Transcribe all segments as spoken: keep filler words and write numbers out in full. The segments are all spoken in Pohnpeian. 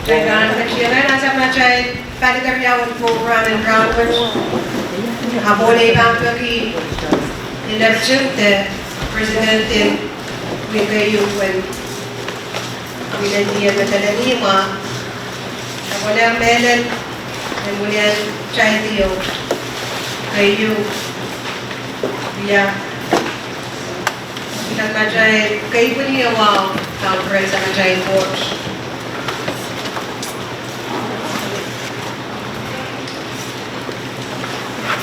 Kitail pahn ketiengen ansou me kitail pali keriau en program en rahnwet. Ahpw mwohn ei pahn peki director de president en wike U N, wike D M me delenihmwa. Ahpw mwohn mehlel en wilian kitail ieu keieu ia Kitail ketiengen keieu ni wahu conference a kitail pwoat.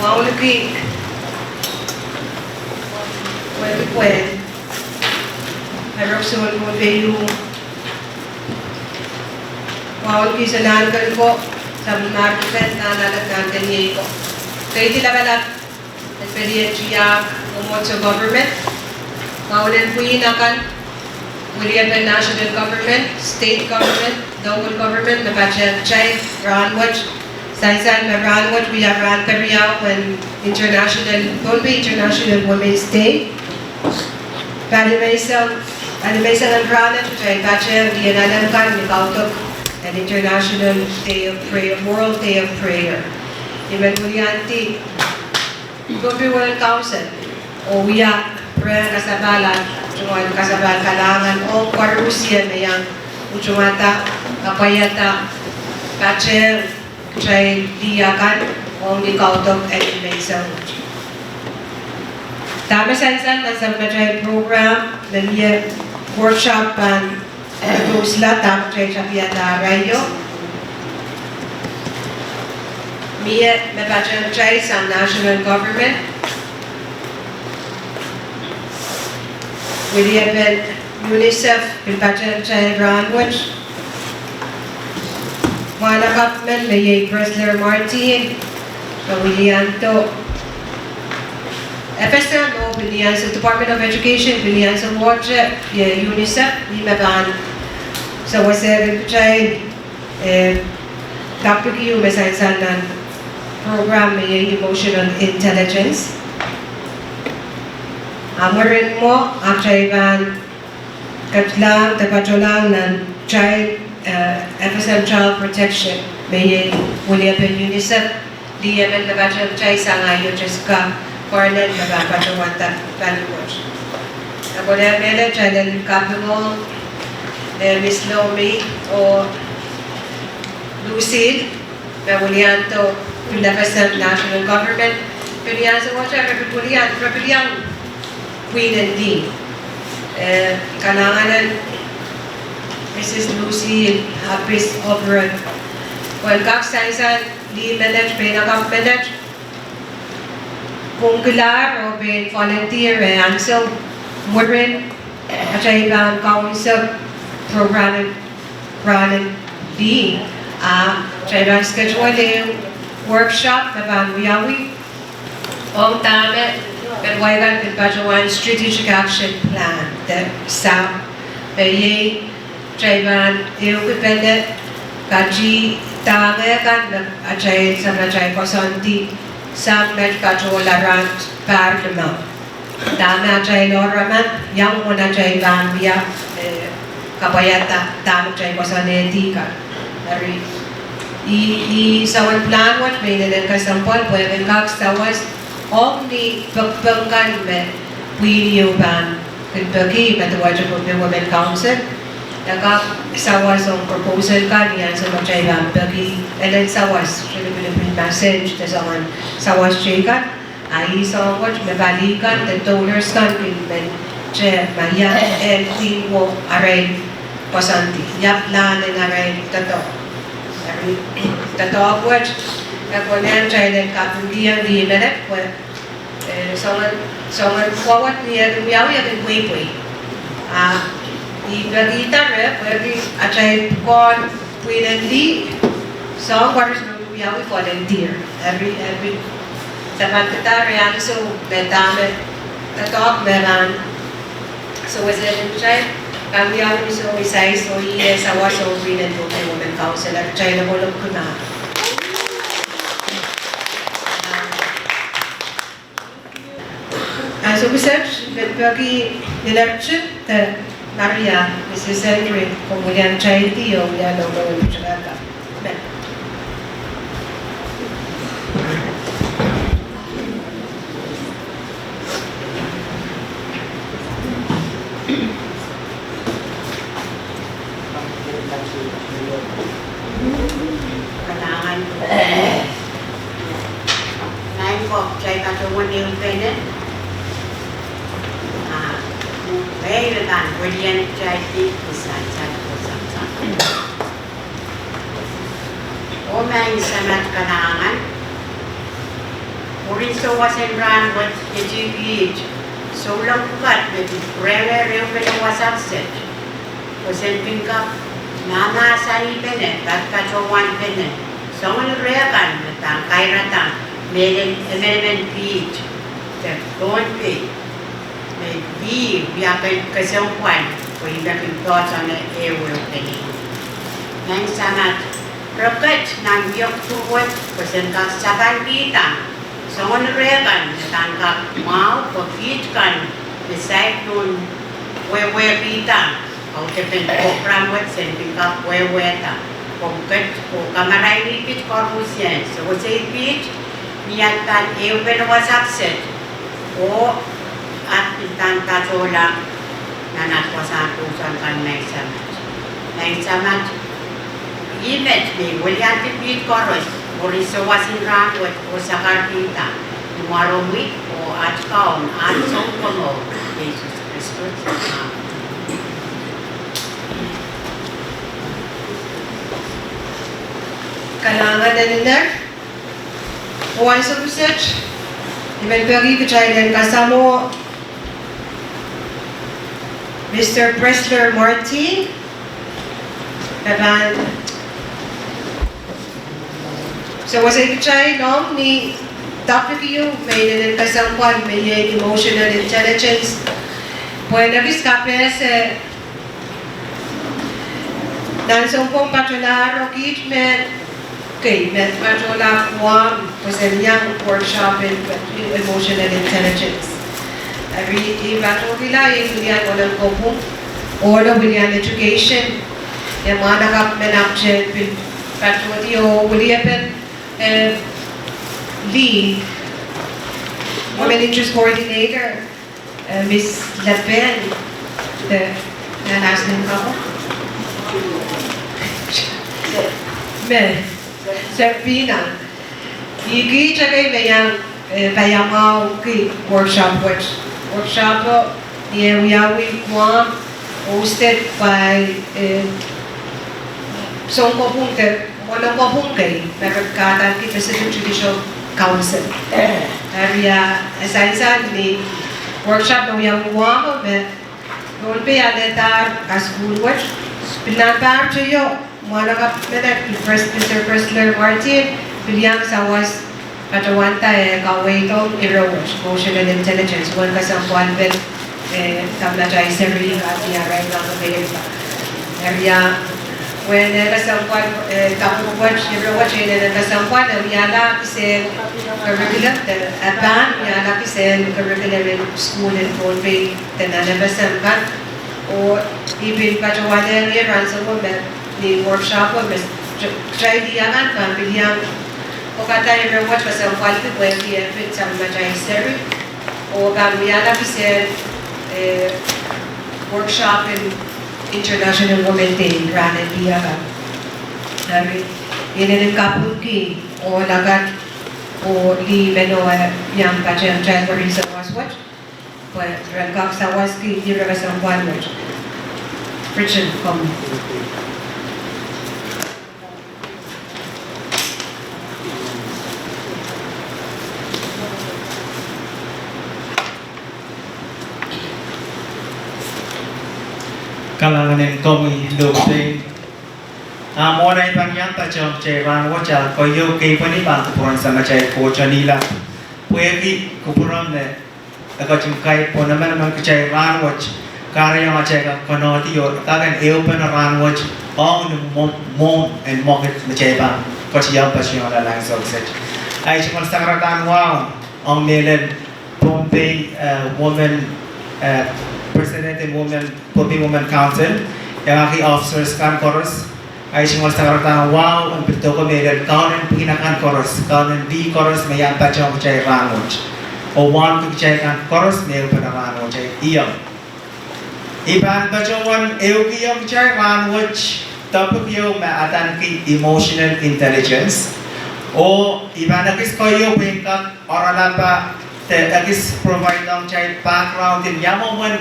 Wahu liki, wahu liki pwehn arok soun Pohnpei. Wahu liki soangen ko, sapwellimomwi pwehn nan alehdi nan keieu ko. Keieu lapalap en pelien tiahk, mwomwohdiso government, kaunen pwihn akan, weliepen national government, state government, local government, me patehng kitail rahnwet, sansal me rahnwet wia rahn keriau en International, Pohnpei International Women's Day. Pali menseng, pali menseng en rahnwet kitail patehng dien alem kan ni kaudok en International Day of Prayer, World Day of Prayer. I men wiliandi Pohnpei Women Council oh wia pwurehng kasapahl, tungoal kasapahl kalahngan ong koarusie me iang utungada, kapwaiada, patehng kitail lih akan ong ni kaudok en menseng. Dahme sansal nan sampatail program, me mie workshop pahn kosla dahme kitail tapiada arail ieu. Mie me patehng kitail sang national government. Weliepen UNICEF pil patehng kitail rahnwet. Mwahnakapw men me iei Presler Martin, me wiliando FSM oh pil ni ansou Department of Education, pil ni ansou mwohte, iei UNICEF, ih me pahn sewese kitail, eh, topic ieu me sansal nan program me iei emotional intelligence. A mwurin mwo, a kitail pahn ketlahng de patohlahng nan child, eh, FSM Child Protection, me iei weliepen UNICEF, D M me patehng kitail sang aio Jessica Garland me pahn patohwan pali wet. A konehng mehlel kitail en kapingohng, eh, Miss Lomi oh Lucille, me wiliando pil FSM national government, pil ni ansou mwohte re pil wilian, re pil iang pwihn en lih. Eh, kalahngan en Mrs Lucille Apis Oberen. Pwehn kak sansal lih menet, pein akapw menet, pwungkilahr oh pein volunteer, eh, ansou mwurin atail pahn kaunse program en rahn en lih, a kitail pahn schedule ehu workshop me pahn wiawi ong dahme pil wai kan pil patohwan strategic action plan de SAP, me iei kitail pahn ehukipene katihdahng kan me atail, sampatail koasoandi sang met patohla rahn pahr limau. Dahme atail oaraman, iang mwo atail pahn wia, eh, kapwaiada dahme kitail koasoanehdi kan. Eri, ih, ih soangen plan wet me inenen kesempwal pwe e kin kak sawas ong ni pekpek kan me pwihn ieu pahn kin peki, me duwehte Pohnpei Women Council, e kak sawas ong proposal kan ni ansou me kitail pahn peki, elen sawas, sohte lipilipil message de soangen sawas teikan. A ih soang wet me pali kan de donors kan kin men te ma ia en pwihn wo arail koasoandi, ia plan en arail doadoahk. Eri doadoahk wet, e konehng kitail en kapingkihong lih menet pwe, eh, soangen, soangen pwukat ni e kin wiawi e kin pweipwei. A i pekihda re pwehki atail pwukoa pwihn en lih, soang koaros me wiawi volunteer. Eri, eri, sapahl kitail re ansou me dahme doadoahk me rahn. So, weselen kitail, kan wiawi ni soh, isais oh ie sawas oh pwihn en Pohnpei Women Council, eri kitail lokolok kihda. Ansou kiset, I men peki director de Aria, Mrs Henry, komw wilian taidi oh wia nohno en pwutak akan. Kalahngan. Nan ko, kitail patohwan ehupene. Ah, me I pahn wilian taidi, ni sansal ko samsam. Oh Maing Samat, kalahngan. Mwurin souwasen rahnwet, iei kiht souleng pwukat me pil pwurehng ehupene wasa kiset, pwe sen pil kak mahmahsanihpene, patpatohwanpene soangen reh kan me pahn kairada mehlel emenemen kiht de Pohnpei, me ih wia ken kesempwal, pwe ih me kin poahsoane ehu ehupene. Maing Samat, re ket nan wiepe pwukat pwe sen kak sapahlkihda soangen reh kan me pahn kak mwahu, pwe kiht kan me saik nohn wehwehkihda audepen program wet sen pil kak wehwehda. Komw ket oh kamaraini kiht koarusie, sewese kiht ni at pahn ehupene wasa kiset, oh at pil pahn patohla nan at wasahn pwoson kan, Maing Samat. Maing Samat, ih met me I weliandi kiht koaros mwurin souwasen rahnwet oh sakarkihda ni mwaromwi oh at Kaun, at Sounkomour, Sises Kristus. Amen. Kalahngan en iner. Oh ansou kiset, I men peki kitail en kasamwo Mister Presler Martin, me pahn sewese kitail ong ni topic ieu me inenen kesempwal me iei emotional intelligence. Pwe en ekis kapehse nan sounpwong patohlahro kiht me kei me patohla Guam pwe sen iang workshop en emotional intelligence. Eri I patohkihla I wilian Mwoalen Kopwung, oh wilian education, e mwahnakapw men ahpwtehn pil patohdi oh weliepen, eh, lih, Women Interest Coordinator, eh, Miss Lapen, de, nan last name ko? Me, Serpina. Ih kiht ekei me iang, eh, paiamwahuki workshop wet. Workshop o ni eh wiawi Guam, hosted by, eh, Sounpwong de Mwoalen Kopwung kei, me re kahdaneki Pacific Judicial Council. Eri e sansal ni workshop me wiawi Guam o me Pohnpei alehdahr kasukuhl wet. Pil nan pahr teio, mwahnakapw men, Pres-, Mister Presler Martin, pil iang sawas patohwanda eh kaweid ong ire wet, emotional intelligence, uwen kesempwalpen, eh, Samatail Seri, Katia Rainga, Amerika. Eri uwen, eh, kesempwal, eh, topic wet, ire wet, inenen kesempwal, eh, wiahla kisehn curriculum, eh, e pahn wiahla kisehn curriculum en sukuhl en Pohnpei de nan FSM kan. Oh I pil patohwanohng ie rahnwet me ni workshop o me kitail akan pahn pil iang pwekada ire wet kesempwalki pwehki eh pil Samatail Seri. Oh pahn wiahla kisehn, eh, workshop en International Women's Day rahn en lih akan. Eri inenen kapwungki ohl akan oh lih men o eh iang patehng kitail mwurin sawas wet. Pwe ren kak sawaski ire kesempwal wet. Richard, komw. Kalahngan en komwi lohpwuo. Ah, mwohn ei pahn iang patehng kitail rahnwet, ah, koahieu kei pwehn pahn kupwuren Samatail Koht en ilap. Pwehki kupwuren me e ketin kaipwon emenemen kitail rahnwet, kahrehiong atail kak konehng oh kak en ehupene rahnwet, ong ni mwo-, mwohn en mwekid me kitail pahn ketin iang patehng nan ansou kiset. Ahi tungoal sakaradahn wahu ong mehlel Pohnpei, eh, Women, eh, President en Women, Pohnpei Women Council, iangahki officers kan koaros, ahi tungoal sakaradahn wahu en pil doke mehlel kaunen pwihn akan koaros, kaunen lih koaros me iang patohwan kitail rahnwet. Oh wauneki kitail kan koaros me ehupene rahnwet, eh, iang. I pahn patohwan ehukihong kitail rahnwet topic ieu me adaneki emotional intelligence. Oh I pahn ekis keieu pwehn kak oaralap de ekis provide ong kitail background en ia mwomwen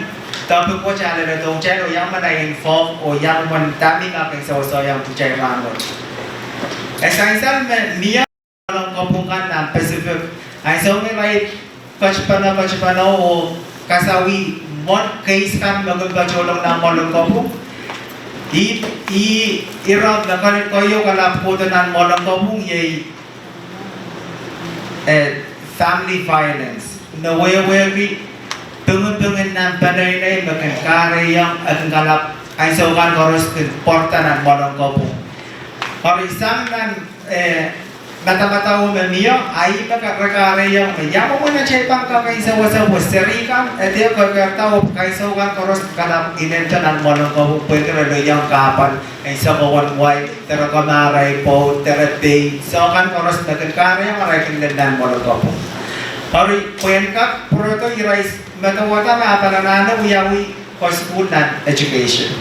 topic wet a leledohng kitail, oh ia mwomwen ahi involve, oh ia mwomwen dahme I kak en sewese iang kitail rahnwet. E sansal me mie mwoalen kopwung kan nan Pacific, ansou me irail ketipene ketipene oh kasawih mwohn case kan me kin patohlong nan mwoalen kopwung. I, I, ire me keieu kalap kohdo nan mwoalen kopwung iei eh, family violence. Me wehwehki pingipingin nan peneinei me kin kahrehiong, eh, kin kalap ansou kan koaros kin pwarada nan mwoalen kopwung. Eri sang nan, eh, madamadau me mie, a ih me re kahrehiong me ia mwomwen atail pahn kak en sewese pwe seri kan, eh, de kekerda oh kaisau kan koaros kalap inenen nan mwoalen kopwung pwehki re lelohng kahpwal en sokohwan wai, de re kamarail pwoud, de re pei, soahng kan koaros me kin kahrehiong arail kin lel nan mwoalen kopwung. Eri pwehn kak pwurodo irail medewehda me pahn anahne wiawi kasukuhl nan education.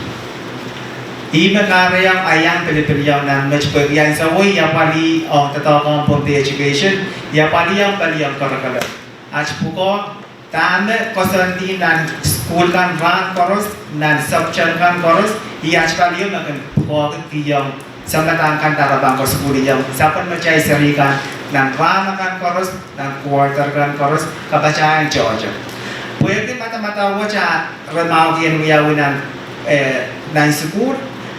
Ih me kahrehiong ahi iang pilipil iang nan met pwehki ansou wet I apwalih ong doadoahk ong Pohnpei education, I apwalih ong pali ong curriculum. Aht pwukoa dahme koasoandi nan sukuhl kan rahn koaros, nan subject kan koaros, ih aht pali me kin pwukoahki kihong samatail kan dahme re pahn kasukuhlihong sapwellimatail seri kan nan rahn akan koaros, nan quarter kan koaros, kapatahieng tohto. Pwehki madamadau wet a re mwahuki en wiawi nan, eh, nan sukuhl,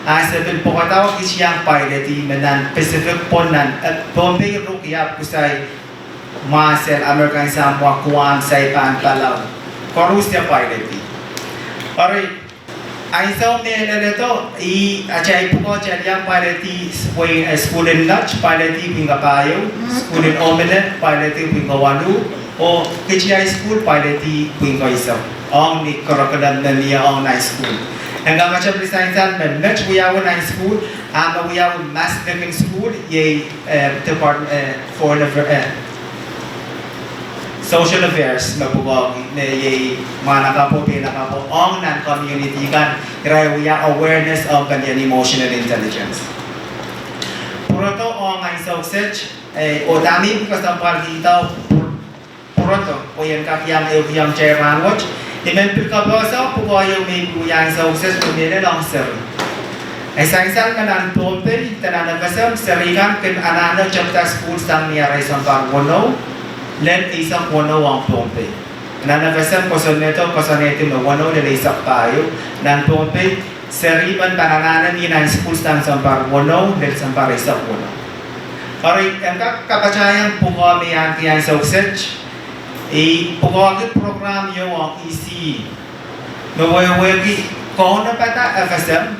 a se pil pwukadahr kihong pilot me nan Pacific pwon nan, eh, Pohnpei, Ruk, Iap, Kusai, Marshall, American Samoa, Guam, Saipan, Palau. Koarusie pilot. Eri ansou me leledo, ih atail pwukoa, atail iang pilot, eh, sukuhl en Notch, pilot pwihn kapahieu, sukuhl en Omine, pilot pwihn kawaluh, oh Kiti High School, pilot pwihn kaisau. Ong ni curriculum me mie ong nan sukuhl. En kak katapan sansal me met wiawi nan sukuhl, a me wiawi mas likin sukuhl, iei, eh, Department, eh, Foreign Affairs, eh, Social Affairs me pwukoa, me iei mwahnakapwo, peinakapwo, ong nan community kan, irail wia awareness ong pelien emotional intelligence. Pwurodo ong ansou kiset, eh, oh dahme I kesempwal kihda, pwurodo, oh I en kak iang ehukihong kitail rahnwet. I men pil kapehse pwukoa ieu me I pil wia ansou kiset me mehlel ong seri. E sansal me nan Pohnpei, de nan FSM, seri kan kin anahne tepda sukuhl sang ni arail sounpar weneu, lel eisek weneu ong Pohnpei. Nan FSM kosonnedo, kosonnedi me weneu lel eisek pahieu. Nan Pohnpei, seri men pahn anahne mi nan sukuhl sang sounpar weneu, lel sounpar eisek weneu. Eri, en kak kapatahieng pwukoa me I ahneki ansou kiset, I pwukoahki program ieu ong ECE. Me wehwehki kaunopada FSM,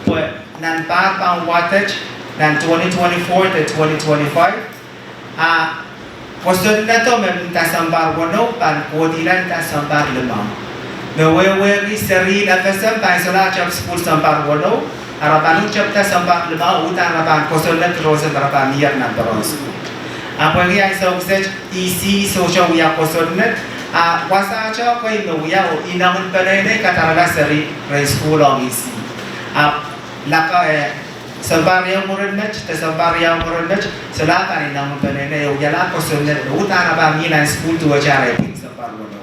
pwe nan pahr pahn wadet, nan twenty twenty-four de twenty twenty-five, a kosonnedo me nda sounpar weneu pahn kohdihla nda sounpar limau. Me wehwehki serien FSM pahn solahr tep sukuhl sounpar weneu, a re pahn tepda sounpar limau, uhdahn re pahn kosonned roson me re pahn mier nan peren sukuhl. A pwehki ansou kiset ECE sohte wia kosonned, a wasahte kei me wia oh inengen peneinei kadarala seri rehn sukuhl ong ECE. A laka, eh, sounpar riau mwurin met, de sounpar riau mwurin met, solahr pahn inengen peneinei, oh wialahr kosonned, uhdahn re pahn mih nan sukuhl duwehte arail pwihn sounpar weneu.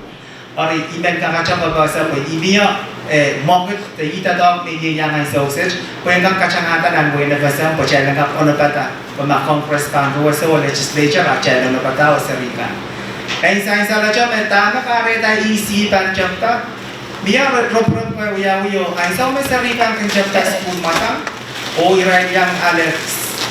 Eri I men kakete kapehse pwe I mie, eh, mwekid de ih doadoahk me I iang ansou kiset, pwe I kak katangada nan wehin FSM, pwe kitail en kak onopada, pwe ma Congress pahn ruweso oh legislature, a kitail onopada oh seri kan. E sansalehte me dahme kahrehda ECE pahn tepda, mie ropirop me wiawi oh ansou me seri kan kin tepda sukuhl mwadang, oh irail iang ale,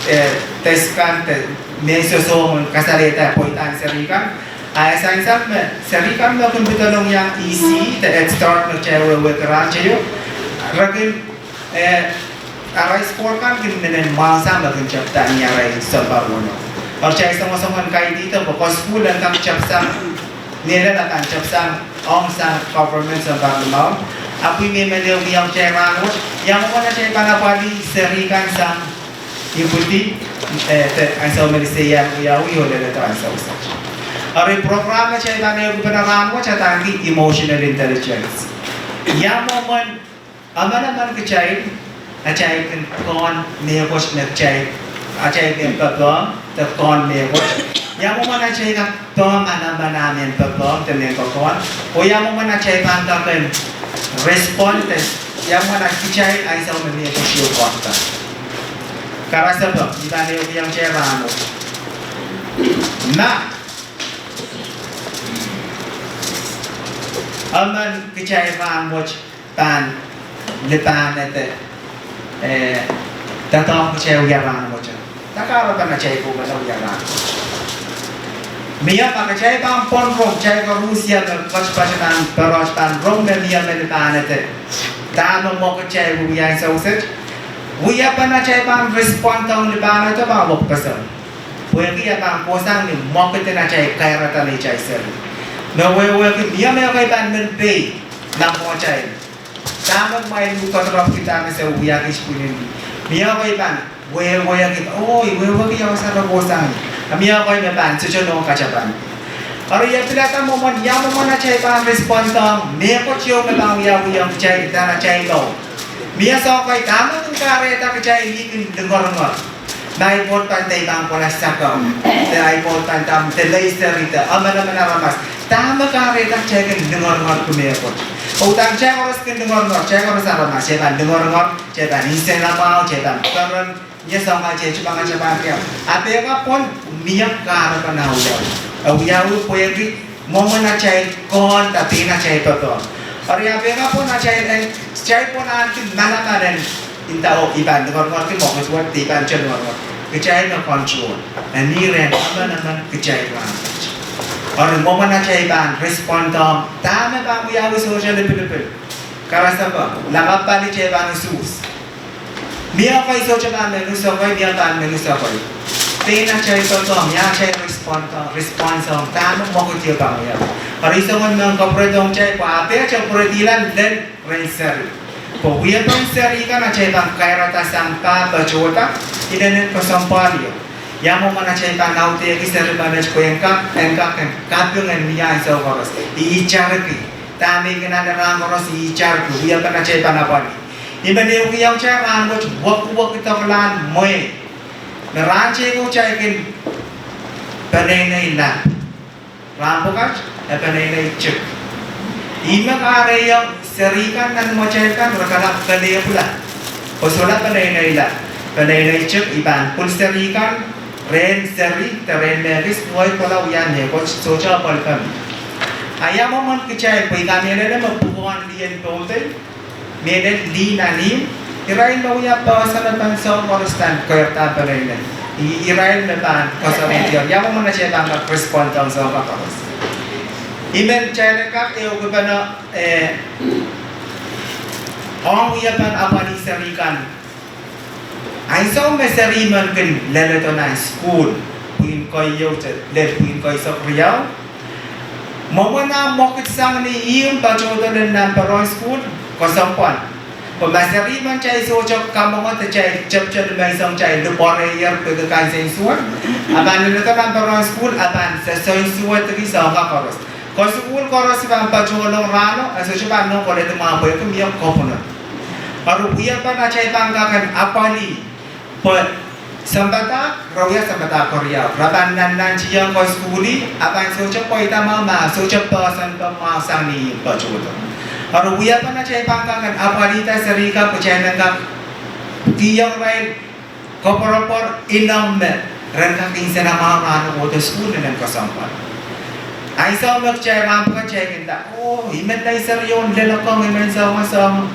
eh, desk kan de mehn sosohte kasalehda pweidahn seri kan. A e sansal me seri kan me kin pedolong iang ECE de Head Start me kitail wehwehki rahn teio, re kin, eh, arail score kan kin mihmi mwahu sang me kin tepda ni arail sounpar weneu. Eri kitail songosong en kaidehn pwe kasukuhl en kak tepsang Mehlel a pahn tepsang ong sang government sounpar limau. Ahpw me I men ehukiong kitail rahnwet, ia mwomwen atail pahn apwalih seri kan sang ipwidi, eh, de ansou me lise iang wiawi oh leledo ansou sat. Eri program me kitail pahn ehukipene rahnwet atail ki emotional intelligence. Ia mwomwen emenemen kitail, atail kin kehn mehkot me kitail, atail kin pepehm de kehn mehkot. Ia mwomwen atail kak pehm emenemen ah mehn pepehm de mehn kekehn. Oh ia mwomwen atail pahn kak en respond de, ia mwomwen kitail ansou me mehkot ieu kohdo. Karasepe, I pahn ehukihong kitail rahnwet. Ma emen kitail rahnwet pahn lipahnehda, eh, doadoahk kitail wia rahnwet. Dahme kahrepen atail pahn wia rahnwet? Mie ma kitail pahn pwon rong, kitail koaros me patopato nan perot pahn rong me mie me lipahnehda. Dahme mwekid kitail wiewia ansou sat? Wiepen atail pahn respond ong lipahnehda pahn wekpeseng. Pwehki e pahn kohsang ni mwekid en atail kairada neitail seri. Me wehwehki mie me kitail pahn men pei nan mwohtail. Dahme kumwail uhd koasoaropwki dahme se wia kis pwinin. Mie kitail pahn wehwehki, oh, I wehwehki ia wasa re kohsang. A mie kitail me pahn sohte nohn katapan. Eri e pil ata mwomwen, ia mwomwen atail pahn respond ong mehkot ieu me pahn wiawihong kitail nan atail mour. Mie soahng kitail dahme kin kahrehda kitail kin lingeringer. Ma I pwoud pahn dei pahn kohla soccer, de I pwoud pahn dam de lei seri de emenemen aramas. Dahme kahrehda kitail kin lingeringer ki mehkot? Oh dahme kitail koaros kin lingeringer, kitail koaros aramas, kitail pahn lingeringer, kitail pahn nsenamwahu, kitail pahn peren, mie soahng kitail sohte pahn katapan riau. A pil kak pwon, mie kahrepen ah wiawi. E wiawi pwehki mwomwen atail kehn de pein atail pepehm. Eri a pil kak pwon atail en, kitail pwon ahneki manaman en, nda oh I pahn lingeringer ki mwekid wet, I pahn sohte lingeringer. Kitail me control. E mih rehn emenemen kitail rahnwet. Eri mwomwen atail pahn respond ong dahme pahn wiawi sohte lipilipil. Karasepe, lakapw pali kitail pahn usuhs. Mie kitail sohte pahn men usekei, mie pahn men usekei. Pein atail pepehm, ia atail respond, response ong dahme mwekid ieu pahn wiawi. Eri soangen mehn kapwuredohng kitail pwe a pil kitail pwuredihla lel rehn seri. Pwe wiepen seri kan atail pahn kairada sang pahpa tohto, inenen kesempwal ieu. Ia mwomwen atail pahn audehki seri menet pwe en kak, en kak en kaping en mie ansou koaros. Itarki. Dahme I kin ale rahn koaros itarki. Wiepen atail pahn apwalih. I men ehukihong kitail rahnwet wekwekidoklahn mwehi. Me rahn teiko kitail kin peneinei lap. Rahn pwukat, e peneinei tik. Ih me kahrehiong seri kan nan mwohtail kan re kalap pelehpwla. Koasoia peneinei lap. Peneinei tik, I pahn pwil seri kan, rehn seri, de rehn mehkis, ngehi kohla wia mehkot, sohte apwalih kan. A ia mwomwen kitail, pwe I kamehlele me pwukoahn lih en pohnte, mehlel lih nan ihmw, irail me wia poahsoan me pahn soang koaros pahn keirda peneinei. I, irail me pahn koasoanehdi, ia mwomwen atail pahn kak respond ong soang koaros. I men kitail en kak ehukipene, eh, ong wiepen apwalih seri kan. Ansou me seri men kin leledo nan sukuhl, pwihn keieu de lel pwihn keisek riau, mwomwen ah mwekid sang ni ihmw patohdo lel nan peren sukuhl, kesempwal. Pwe ma seri men kitail sohte kamwenge de kitail tepte ni menseng kitail lipwoareier pwehki kansensuwed, a pahn leledo nan peren sukuhl, a pahn sensuwedki soang koaros. Ke sukuhl koaros pahn patohlong rahno, e sohte pahn nohn koledi mwahu pwehki mie kopwunod. Eri wiepen atail pahn kak en apwalih. Pwe sampah, re wia sampah keriau. Re pahn nannantihong ke sukuhl, a pahn sohte pweida mwahu ma sohte poahsoan pahn mwahu sang ni ihmw patohdo. Eri wiepen atail pahn kak en apwalihda seri kan pwe kitail en kak kihong irail koapworopwor ineng me ren kak nsenamwahu rahn kohdo sukuhl inenen kesempwal. Ansou me kitail rahn pwukat kitail kin nda, oh, I men lei seri oh lelekong, I men soang, soang.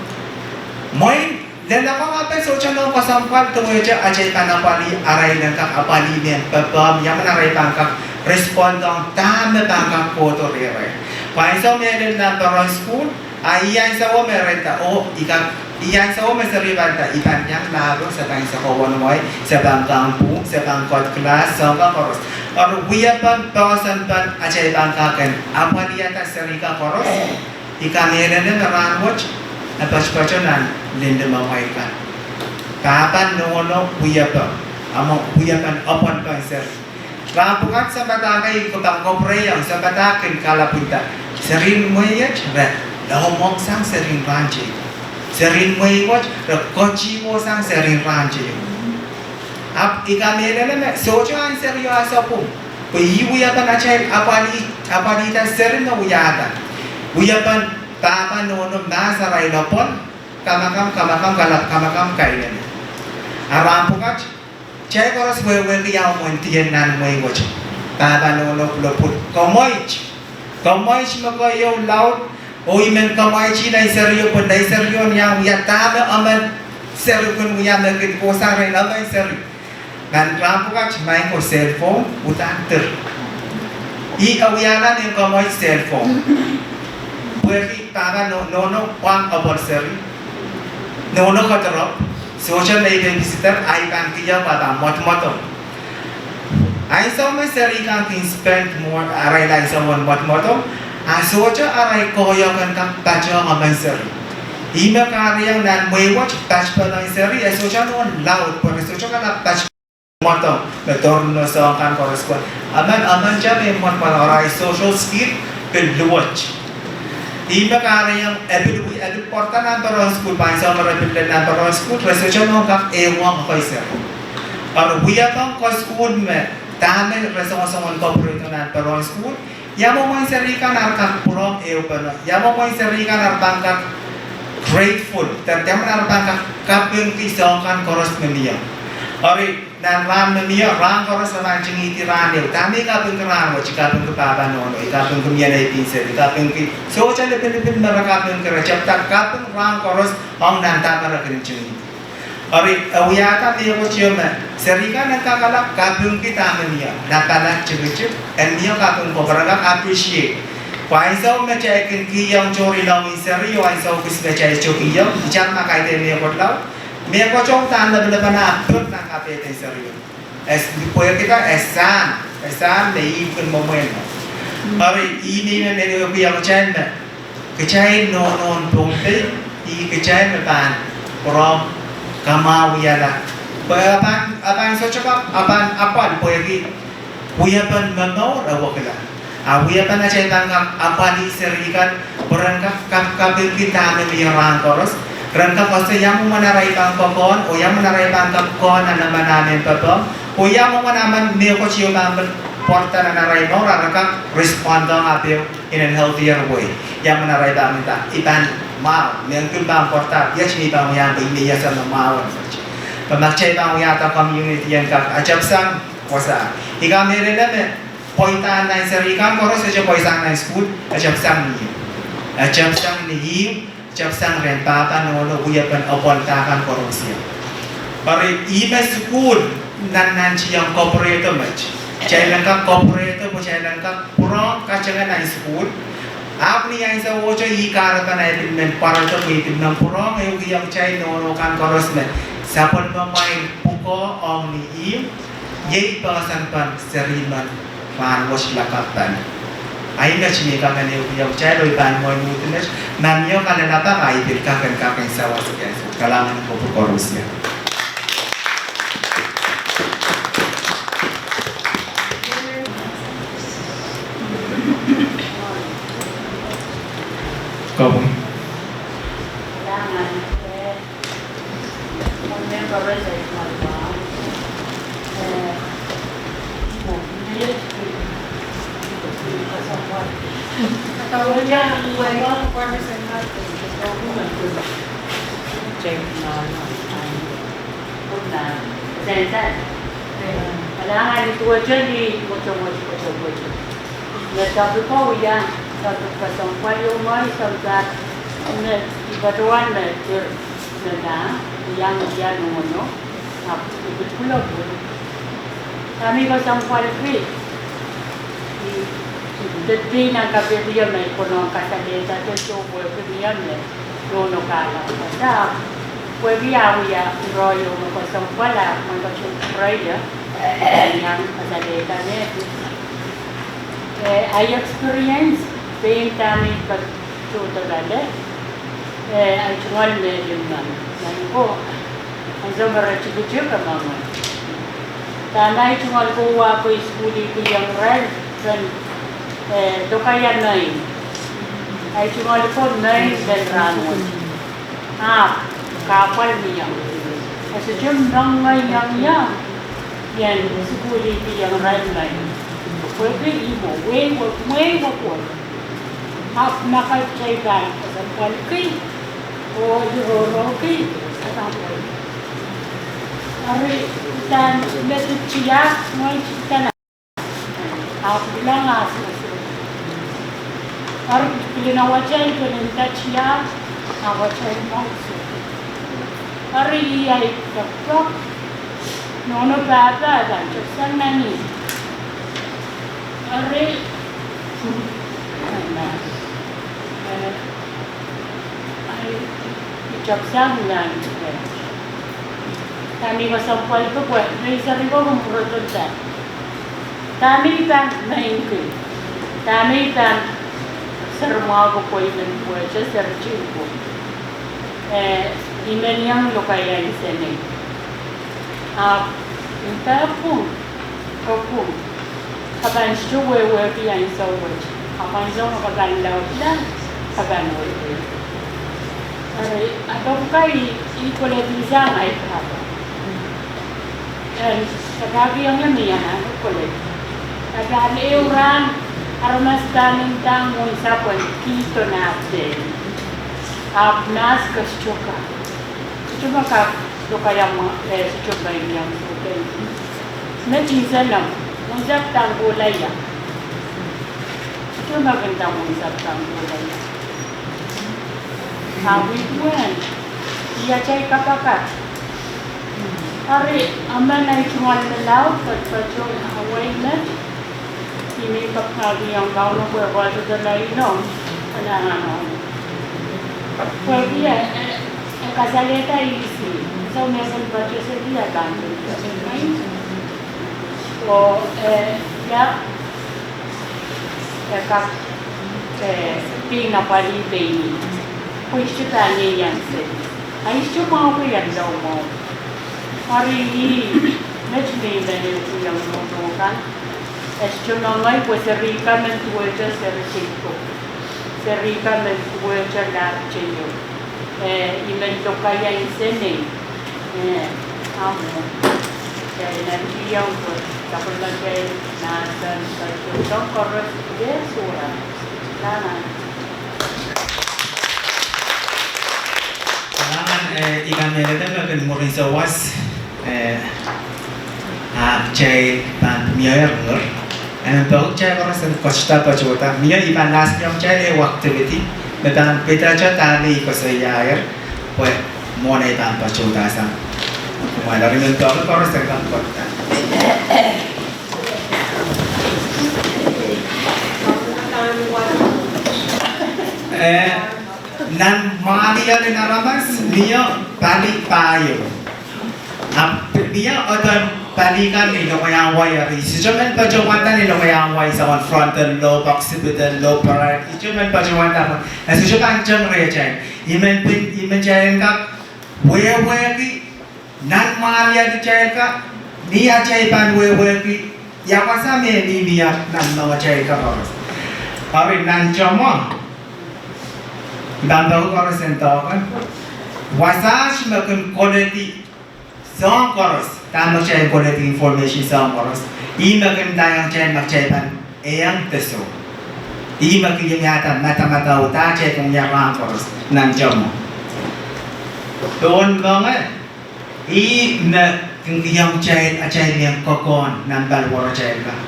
Mwein lelekong ape sohte nohn kesempwal, duwehte atail pahn apwalih arail en kak apwalih mehn pepehm, ia mwomwen arail pahn kak respond ong dahme pahn kak kohdo rehrail. Pwe ansou me lel nan peren sukuhl, A ih ansouo me re nda, oh, I kak, ih ansouo me seri pahn nda, I pahn iang lahpo, se pahn sakawenwei, se pahn kang pwung, se pahn cut class, soang kan koaros. Eri wiepen poahsoan pahn atail pahn kak en apwalihada seri kan koaros. I kamehlele me rahnwet, e poatopoatol nan limlimomwei kan. Pahpa nohno wiepen, a mwo wiepen apwalpen seri. Rahn pwukat sounpadahk I kak pahn kapwurehiong, sounpadahk kin kalapw nda, serihn mwehi wet re loamwohng sang serihn rahn teikan. Serihn mwehi wet re kotihwohsang serihn rahn teikan. Ahpw I kamehlele me sohte ahn serio ah sapwung. Pwe ih wiepen atail apwalih, apwalihda seri me wiahda. Wiepen pahpa nohno mahs arail apwal, kamakam, kamakam, kalap, kamakam kainene. A rahn pwukat, kitail koaros wehwehki ia mwomwen dien nan mwehi wet. Pahpa nohno pwulopwul, kamweit. Kamweit me keieu laud, oh I men kamweitih nei serio pwe nei serio iang wia dahme emen seri kin wia me kin kohsang rehn emen seri. Nan rahn pwukat maing ko cell phone, uhdahn dir. Ih e wiahla mehn kamweit cell phone. Pwehki pahpa no-, nohno pwang apwal seri. Nohno koadoropw. Sohte mei babysitter, ahi pahn kihong pahpa mwotomwodong. Ansou me seri kan kin spend more, arail ansou en mwotomwodong, a sohte arail koahiek en kak patohng emen seri. Ih me kahrehiong nan mwehi wet patpalahn seri, e sohte nohn laud, pwe re sohte kalap pat mwotomwodong, me doarno soang kan koaros pwe. Emen, emen te me mwotomwodong, arail social skill pil luwet. Ih me kahrehiong e pil, e pil pwarada nan peren sukuhl, pwe ansou me re pil lel nan peren sukuhl, re sohte nohn kak ehuong ekei seri. Eri wiepen kasukuhl me, dahme re songosong en kapwurehdo nan peren sukuhl, ia mwomwen seri kan ar kak pwurehng ehupene. Ia mwomwen seri kan ar pahn kak grateful. Dahme ar pahn kak kapingki soang kan koaros me mie. Eri nan rahn me mie, rahn koaros e pahn ntingihdi rahn ehu. Dahme I kapingki rahn wet, I kapingki pahpa nohno, I kapingki mie nei pihn seri, I kapingki sohte lipilipil me re kapingki, re tepda kaping rahn koaros ong nan dahme re kin ntingihdi. Eri, e wiahda mehkot ieu me, seri kan en kak kalap kapingki dahme mie, nan pala tikitik, en mie kaping ko, pwe re kak appreciate. Pwe ansou me kitail kin kihong tohri loangen seri, oh ansou kis me kitail tohri kihong, itar ma kaidehn mehkot laud, mehkot uhdahn lepelepene apir nan kapehden seri. E s-, pwehkida e sahn, e sahn me ih kin mwomwen. Eri, ih me I men ese kihong kitail me, kitail nohnohn Pohnpei, ih kitail me pahn pwurehng kamwahwihala. Pwe a pahn, a pahn sohte kak, a pahn apwal pwehki wiepen momour e wekila. A wiepen atail pahn kak apwalih seri kan, pwe ren kak, kak, kapingki dahme mie rahn koaros. Ren kak koasoia mwomwen arail pahn kak kohn, oh ia mwomwen arail pahn kak kohn nan emen ah mehn popohl, oh ia mwomwen emen mehkot ieu pahn pil pwarada nan arail mour, a re kak respond ong ape in a healthier way. Ia mwomwen arail pahn nda, I pahn mwahu, mehn kin pahn pwarada, iet me I pahn wiahda, I pahn mie ia soangen mwahu. Pwe ma kitail pahn wiahda community en kak, a tepsang, wasa. I kamehlele me, pweida nan seri kan koaros, e tepsang nan sukuhl, e tepsang ni ihmw. E tepsang ni ihmw, tepsang rehn pahpa nohno wiepen apwalda kan koaros. Eri ih me sukuhl nan, nan tiong kapwurehdo met. Kitail en kak kapwurehdo, pwe kitail en kak pwurehng katengehn nan sukuhl. Ahpw ni ansou wet ih kahrepen ahi pil men pwarodo, pwe I pil men pwurehng ehukiong kitail nohno kan koaros me sapwellimamwail pwukoa ong ni ihmw, iei poahsoanpen seri men rahn wet lakapw pahn. Ahi met me I kak en ehukiong kitail oh I pahn mwein uhdi met, ma mie kalelapak ahi pil kak en, kak en sawas kei. Kalahngan en Koht koaros. Kaping. Me topic ko wia, topic kesempwal ieu me I sohte pahn, me I patohwan me dir, me nah, I iang wia nohno, ahpw I pil pwulopwul. Dahme I kesempwalki, I, I Dipil nan kapehdio me I konehng kasalehda de soh pwehki mie me nohno kahlap. Pwehki a wia irair me kesempwal, mwein kesempwal irair, iang kasalehda me. Eh, I experience pein dahme I patohdo loale, eh, I tungoal me limmen. Nan ko, ansou me re tikitik e mengei. Dahme I tungoal ko, wa ko I sukuhlihkihong irail ren, eh, lokaia maing. I tungoal ko maing ren rahnwet. Ahpw kahpwal mie. E sohte mengei iang ia, I en sukuhlihkihong irail maing. Pwehki I mwo, wehi wek, wehi wek wek. Ahpw ma kitail pahn kesempwalki, oh I rohrohki, e pahn pwehki. Eri, I pahn met tiahk, mwein I tikitik. Ahpw I kilang ahnsou. Eri I pil ina watail, I pil ina tiahk, a watail mwahu. Eri I ai pekpek, nohno pahpa, pahn tepsang nan ih. Eri, eh, I tepsang nan, eh, dahme I kesempwalki pwe, me I seri ko kumwurodon da. Dahme I pahn maingki, dahme I pahn seri mwahu ko, I men wehwehki seri tihko. Eh, I men iang lokaia nsenei. Ahpw I pahn pwung, pwung. Ke pahn sohte wehwehki ansou wet. Ahpw ansou me ke pahn laudla, ke pahn wehwehki. Eri, a dok kai I koledi sang ai pahpa. En, ke pahn kihong ie me I anahne koledi. Ke pahn ehu rahn, aramas pahn ndahng unsek pwehn kihdo nah pei. Ahpw mahs ke sohte kak. Sohte me kak lokaia mwo, eh, sohte me I iang sohte. Me tinsenem, unsek pahn kohla ia. Sohte me kin ndahng unsek pahn kohla ia. Ahpw I pwehn, I atail kapakap. Eri, emen ei tungoal me laud, patopato, a wai met. I men kapakap iang Kauno pwe patopato lailong, anahne. Pwehki e, e, e kasalehda ihs, so me sen patopato seli e pahn patopato. Oh, eh, ia, eh, kak, eh, pein apwalih pein ih. Pwe I sohte pahn iang seli. A I sohte mwahu ko iang lao mwahu. Eri ih, met me I men ehu iang nohno kan. E sohte mengei pwe seri kan men duwehte seri tihko. Seri kan men duwehte lap teieu. Eh, I men lokaia nsenei. Eh, amwo. Kitail en kihong pwe, takulmatel, mahsen, patopato, koaros, eh, sohte. Lana. Lana, eh, I kamehlele me kin mwurin sawas, eh, a kitail pahn mie ire. Emen pwukat kitail koaros en kosda patohda. Mie I pahn last iang kitail ehu activity me pahn pidada dahme I koasoiaier, pwe mwohn ei pahn patohda sang. Kumwail eri men pwukat koaros en kak patohda. Eh, nan mwahliel en aramas, mie pali pahieu. Ahpw mie uhdahn pali kan ni lokaiahn wai, eri sohte men patohwanda ni lokaiahn wai, soangen frontal lobe, occipital lobe, parietal, sohte men patohwanda, e sohte pahn teng rehtail. I men pil, I men kitail en kak wehwehki, nan mwahliel kitail kan, ni atail pahn wehwehki, ia wasa me mihmi nan moangatail kan koaros. Eri nan tohn, I pahn peki koaros en doadoahk. Wasaht me kin koledi soahng koaros, dahme kitail koledi information soahng koaros. Ih me kin ndaiong kitail ma kitail pahn ehieng de soh. Ih me kin iang ia, madamadau da kitail kin wia rahn koaros nan tohn. Pohn moange, ih me kin kihong kitail atail mehn kokohn nan paliwaratail kan.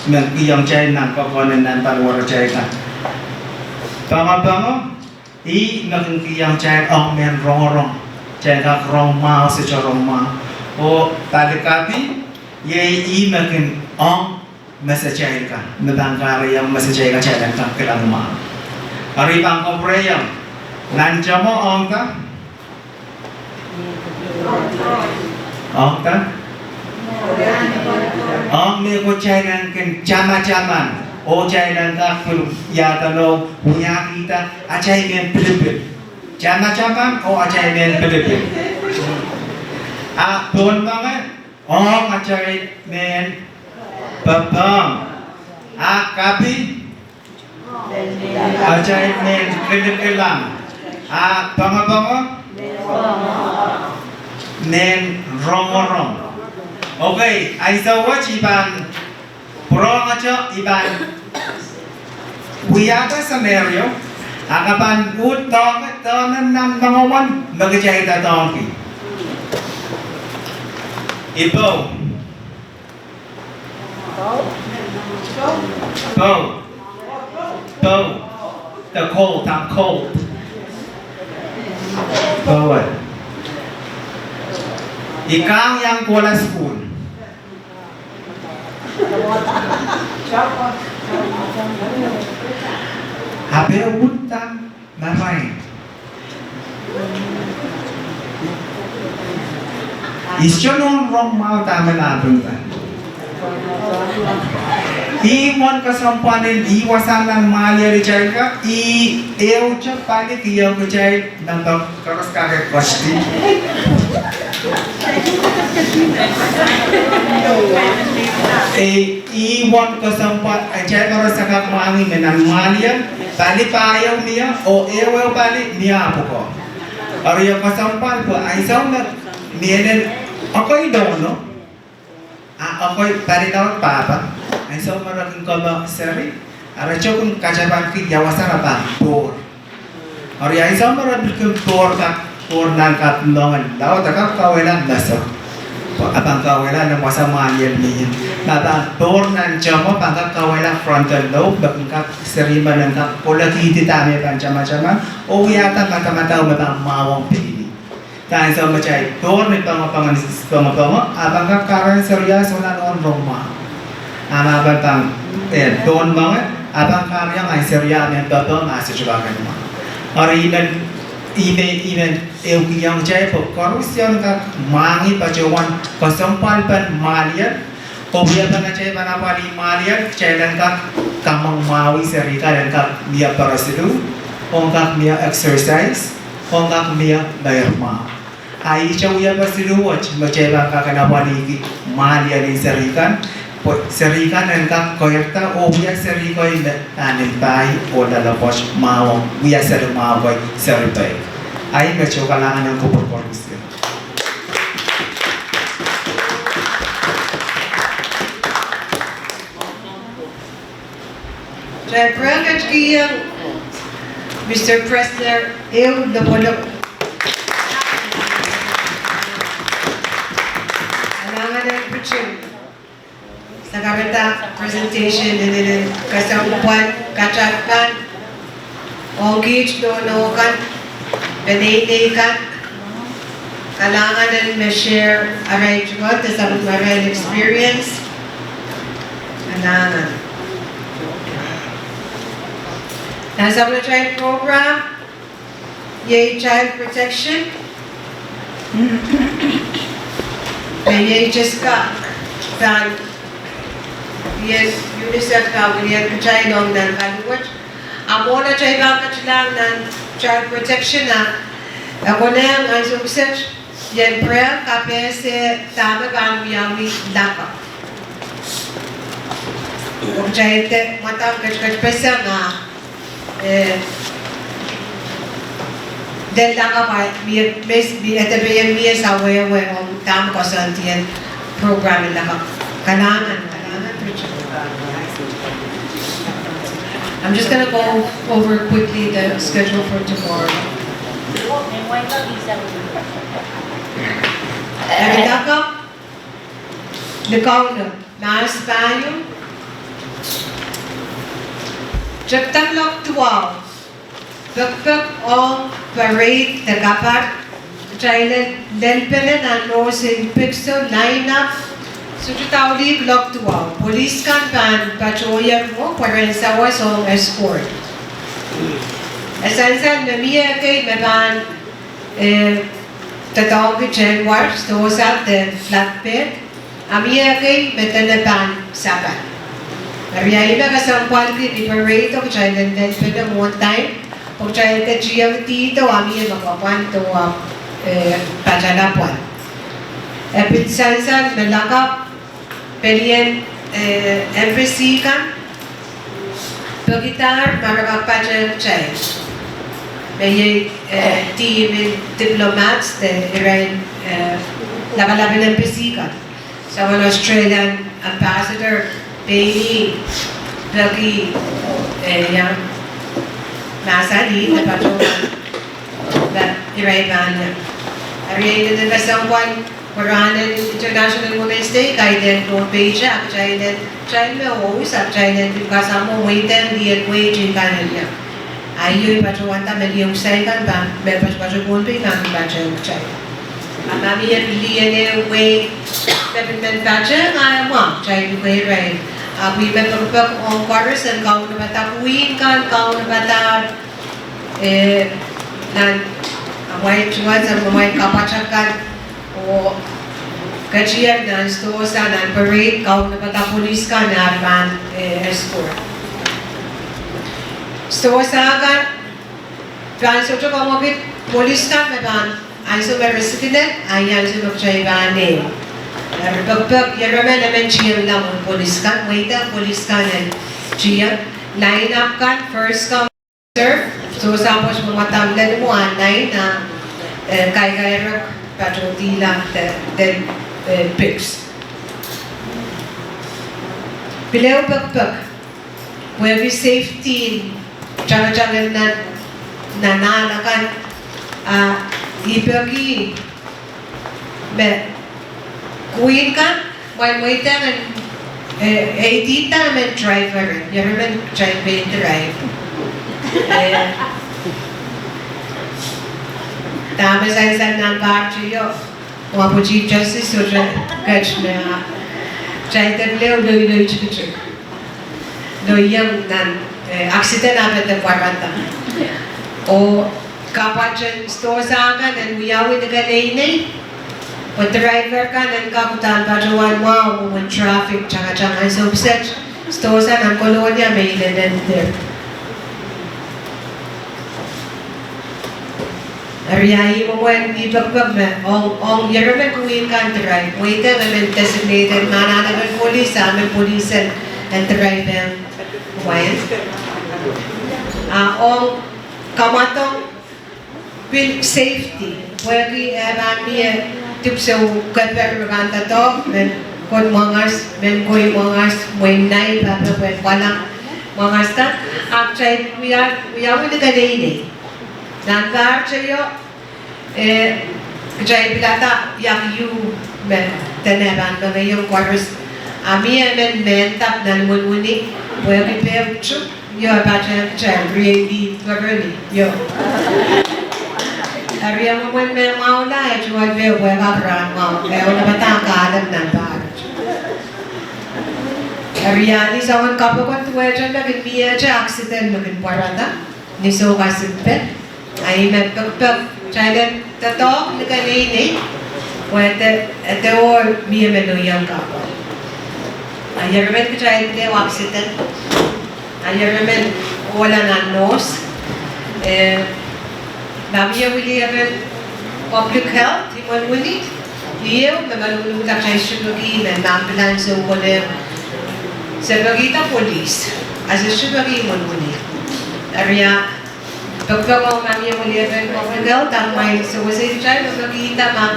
Me kin kihong kitail nan kokohn nan paliwaratail kan. Poangopoango, ih me kin kihong kitail ong mehn rongorong, kitail kak rong mwahu, sohte rong mwahu. Oh palikapi, iei ih me kin ong mesetail kan, me pahn kahrehiong mesetail kan, kitail en kak kilang mwahu. Eri pahn kapwureiong, nan Tomwo ong da? Ong da? Ong me kitail en kin tamataman, oh kitail en kak pil iahda oh wiahkihda atail mehn pilipil. Tamataman oh atail mehn pilipil. A pohnmonge, ong atail mehn popohng. A kapi, atail mehn kilikilang. A pongopongo, mehn rongorong. Okay, ansou wet I pahn pwurehngete, I pahn wiahda scenario, a ke pahn uhd doahke dene nan moangomwen me kitail doadoahngki. I pou. Pou. Pou. The cold, I'm cold. Powe. I kang iang kohla sukuhl. Ape uhdahn marain. I sohte nohn rong mwahu dahme lapinda. Ih mwohn kesempwal en ih wasa nan mwahliel kitail ka, ih ehute pali kihong kitail nan pahn koaros kak koasti. E, ih mwohn kesempwal, kitail koaros kak mwahngih me nan mwahliel, pali pahieu mie, oh ehuehu pali mie ah pwukoa. Eri kesempwal pwe ansou me mie nen ekei nohno, a ekei pali laud pahpa, ansou me re kin komour seri, a re tohn katapanki ia wasa re pahn pour. Eri ansou me re pil kin pour kak, pour nan kak moange laud, e kak kauwehla meso. Pwe a pahn kauwehla nan wasa mwahliel mie. Ma pahn pour nan Tomwo, pahn kak kauwehla frontal lobe, me kin kak seri men en kak kolokihdi dahme pahn tamataman, oh wiahda madamadau me pahn mwahuong pein ih. Ansou me kitail pour ni pongopongo, ni pongopongo, a pahn kak kahrehiong serio sohla nohn rong mwahu. A ma pahn pahn, eh, pohnmonge, a pahn kahrehiong ansou serio me popohng a sohte kak en mwahu. Eri I men, I men, I men ehukihong kitail pwe koarusie en kak mwahngih patohwan kesempwalpen mwahliel, oh wiepen atail pahn apwalih mwahliel, kitail en kak kamwomw mwahu seri kan en kak mie peresiluh, oh kak mie exercise, oh kak mie meir mwahu. A ihte wiepe siluh wet me kitail pahn kak en apwalihki mwahliel en seri kan, pwe seri kan en kak keirda oh wia seri kei me pahn en pai oh loalopwoat mwahu, wia seri mwahu kei seri pei. A I men sohte kalahngan en kupwur koarusie. Kitail pwurehng ketkihong Mister Presler ehu lopwolopw. Kalahngan en pwutin. Sakarada presentation en, en, en kesempwal katapan ong kiht nohno kan, peneinei kan, kalahngan en me share arail tuhkehn de sapwellimarail experience. Kalahngan. Nan sapwellimatail program, iei child protection. Me iei Jessica, pahn, iei UNICEF pahn wilian kitail ong nan kaluwet. A mwohn atail pahn ketilahng nan child protection, a e konehng ansou kiset I en pwurehng kapehse dahme pahn wiawi lakapw. Pwe kitail de mwadang ketiket peseng a, eh, de lakapw a mie, mie, mie, e de pil mie sawehwe ong dahme koasoandien program en lakapw. Kalahngan, kalahngan, Richard. I'm just gonna go over quickly the schedule for tomorrow. Eri lakapw ni Kauno, Mahs pahieu, tepda kuloak duwau. Pekpek ong parade de kabar, kitail lel, lel pene nan North in Pixel line up. Sohte daulih kuloak duwau, polis kan pahn patohier mwo pwe ren sawas ong escort. E sansal me mie ekei me pahn, eh, doadoahngki tehnpas, stosang de flatbed, a mie ekei me dene pahn sapal. Eri ih me kesempwalki ni parade o kitail en lel pene mwohn time, pwe kitail de tieng dihdo a mie me kapwaiada, eh, patala pwal. E pil sansal me lakapw pelien, eh, embassy kan, pekihdahr ma re kak patehng kitail. Me iei, eh, timen diplomats de irail, eh, lapalapen embassy kan. Soangen Australian ambassador, pein ih peki, eh, ia, mahsanih me patohwan me irail pahn ia. Eri ih me kesempwal pwe rahnen International Women's Day, kaidehn Pohnpei, a kitail en, kitail me ous, a kitail en pil kasamwo mweidehng lien wehi kan en ia. A ih patohwanda me lien wsai kan pahn, me patopato Pohnpei pahn patehng kitail. A ma mie lien wehi me pil men patehng, a e mwahu kitail luke irail. A pwe ih me pekipek ong koaros en kaunopada, pwihn kan kaunopada, eh, nan amwail tungoal, amwail kapwatak kan, oh ketier nan stosang, nan parade, kaunopada polis kan ar pahn, eh, escort. Stosang kan pahn sohte kamwekid polis kan me pahn, ansou me re sikinek, a ih ansou me kitail pahn ehu. Eri pekipek, ieremen emen tiengla mwohn polis kan, mweidehng polis kan en tieng, line up kan, first come, first serve, stosang pwoat me mwadang lel mwo a line a, eh, kaikairek patohdihla de, de, eh, piks. Pil ehu pekipek, pwehki safety en tangatang en nan, nan ahl akan, a ih peki me pwihn kan, mwein mweidehng en, eh, eidihda emen driver, ieremen kitail pein drive. Eh, dahme sansal nan pahr teio, oh pwe Chief Justice sohte ket me a, kitail de pil ehu loiloi tikitik. Loiong nan, eh, accident a pil de pwarada. Oh kapwat en stosang kan en wiawi ni keneinei, pwe driver kan en kak uhdahn patohwan mwahu mwomwen traffic tangatang ansou kiset, stosang nan Kolonia me inenen dir. Eri a ih mwomwen ih pekipek me ong, ong ieremen pwihn kan drive, mweidehng emen designated, ma anahnepen polis, a emen polis en, en drive en, mwein. A ong kamwadong pil safety, pwehki e pahn mie dipwisou keper me pahn doadoahk, men kod mwangas, men koi mwangas, mwein nai pahpa pwehn pwalang mwangas kan, a kitail wia, wiawi ni keneinei. Nan pahr teio, eh, kitail pilada ia kiu me dene pahn mengeiong koaros. A mie emen mehndap nan imwinwini, pwehki pehmw tuk, io, e patehng kitail, riei lih pwereni, io. Eri e mwomwen me mwahula, e tungoal pwe e kak rahn mwahu, e kaunopada kahlap nan pahr. Eri a ni soangen kapokon duwehte me kin miehte accident me kin pwarada ni soukasikpe. A ih me pekipek, kitail en doadoahk ni keneinei, pwe e de, e de oh mie me loiong kahpwal. A ieremen kitail pil ehu accident, a ieremen ohla nan nose, eh, ma mie weliepen public health imwinwini, ih ehu me malukluhkda kitail sohte peki me ma ambulance o kolehng, se pekihda polis, a se sohte peki imwinwini. Eri a pekipek ong ma mie weliepen public health, a mwein sewese kitail me pekihda ma,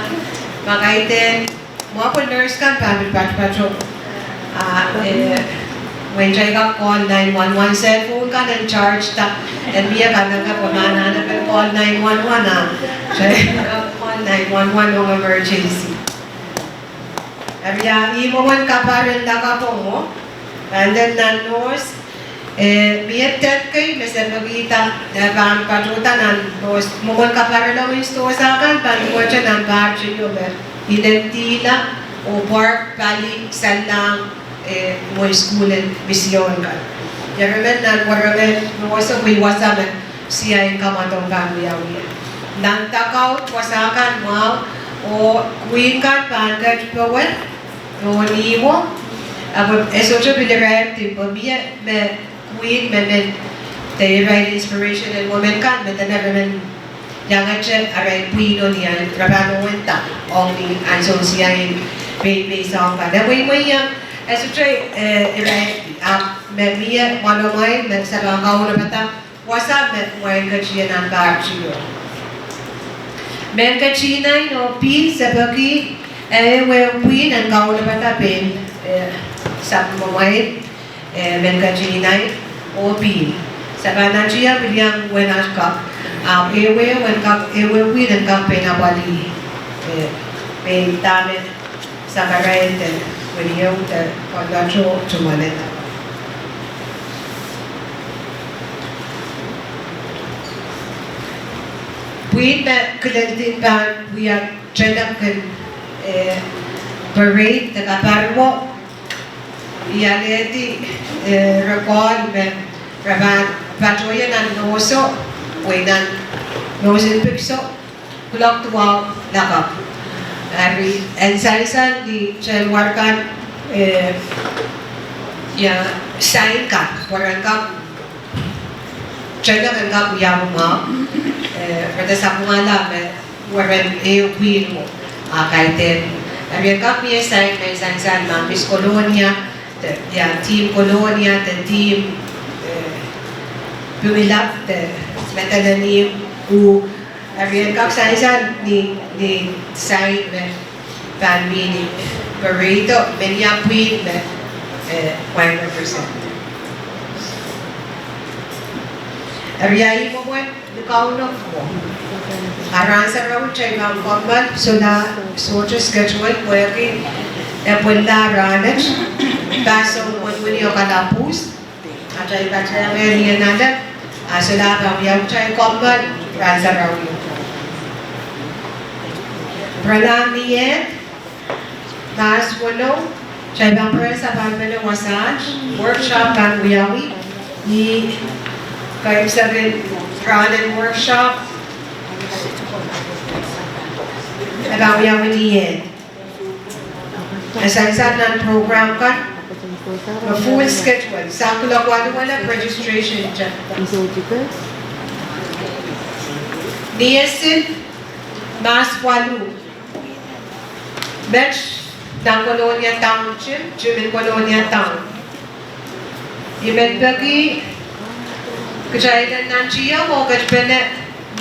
ma kaidehn, mwahu pwe nurse kan pahn pil patopato. A, eh, mwein kitail kak call nine one one, cell phone kan en chargeda, en mie kanengamah pwe ma anahnepen call nine one one, a kitail call nine one one ong emergency. Eri a ih mwomwen kapahren lakapw o mwo, and then nan nose, eh, mie dehd kei me se pekihda, eh, pahn patohda nan nose, mwomwen kapahrelong en stosang kan pahn duwehte nan pahr teio me inendihla, oh pwarek pali sanlahng, eh, mwehi sukuhl en mision kan. Ieremen nan werengehn nohso pwe wasa me siain kamwadong pahn wiawi. Nan dakaun wasa kan mwahu, oh pwihn kan pahn ket powe, oh ni wo, ahpw e sohte pil irair di pwe mie me pwihn me men, de irail inspiration en women kan me dene re men iangete arail pwihno ni ahn re pahn owenda ong ni ansou siain pein, pein soang kan. E mweimwei iang, e sohte, eh, irair, ahpw me mie mwanomwail me se pahn kaunopada wasa me mwail ketin nan partio. Mehn ketihnain oh pihl se peki, eh, ehu pwihn en kaunopada pein, eh, sapwellimamwail, eh, mehn ketihnain oh pihl. Se pahn nantihong pil iang uwen aht kak, ahpw ehu, ehu en kak, ehu pwihn en kak pein apwalih, eh, pein dahme Sakaraia de Winieu de Palato Tumaleta. Pwihn me kileldi pahn wia tenek en, eh, parade de kaparuo, I alehdi, eh, rekohl me re pahn patohie nan nohso, pwe nan nohsen pikso, kuloak duwau lakapw. Eri en sansal ni tehnwar kan, eh, ia, sain kan, pwe ren kak, tenek en kak wiawi mwahu, eh, re de sapwungala me weren ehu pwihn mwo, a kaidehn. Eri en kak mie sain me sansal ma Miss Kolonia, de, ia, Team Kolonia, de Team, eh, Pimilap, de Madolenihmw, uh, eri en kak sansal ni, ni sain me pahn mih ni parade o, me nia pwihn me, eh, wine represent. Eri ia, ih mwomwen ni Kauno mwo. A rahn sarawi kitail pahn kommoal, sohla, sohte schedule, pwehki e pwilda rahnwet, pahn soun wenihmwo kalapwuhs, atail patohwan mie ni anahne, a sohla pahn wiawi kitail kommoal rahn sarawi. Pwe nan ni ehd, Mahs weneu, kitail pahn pwurehng sapwellimomwi wasaht, workshop pahn wiawi, ni kaimwisekid rahn en workshop, e pahn wiawi ni ehd. E sansal nan program kan, me full schedule, sang kuloak waluh welep registration te. Ni esil, Mahs waluh, met nan Kolonia Town, tim, tim en Kolonia Town. I men peki kitail en nantihong oh ketpene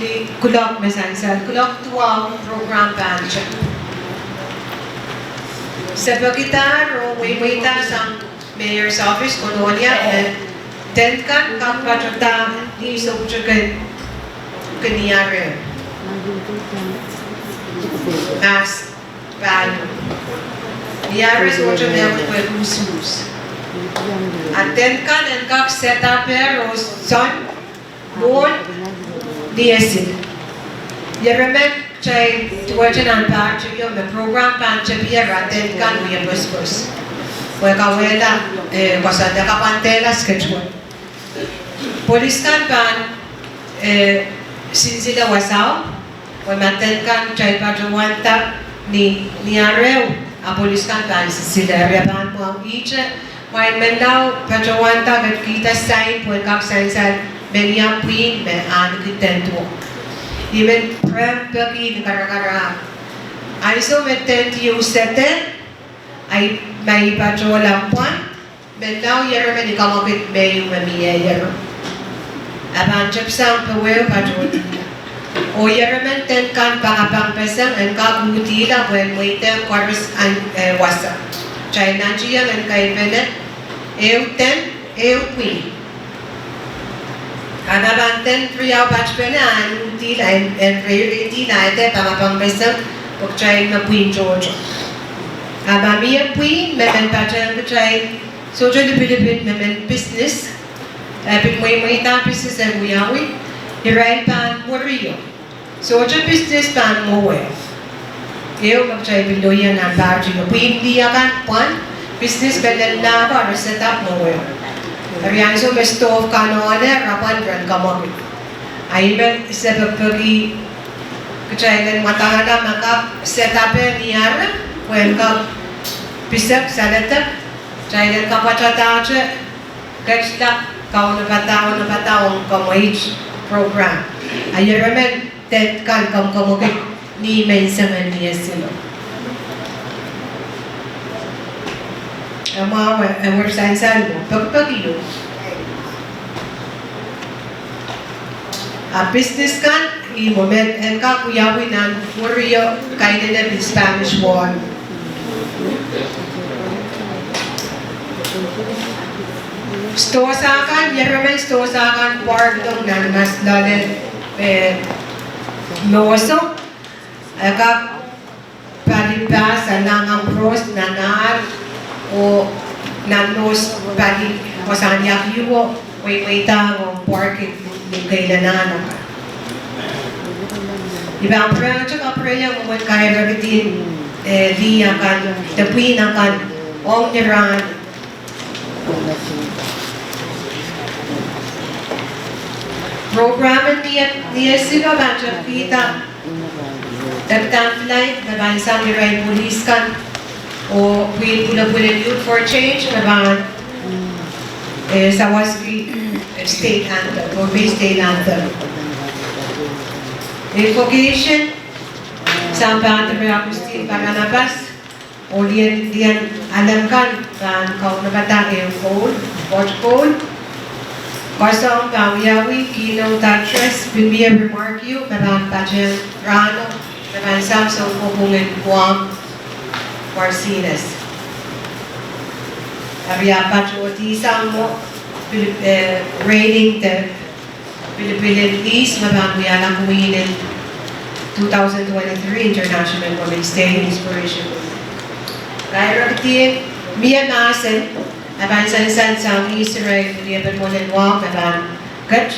ni kuloak me sansal, kuloak duwau program pahn te. Se peki dah oh mweimweida sang Mayor's Office, Kolonia, me tent kan kak patohda ni soutik en Niareo. Mahs pahieu. Niareo sohte mehkot pwehki usuhs. A tent kan en kak set up oh sohn mwohn ni esil. Ieremen kitail duwehte nan patio me program pahn tepier a tent kan wie pospos. Pwe kauwehla, eh, koasoandi, kapwandehla schedule. Polis kan pahn, eh, sinsile wasao, pwe ma tent kan kitail patohwanda ni, Niareo, a polis kan pahn sinsile, eri e pahn mwahu ihte, mwail Menlau patohwanda ketkihda sain pwehn kak sansal me nia pwihn me ahneki tent wo. I men pwurehng peki ni karakarahk. Ansou me tent ieu sehse, a i, ma i patohla pwand, Menlau Ieremen I kamwekid me ieu me mie Ieremen. A pahn tepsang poweo patohla. Oh Ieremen tent kan pangapangpeseng en kak uhdihla pwehn mweidehng koaros en, eh, wasa. Kitail nantihong en kaipene, ehu tent, ehu pwihn. A ma pahn tent riau patpene, a en uhdihla, en, en reireidihla, a ede pangapangpeseng, pwe kitail me pwihn tohto. A ma mie pwihn me men patehng kitail, sohte lipilipil me men business, eh, pil mweimweida business en wiawi, irail pahn mwerio. Sohte business pahn mwowe. Ehu me kitail pil lokaia nan pahr tikitik, pwihn lih akan pwand, business me lella ko, re set up mwowe. Eri ansou me stove kan ohne, re pwand ren kamwakid. A ih me se pekipeki kitail en mwadangala me kak set up ni ara, pwehn kak pisek, saledek, kitail en kapwatadahte, ketla, kaunopada, onopada ong komweit program. A ieremen tent kan kamwakamwakid ni menseng ni esino. Eri mwahu, e wet sansal mwo, pekipeki o. A business kan, ih mwo me en kak wiawi nan wuri o, kaidehn Spanish Wall. Stores akan, ieremen stores akan park dohng nan mas loale, eh, moso, e kak pali pahs, a nangen pros nan ahl, oh nan mour pali, oh sang iak iuo, weimweidahng ong parking ni keila nan ahl. I pahn pwurehng te kapwureiong mwomwen kairkihdi, eh, lih akan, de pwihn akan, ong ni rahn. Program en ni, ni esino pahn tepkihda, tepkihda flag, me pahn sang irail police kan, oh pwihn pwulopwul en Youth for Change, me pahn, eh, sawaski, eh, state anthem, Pohnpei state anthem. Invocation, sang Padre Augustine Barnabas, oh lien, lien alem kan pahn kaunopada ehu koul, pot koul. Koasoang pahn wiawi, keynote address, pil mie remark ehu, me pahn patehng rahno, me pahn sang sounkopwungen Guam, Martinez. Eri a patohdi sang mwo, pil, eh, reigning the pilipil en ihs me pahn wiahla Queen en two thousand twenty-three International Women's Day, Inspiration Women. Kairkihdi mie mahsen, e pahn sansal sang ihs irail, liepen mwoalen wahu me pahn ket.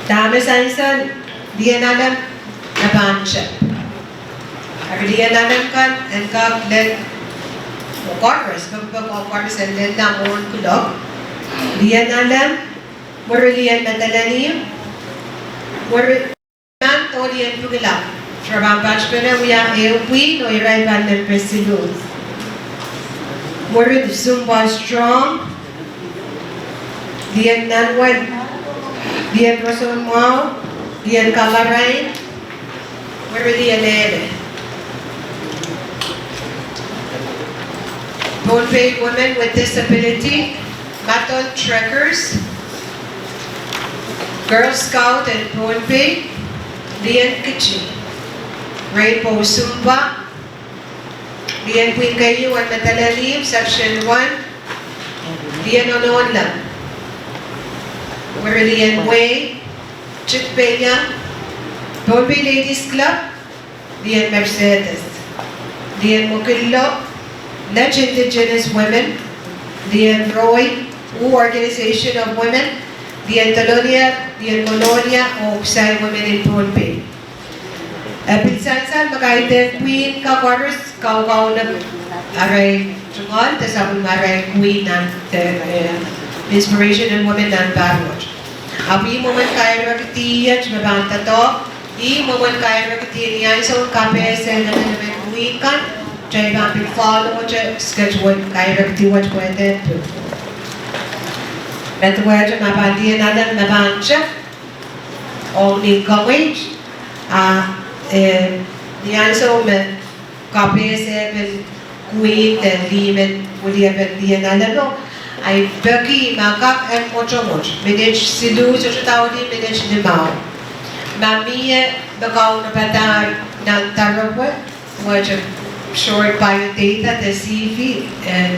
Dahme sansal, lien alem, me pahn tep. Eri lien alem kan en kak lel, oh koaros, pekipek oh koaros en lella mwohn kuloak. Lien alem, mwuri lien medelenihmw, mwuri mand oh lien pwukilap. Re pahn patpene wia ehu pwihn oh irail pahn lel pesiluh. Mwuri Zumba Strong, lien nanwel, lien roson mwahu, lien kamarain, mwuri lien ele. Pohnpei Women with Disability, Maton Trekkers, Girl Scout en Pohnpei, lien kiti, Rainbow Zumba, lien pwihn keieu en medelenihmw, section one, lien onohnla, mwuri lien wehi, Tikpeiang, Pohnpei Ladies Club, lien Mercedes, lien Mokillo, Net Indigenous Women, lien Roi, Wu Organization of Women, lien Dolonier, lien Kolonia, oh Ksai Women in Pohnpei. E pil sansal me kaidehn pwihn kan koaros kaukaunop arail tungoal de sapwellime arail Queen nan, eh, Inspiration en Women nan pahr wet. Ahpw ih mwomwen kairkihdi iet me pahn doadoahk, ih mwomwen kairkihdi ni ansou kapehse en emenemen Queen kan, kitail pahn pil follow-te schedule kairkihdi wet pwehde pil. Medewe te ma pahn lien alem me pahn tep, ong ni komweit, a, eh, ni ansou me kapehse pen Queen de limen, wiliepen lien alemo, I peki ma kak en mwotomwot, minit siluh sohte daudiong minit limau. Ma mie me kaunopada nan doaropwe, wet short biodata de C V, eh,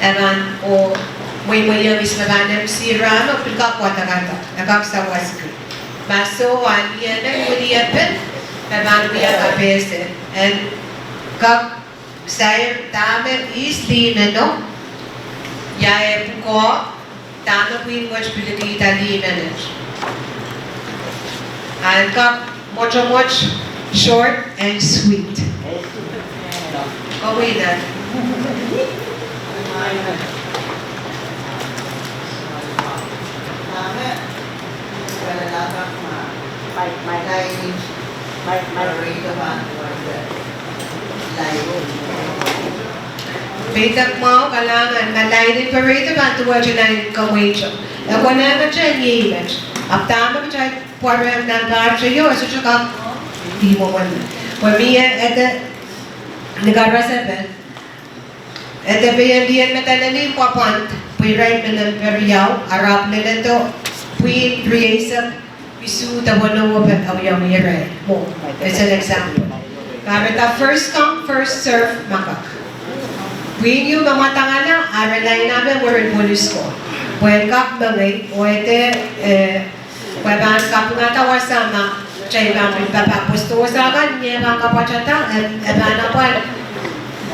e pahn, oh, mweimweiong ihs me pahn M C rahno, pil kak wadekada, e kak sawaski. Ma soh, a lien men wiliepen me pahn wia kapehse, en kak sair dahme ihs limeno, ia e pwukoa, dahme pwihn wet pilikihda limenet. En kak Mwotomwot, short and sweet. Komwi nan. Meidek mwahu, kalahngan, ma lainen parade pahn duwehte lainen kamweito. E konehng met, e ngihl met. Ahpw dahme kitail pwarehng nan pahr teio, e sohte kak ih mwomwen. Pwe mie ede ni karasepe, ede pein lien medalel en pwapwand, pwe irail me nempe riau, ahpw leledo pwihn rieisek, isuh de weneu pwe awiawih irail. Mwo, as an example. Kahrehda first come, first serve, ma kak. Pwihn ieu me mwadangala, a re lain ape mwurin polis ko. Pwe kak mengei, oh ede, eh, pwe pahn kapingada wasa ma kitail pahn pil papah. Pwe sidohsa kan, ni e pahn kapwaiada, e, e pahn apwal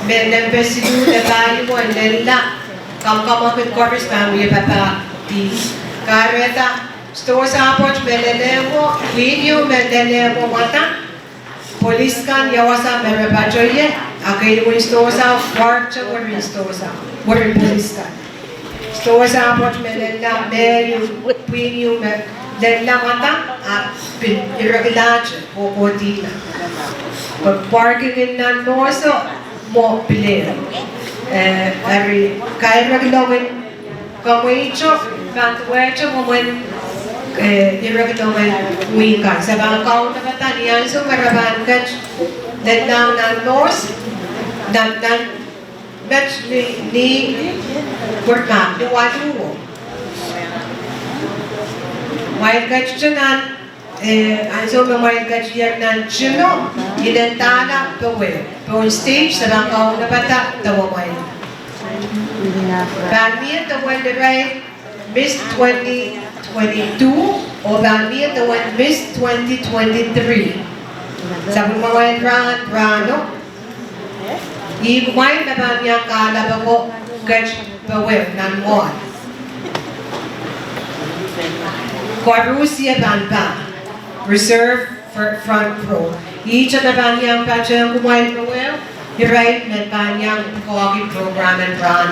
me nempe siluh de pahieu en lella, kamwakamwakid koaros pahn wie papah di. Kahrehda sidohsa pwoat me lelehmwo, pwihn ieu me lelehmwo mwadang, polis kan ia wasa me re patohie, a keieun sidohsa pwarkte mwurin sidohsa, mwurin polis kan. Sidohsa pwoat me lella, me ieu, pwihn ieu me lella mwadang, a pil irekilahte, kohkohdihla. Pwe parking en nan mohso, mwo pil ehu. Eh, eri, kairek longin kamweito pahn duwehte mwomwen, eh, irekilongen wihk kan. Se pahn kaunopada ni ansou me re pahn ket lellahng nan mohso, nan, nan met ni, ni, pwurmah, ni waluwo. Kumwail ketido nan Eh, ansou me kumwail ketier nan tino, inendahla powe, pohn stage, se pahn kaunopada dewemwail. Pahn mie dewel irail Miss twenty twenty-two, oh pahn mie dewel Miss twenty twenty-three. Sapwellimamwail rahn, rahno. Ih kumwail me pahn iang kahlap ako ket powe nan mwoahl. Koarusie pahn pah, reserve for front row. Ihte me pahn iang patehng kumwail powe, irail me pahn iang pwukoahki program en rahn.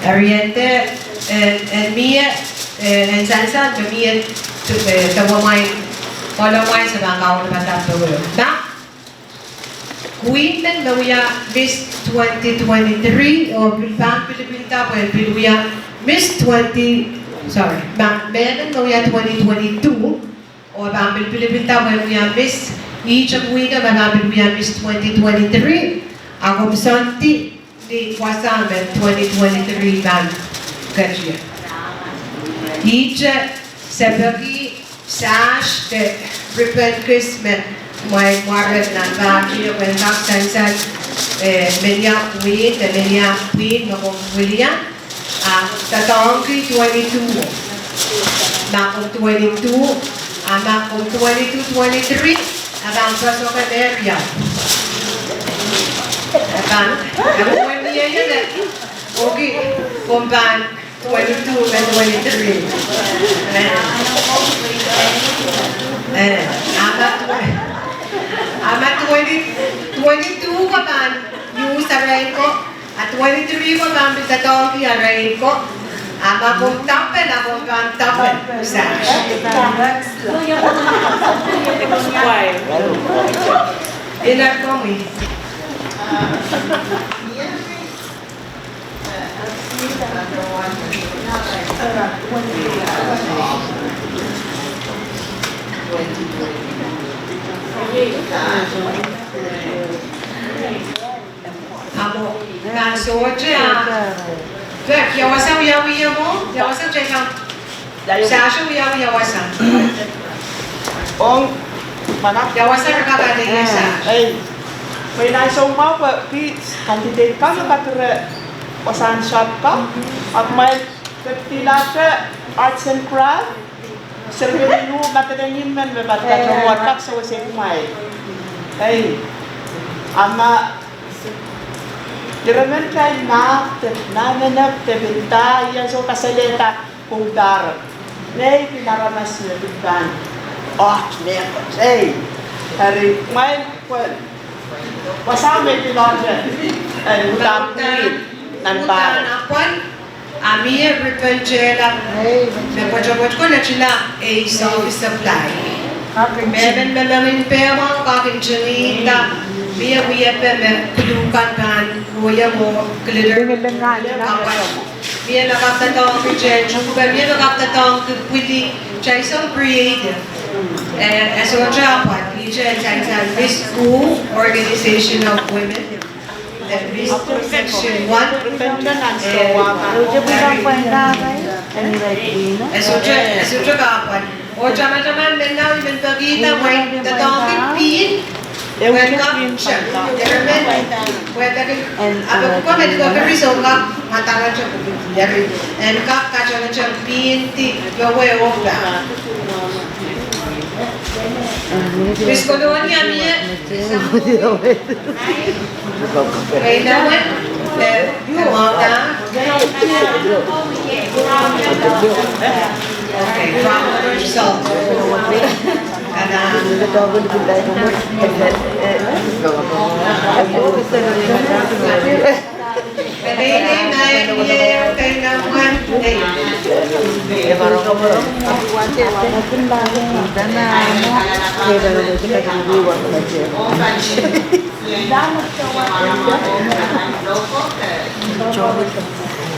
Eri ede, eh, eh, mie, eh, en sansal me mie, eh, dewemwail, kohlomwail se pahn kaunopada powe. Na, Queen men me wia Miss twenty twenty-three, oh pil pahn pilipilda pwe pil wia Miss twenty, sorry, ma, mehmen me wia twenty twenty-two, oh pahn pil pilipilda pwe wia Miss, ihte Queen me pahn pil wia Miss twenty twenty-three, a komw soandi ni wasa me twenty twenty-three pahn ketie. Ihte se peki sash de ribbon kis me kumwail mware nan pahti, oh pahn kak sansal, eh, menia pwihn, de menia pwihn me komw wilian. A doadoahngki twenty-two. Ma komw twenty-two, a ma komw twenty-two twenty-three, a pahn pwoson ke meriau. A pahn, a pahn mie ie, okay, komw pahn twenty-two me twenty-three. Eh. Eh, a ma twe-, a ma twenty, twenty-two ko pahn use arail ko, a twenty-three ko pahn pil doadoahngki arail ko, a ma komw tapel, a komw pahn tapel sash. Why? Iner komwi. Amo, nan sohte a. Pek, ia wasa wiawi mwo, ia wasa teikan. Sasho wiawi ia wasa. Ong, mana. Ia wasa re kak ale ia sash. Ei. Pwe nan soumwahu pwe candidate kan me kapere wasahn sopwko. Ahpw kumwail pepdilahte arts and craft. Serpeni nu madelengin men me pahn kak sewese kumwail. Ei. A ma, ire men kain mahk de nahnenep de pil da ia soh kasalehda pwung pare. Nei kin aramas me pil pahn oht mehkot. Ei, eri mwail pwe wasao me pil oht, en udahn pil nan pahn apwal. A mie ribbon teikan me pwetepwet ko letilang ei self supply. Mehmen me mengin pehmwahu kak ntingihda, mie wiepe me kuluhkan pahn kohieng oh glitter. Mie me kak doadoahngki teikan, mie me kak doadoahngki pwili, kitail soang creative. Eh, e sohte apwal, ihte sansal Miss U, Organization of Women. The Miss Section One. Eh, e sohte, e sohte kak apwal. Oh tamataman men lao I men pekihda mwein doadoahngki pin. Mwein kak, eh, men, mwein peki, a peki ko men ko keri soh kak matangete pwuki, eri en kak katangatang pin di lowe oh pah. Miss Kolonia mie. Kei na wen, eh, Mauda. Okay, from the result. Kanan. Peleinei, naen ie, kei na wen, eh.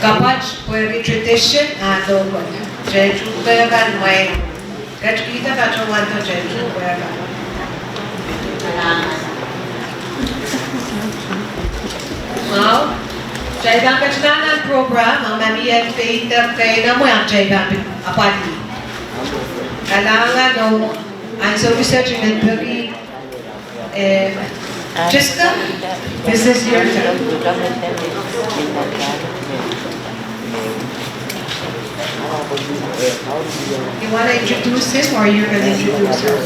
Kapwat pwehki tradition a local. Kitail tuhke kan mwein. Ketikihda patohwan doadoahngki kitail tuhke kan. Mwahu, kitail pahn ketikihda nan program, a ma mie pein de kei na mwe, a kitail pahn pil apwalih. Kalahngan oh ansou kiset I men peki Eh, Jessica, this is your turn. You wanna introduce him or you're gonna introduce her?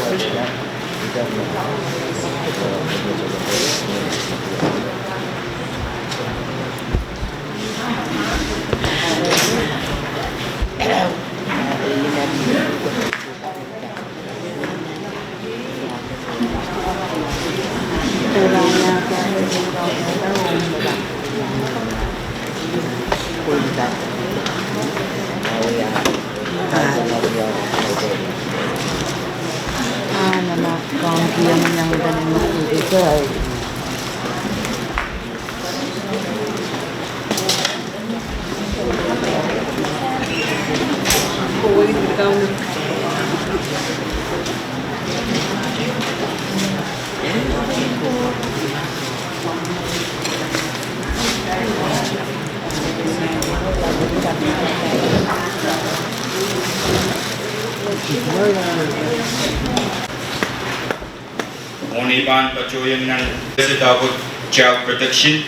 Mwohn ei pahn patohiong nan Ambassador ko Child Protection,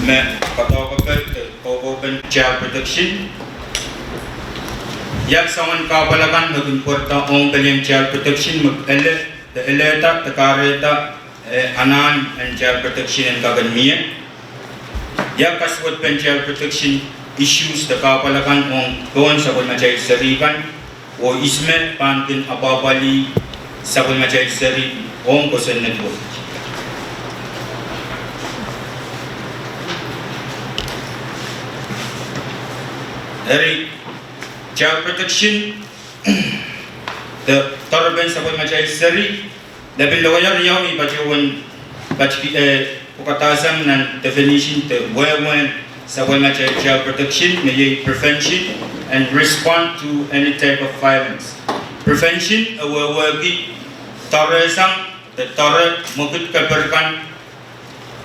me koadoahkohpe, eh, koadoahkohpen Child Protection. Iang soangen kahpwal akan me kin pwarada ong pelien Child Protection me ele, de elehda, de kahrehda, eh, anahn en Child Protection en kak en mie. Iang kasuwedpen Child Protection issues de kahpwal akan ong pohn sapwellimatail seri kan. Oh ihs me pahn kin apwapwalih sapwellimatail seri ong kosonned wet. Eri, Child Protection, de doarepen sapwellimatail seri, lepin lokaia riau me I patohwan patohwan, eh, pwukadahsang nan definition de wehwehn sapwellimatail Child Protection, me iei prevention and respond to any type of violence. Prevention, e wehwehki doarehsang, de doare mwekid keper kan,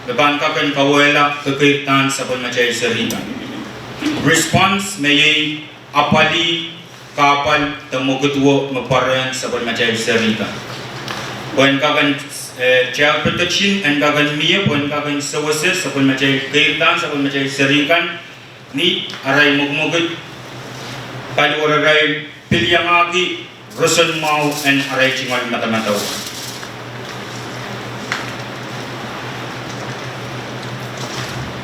me pahn kak en kauwehla kekeirdan sapwellimatail seri kan. Response, me iei apwalih kahpwal de mwekid wo me pwarehng sapwellimatail seri kan. Pwehn kak en, eh, Child Protection en kak en mie, pwehn kak en sewese sapwellimatail kekeirdan sapwellimatail seri kan, ni arail mwekimwekid, paliwararail pil iangahki roson mwahu en arail tungoal madamadau.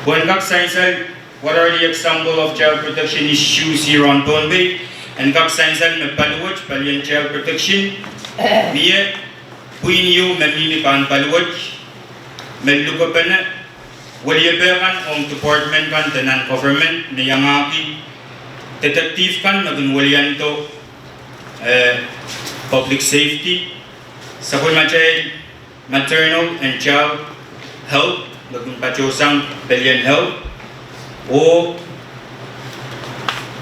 Pwehn kak sansal what are the example of child protection issues here on Pohnpei? en kak sansal me paliwet, palien child protection, mie pwihn ieu me mihmi pahn paliwet, me lukepene, weliepe kan ong department kan de nan government me iangahki detective kan me kin weliando, eh, public safety, sapwellimatail maternal and child health, me kin patohsang pelien health, oh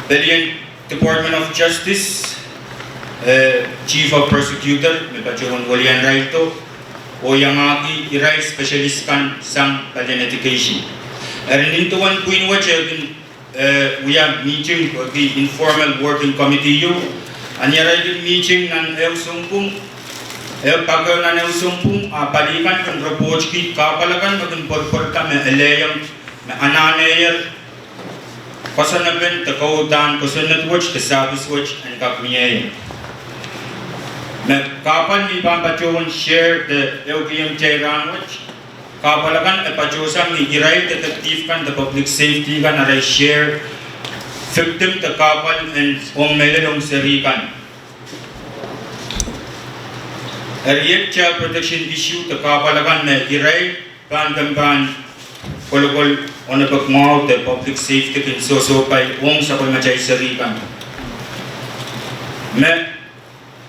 pelien Department of Justice, eh, Chief of Prosecutor, me patohwan welian irail do, oh iangahki irail specialist kan sang pelien education. Eri nin duwen pwihn wet e kin, eh, wia meeting, pwehki informal working committee ieu, a ni arail kin meeting nan ehu sounpwong, ehu pakehu nan ehu sounpwong, a pali kan kin report ki kahpwal akan me kin pwurpwurda me elehiong, me anahnehier kosonnepen de kaudahn kosonned wet de service wet en kak mie ie. Me kahpwal me I pahn patohwan share de ehukihong kitail rahn wet, kahpwal akan e patohsang ni irail detective kan de public safety kan arail share victim de kahpwal en ong mehlel ong seri kan. Eri iet child protection issue de kahpwal akan me irail pahn kin pahn kolokol onopek mwahu de public safety kin sohsohpai ong sapwellimatail seri kan. Me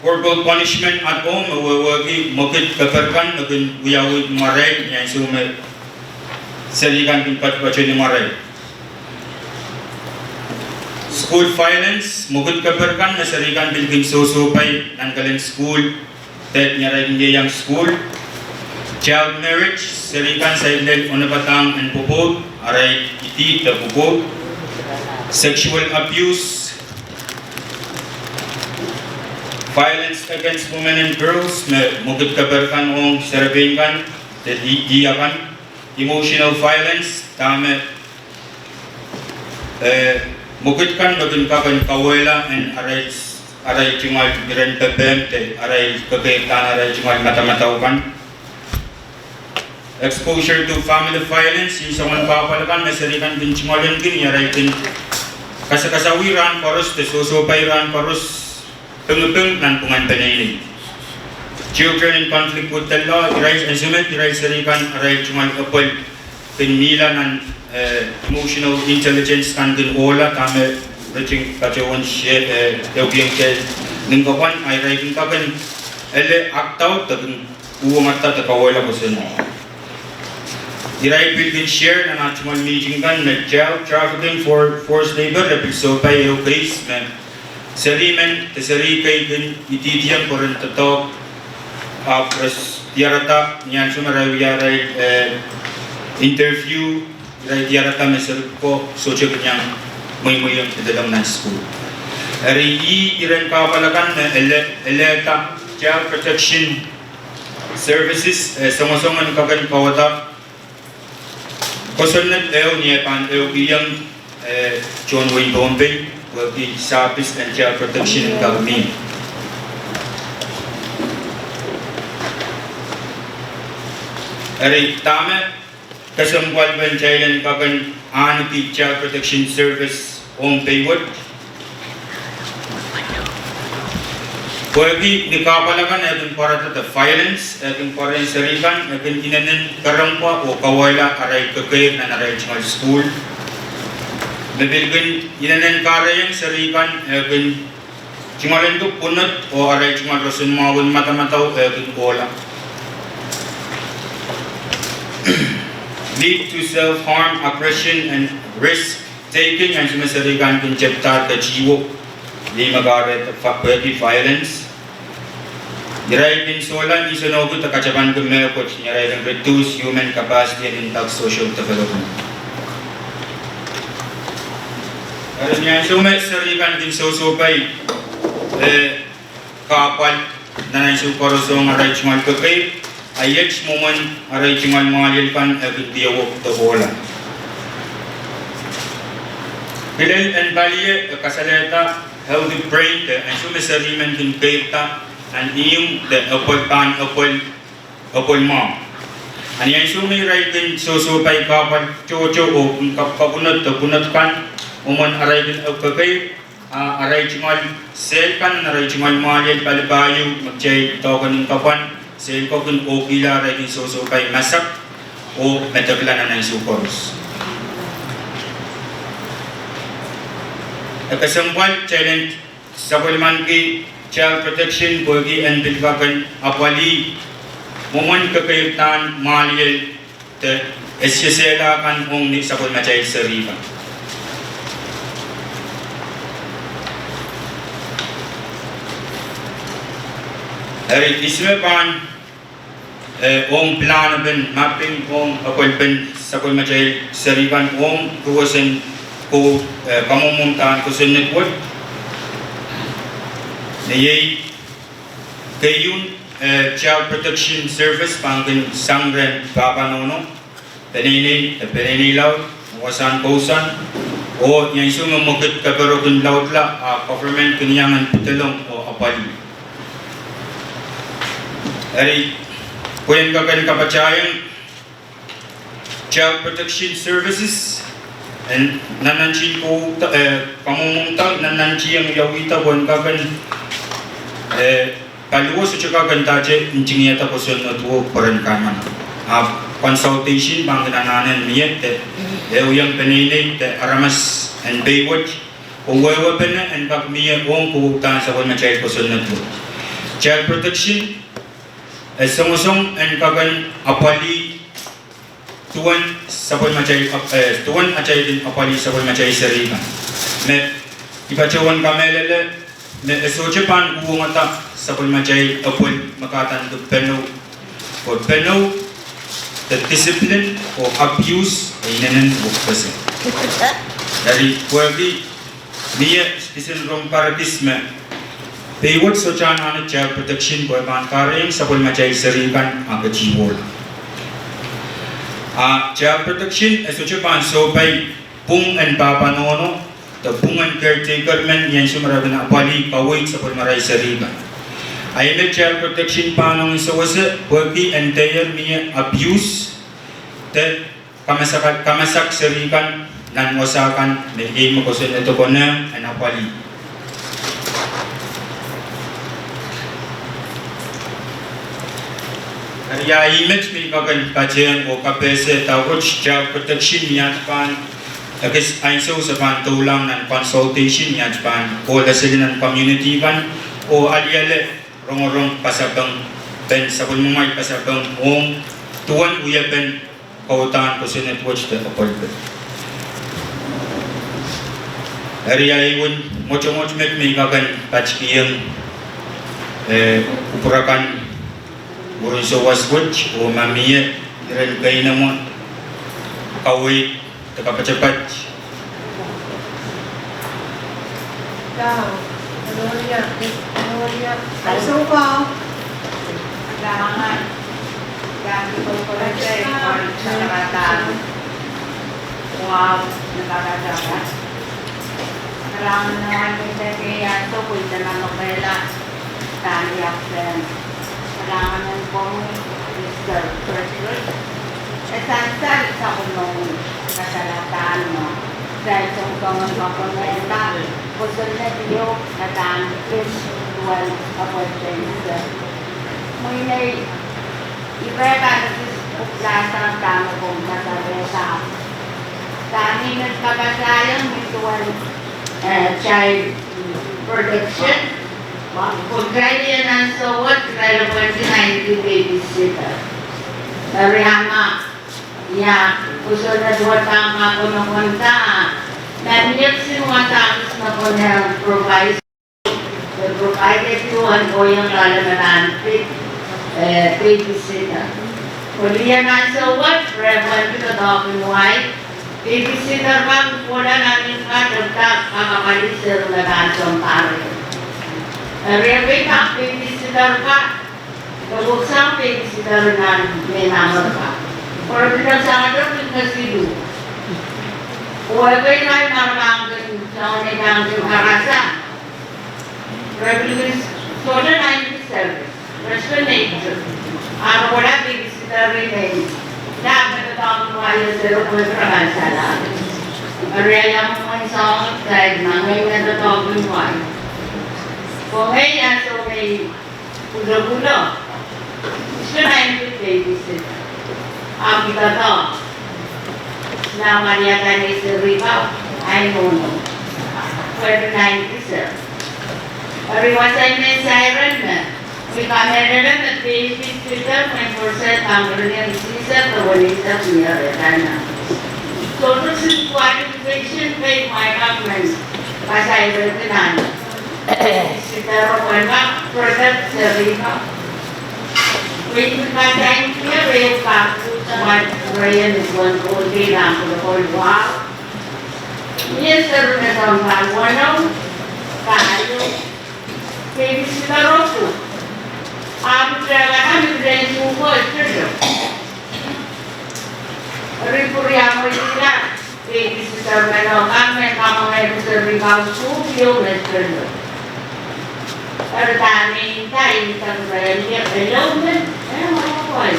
corporal punishment at home, me wehwehki mwekid keper kan me kin wiawi ni mwarail ni ansou me seri kan kin patopato ni mwarail. School violence, mwekid keper kan me seri kan pil kin sohsohpai nan kelen school, de ni arail kin ieiang school. Child marriage, seri kan saikinte onopadahng en pwopwoud, arail idih de pwopwoud. Sexual abuse, violence against women and girls, me mwekid keper kan ong serepein kan de idih akan. Emotional violence, dahme, eh, mwekid kan me kin kak en kauwehla en arail, arail tungoal iren pepehm de arail kekeirda nan arail tungoal madamadau kan. Exposure to family violence, ni soangen kahpwal akan me seri kan kin tungoal en kin, ni arail kin kasakasawih rahn koaros de sohsohpai rahn koaros, pengipeng nanpwungen peneinei. Children in conflict with the law, irail ansou me irail seri kan arail tungoal epwel kin mihla nan, eh, emotional intelligence kan kin ohla, dahme Richard patohwan share, eh, ehukihong kitail nin kapwan, a irail kin kak en ele act out de kin uhwongada de kauwehla kosonned. Irail pil kin share nan ah tungoal meeting kan me child trafficking, for forced labor, e pil sohpai ehu case me seri men de seri kei kin idihdiong pwe ren doadoahk, ahpw re diarada ni ansou me irail wia arail, eh, interview, irail diarada me seri ko sohte kin iang mweimweiong pedelong nan school. Eri ih iren kahpwal akan me ele, elehda child protection services, eh, songosong en kak en kauwada kosonned ehu ni eh pahn ehukihong, eh, tohn wehin Pohnpei, pwehki service en child protection en kak mie. Eri dahme kesempwalpen kitail en kak en ahneki child protection service ong Pohnpei wet? Pwehki ni kahpwal akan e kin pwarada violence, e kin pwarehng seri kan, e kin inenen kerempwa oh kauwehla arail kekeir nan arail tungoal school. Me pil kin inenen kahrehiong seri kan, e kin tungoal en pwunod oh arail tungoal roson mwahu en madamadau e kin ohla. Lead to self-harm, aggression and risk taking, ansou me seri kan kin tepda de tiwo, ni me kahrehda pwehki violence. Irail kin sohla ni sonohki de katapanki mehkot, ni arail kin reduce human capacity and impact social development. Eri ni ansou me seri kan kin sohsohpai, eh, kahpwal nan ansou koaros ong arail tungoal kekeir, a iet mwomwen arail tungoal mwahliel kan e kin diawehn dokohla. Kilel en pali e kasalehda healthy brain de ansou me seri men kin keirda nan ihmw de epwel pahn epwel, epwel mwahu. A ni ansou me irail kin sohsohpai kahpwal tohto oh kin kak pwunod de pwunod kan mwomwen arail kin kekeir, A arail tungoal sel kan, arail tungoal mwahliel palipahieu, me kitail doadoahk en kapwan, sel ko kin ohkihla arail kin sohsohpai masak oh medekla nan ansou koaros. E kesempwal, kitail en sapwellimaniki child protection pwehki en pil kak en apwalih mwomwen kekeirdan mwahliel de esehla kan ong ni sapwellimatail seri kan. Eri, ihs me pahn, eh, ong pilahn en mapping ong apwalpen sapwellimatail seri kan ong duwen ko, eh, kamwomwomwdahn kosonned wet. Ni ei keieun, eh, Child Protection Service pahn kin sang rehn pahpa nohno, peneinei, eh, peneinei laud, wasahn kousoan, oh ni ansou me mwekid kaperen kin laudla, a government kin iang en pidelong oh apwalih. Eri, pwehn kak en kapatahieng Child Protection Services, en nannanti ko, eh, kamwomwomwdahn nannanti en wiawihda pwehn kak en, eh, paliwar sohte kak en dahte ntingiada kosonned wet pwe ren kanmana. A consultation pahn kin anahne mie de, eh, wiahiong peneinei de aramas en pei wet, oh wehwehpene en kak mie ong koudahn sapwellimatail kosonned wet. Child Protection, eh, songosong en kak en apwalih duwen sapwellimatail, eh, duwen atail kin apwalih sapwellimatail seri kan. Me I patohwan kamehlele me e sohte pahn uhwongada sapwellimatail apwal me kadahniki penou. Pwe penou de discipline oh abuse e inenen wekpeseng. Eri pwehki mie kisin rong parakis me pei wet sohte anahne Child Protection pwe pahn kahrehiong sapwellimatail seri kan a ketihwohla. A Child Protection e sohte pahn sohpai pwung en pahpa nohno de pwung en caretaker men ni ansou me re kin apwalih kaweid sapwellimarail seri kan. A ih me Child Protection pahn ong sewese pwehki en dehr mie abuse de kamasak, kamasak seri kan nan wasa kan me iei me kosonned konehng en apwalih. Eri a ih met me I kak en patehng oh kapehse dahkot, Child Protection ni at pahn ekis ansou se pahn doulahng nan consultation ni at pahn kohla seli nan community kan oh aliale rongorong pasapeng, pen sapwellimamwail pasapeng ong duwen wiepen koudahn kosonned wet de apwalih. Eri a ih uwen mwotomwot met me I kak en patikihong, eh, kupwur akan mwurin souwas wet oh ma mie iren keinemwe, kaweid de kapatapat. Kalahngan en komwi, Mister President. E sansal sapwellimomwi kasalehda me kitail soangen kapwunod me kosonned ieu me pahn pid duwen apwalpen seri. Mwein ei, ire pahn ekis pwuklahsang dahme komw kasalehda. Dahme I men kapatahiong ni duwen, eh, Child Protection. Pwe kitail iang ansou wet kitail appoint-i ninety babysitter. Eri a ma ia kosonned wet pahn kak konokonda, ma mie kisin wasa me konehng provide, provide duwen kohieng loale me pahn pid, eh, babysitter. Pwe iang ansou wet re appoint-i doadoahk en wai babysitter kan, kohla nan imwin kan, re pahn kak apwalih seri me pahn sounpar. Eri ekei kak babysitter kan, e wehwehki sang babysitter nan mehn Amerika. Pwe re pil sang eder pil kesiluh. Oh ekei irail me re pahn kin soangen, pahn kin karasang, re pil sohte ninety service. Re sohte ninety. A re kohla babysitter remain. Dahme doadoahk en wai seri pwe re pahn salah. Eri ia Soang, kitail nangen me doadoahk en wai. Pwe ngehi ansou me I pwulopulo, I sohte naineki babysitter. Ahpw I doadoahk. Nan maliakan ei serihko, I nohno. Pwe I naineki seri. Eri wasa I men sair me I kamehlele me babysitter men koaros pahn kerenieng sehse de weneisek mie rehtail nan. Sohte sehse qualification pwe mwail kak men kasairehki nan. Babysitter pwe kak protect serihko. Pwe I kasairehki ehu kak mwail rehn wen koldei nan kolokol wau. Mie seri me sounpar weneu, pahieu, babysitter roko. Ahpw I pil kak kak mie rehn sukuhl telo. Eri pwuriamweikihla babysitter men oh kak men kamwengehki serihko sukuhl me telo. Eri dahme I nda, I nda rehn ie, hello men, eh, mwail kak wai.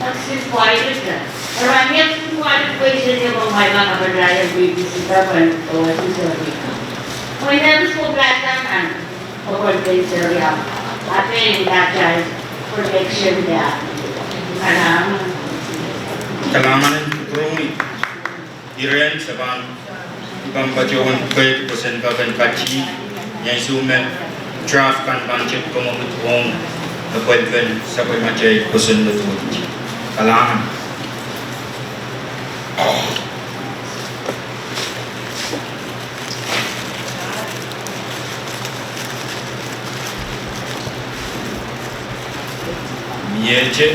Ak sehse qualified. Eri ma I sehse qualified, I sehse mwail kak kapwaiada babysitter pahn koasoia serihko. Mwein I sehse qualified nan. Koasoia serihko. Ahpw I nda child protection de. Kalahngan. Kalahngan en kupwuromwi. Iren se pahn ipw pahn patohwan pwehki pwoson kan en katiht, ni ansou me draft kan pahn tepda komwi ong epwelpen sapwellimatail pwoson me dohte. Kalahngan. Miehte.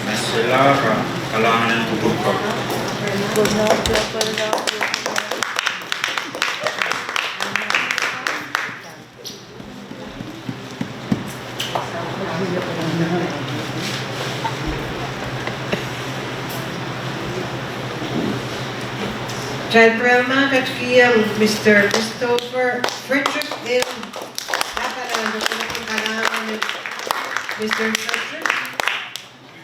Masela, kalahngan en kupwurko. Kitail pwurehng ketikihong Mister Christopher Frederick M. Kalahngan, kalahngan, Mister Frederick.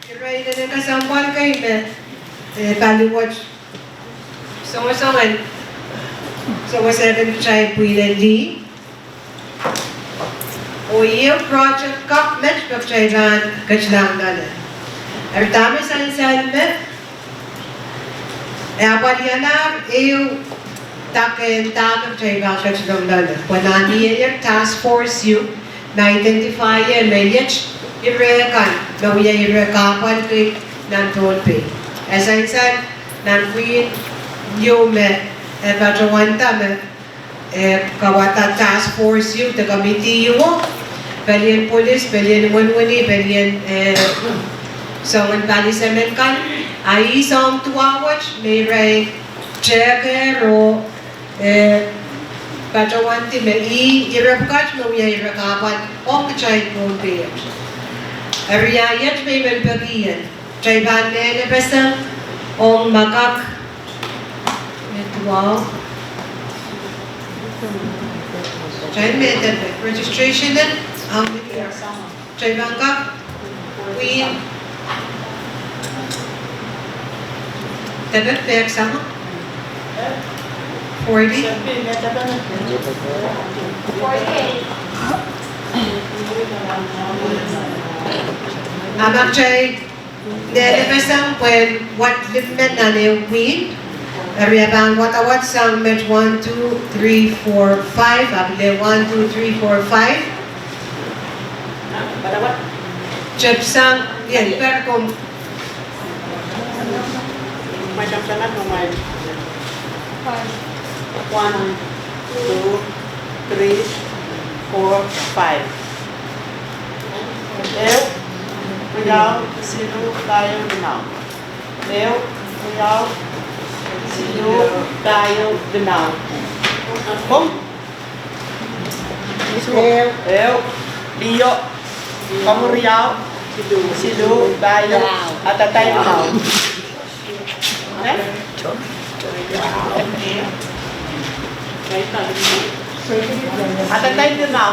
Irail en kesempwal kei me, eh, pali wet songosong en, songosong en kitail pwihn en lih. Oh ieu project kak met me kitail pahn ketilahng loale. Eri dahme sansal me, e apwalialahr ehu dake en dahme kitail pahn ketilong loale. Pwe nan iei task force ieu, me identify me iet ire kan me wia ire kahpwal kei nan Pohnpei. E sansal nan pwihn ieu me e patohwanda me e kauwada task force ieu de committee ieu, pelien polis, pelien wenwene, pelien, eh, soangen pali semen kan, a ih soahng duwau wet me irail take care oh, eh, patohwandi me ih ire pwukat me wia ire kahpwal ong kitail Pohnpei. Eri iet me I men peki ien. Kitail pahn lelepeseng ong me kak, me duwau. Kitail me depe registration en, ah, kitail pahn kak pwihn depe pehk soangen forty. A ma kitail lelepeseng pwehn wad lipmen nan ehu pwihn. Eri e pahn wadawad sang met one, two, three, four, five, a pil one, two, three, four, five. Tepsang, ien, pahn komw. One, two, three, four, five. Ehu, riau, siluh, pahieu, limau. Ehu, riau, siluh, pahieu, limau. Komw? Ehu, liho, komw riau, siluh, pahieu, adadai limau. Eh? Adadai limau.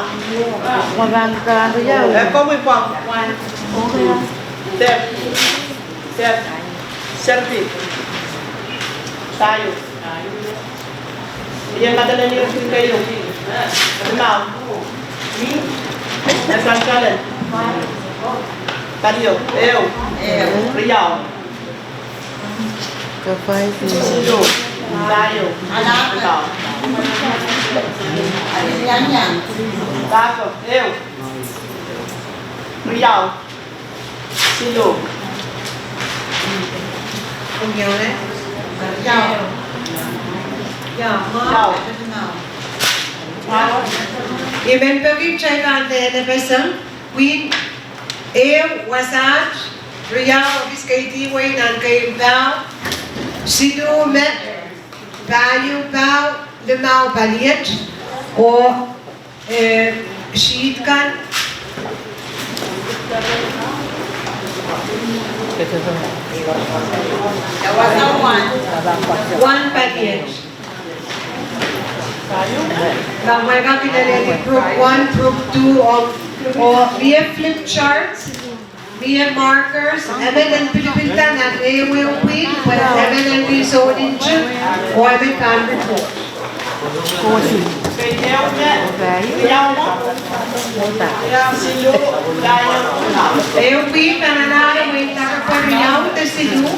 Mwein pahn kahrehiong. Eh, komwi pwang. One, two, three, four, five, six, seven, eight, nine, ten. Pahieu. Iei Madeline Keieu. Limau. Neswan Kalen. Pahieu. Ehu. Riau. Silu. Pahieu. Limau. Pahieu. Ehu. Riau. Silu. Iau. Iau. I men peki kitail pahn lehn F S M, pwihn ehu, wasaht, riau, ohpis keidi wei nan keimw pahu, silu met, pahieu pahu, limau paliet, oh Eh, sheet kan. One paliet. Nan wehwehki lel group one, group two, oh, oh, mie flip chart. Mie markers, emen en pilipilda nan ehuehu pwihn, pwe emen en pil sohte nting, oh emen pahn report. Ehu pwihn pahn anahne weidaka pwe riau de silu.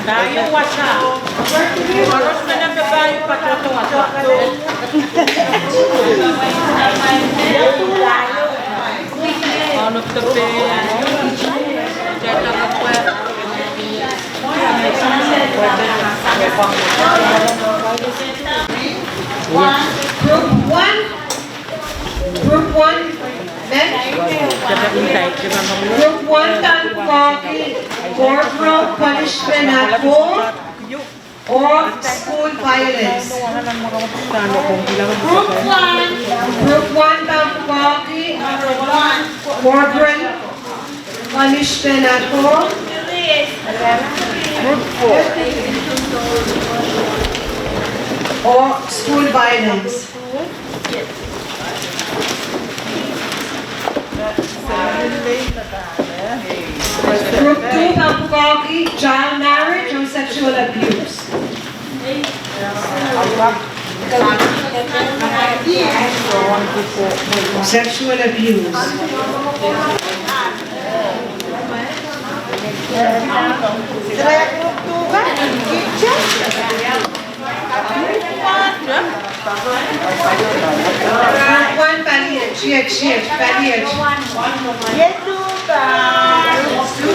Pahieu wasa. Koaros me nan pahieu patohdo wasa. All of the pain. Group one. Group one, men. Group one pahn pwukoahki corporal punishment at home or school violence. Group one. Group one pahn pwukoahki corporal punishment at home. Group four. Or school violence. Group two pahn pwukoahki child marriage or sexual abuse. Sexual abuse. Group one paliet, iet, iet, paliet.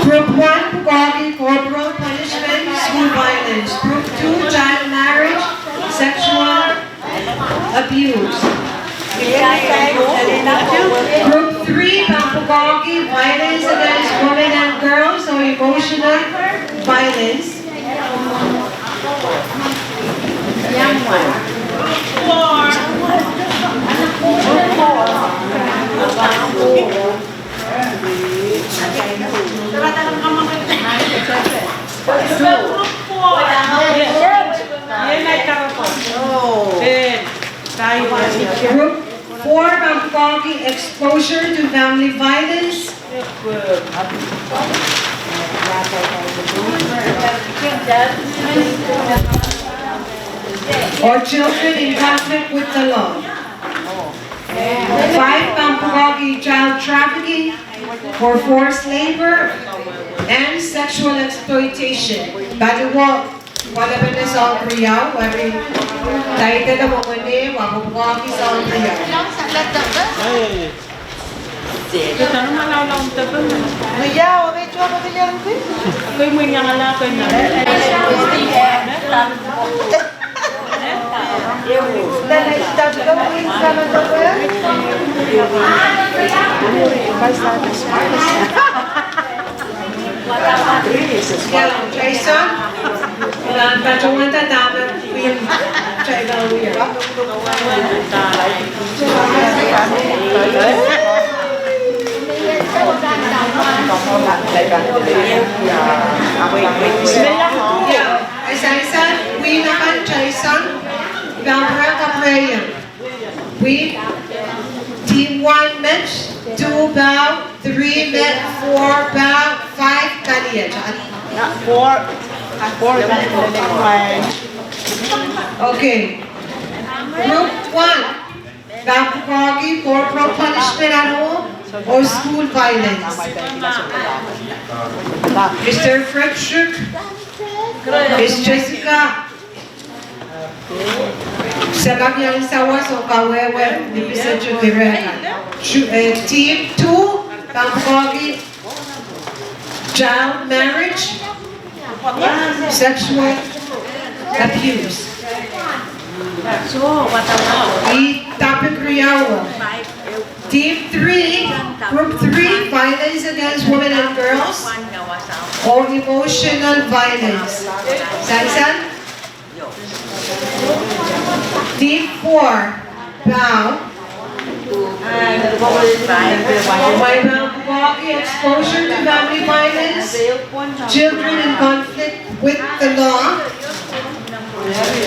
Group one pwukoahki corporal punishment, school violence. Group two, child marriage, sexual abuse. Group three pahn pwukoahki violence against women and girls or emotional violence. Group four pahn pwukoahki exposure to family violence or children in conflict with the law. Five pahn pwukoahki child trafficking or forced labor and sexual exploitation. Paliwar, walepene soahng riau, wari taidele mwomwen ehu, wa pwukoahki soahng riau. Jason, nan patohwanda dahme pwihn tailong wia. Ia, sansal pwihn akan Jason, pahn pwukoahki prayer. Pwihn, team one met, two pahu, three Three men, four pahn, five paliet. Four, four pahn. Okay. Group one. Pahn pwukoahki corporal punishment at home or school violence. Mister Frederick, Miss Jessica, Sakakian Sawas oh Kawehwe, Nipisatu Kireka. Team two, pahn pwukoahki child marriage, sexual abuse. Ih topic riau. Team three, group three, violence against women and girls or emotional violence. Sansal? Team four, pahn. Mwein pahn pwukoahki exposure to family violence, children in conflict with the law.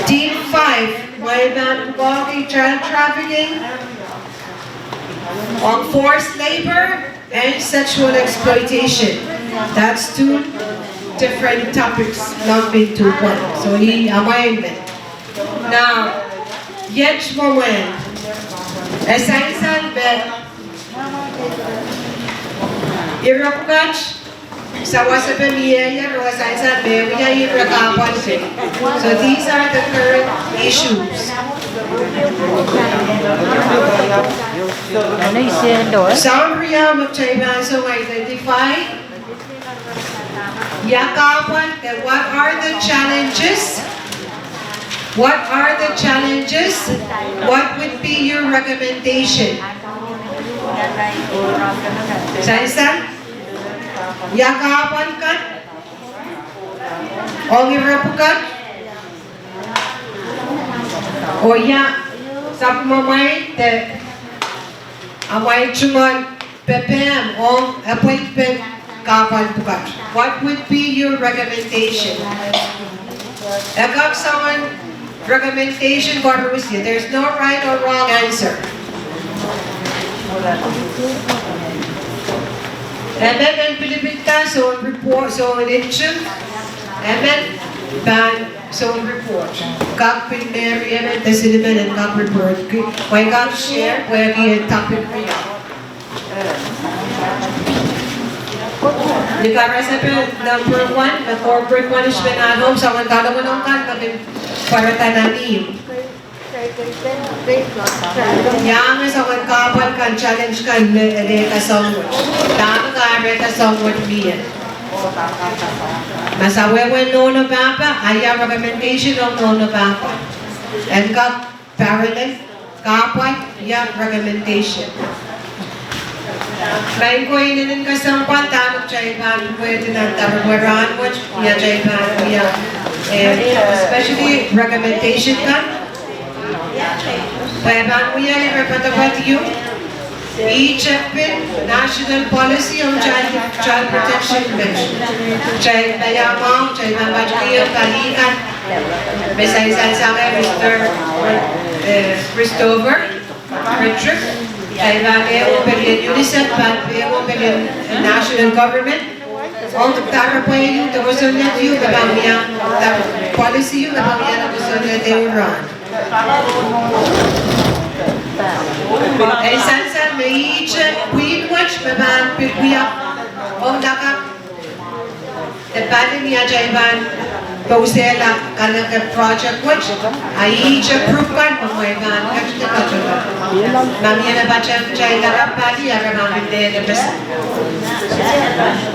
Team five, mwein pahn pwukoahki child trafficking, forced labor, and sexual exploitation. That's two different topics, lumped into one. So ih amwail men. Now, iet mwomwen. E sansal me ire pwukat, sawasepe mie ie, re sansal me wia ire kahpwal. So these are the current issues. Soun riau me kitail pahn song identify. Ia kahpwal, what are the challenges? What are the challenges? What would be your recommendation? Sansal? Ia kahpwal kan? Ong ire pwukat? Oh ia, sapwmamwail de amwail tungoal pepehm ong appointment kahpwal pwukat. What would be your recommendation? E kak soangen recommendation koaros ie. There's no right or wrong answer. Emen en pilipilda soun report, soun nting. Emen pahn soun report. Kak pil meri emen de silimen en kak report. Pwe kak share, pwehki e topic riau. Ni karasepe number one, me corporal punishment at home, soangen kalokolok kan me kin pwarada nan ihmw. Iang soangen kahpwal kan, challenge kan me e kasongwet. Dahme kahrehda soangwet mie. Ma sawehwe nohno pahpa, a ia recommendation ong nohno pahpa. En kak parallel, kahpwal, ia recommendation. Maing ko, inenen kesempwal, dahme kitail pahn wehdi nan dahme rahnwet, ia kitail pahn wia, eh, especially recommendation kan. Pwe pahn wia ire poadoapoad ieu. Ihte pil national policy ong child, child protection met. Kitail pahn ia mwahu, kitail pahn patohwan kihong kalikan. Me sansal sang Mister, eh, Christopher Frederick. Kitail pahn ehu pelien UNICEF, pahn ehu pelien national government. Ong dahme pwe ieu, de kosonned ieu, de pahn wia, de policy ieu, de pahn wia, de kosonned ehu rahn. E sansal me ihte pwihn wet me pahn pil wia ong lakapw de pali ni atail pahn pousehla kaleke project wet, a ihte group kan me mwein pahn kak de patohwan. Ma mie me patehng kitail lakapw pali, a re pahn pil lehne pesa.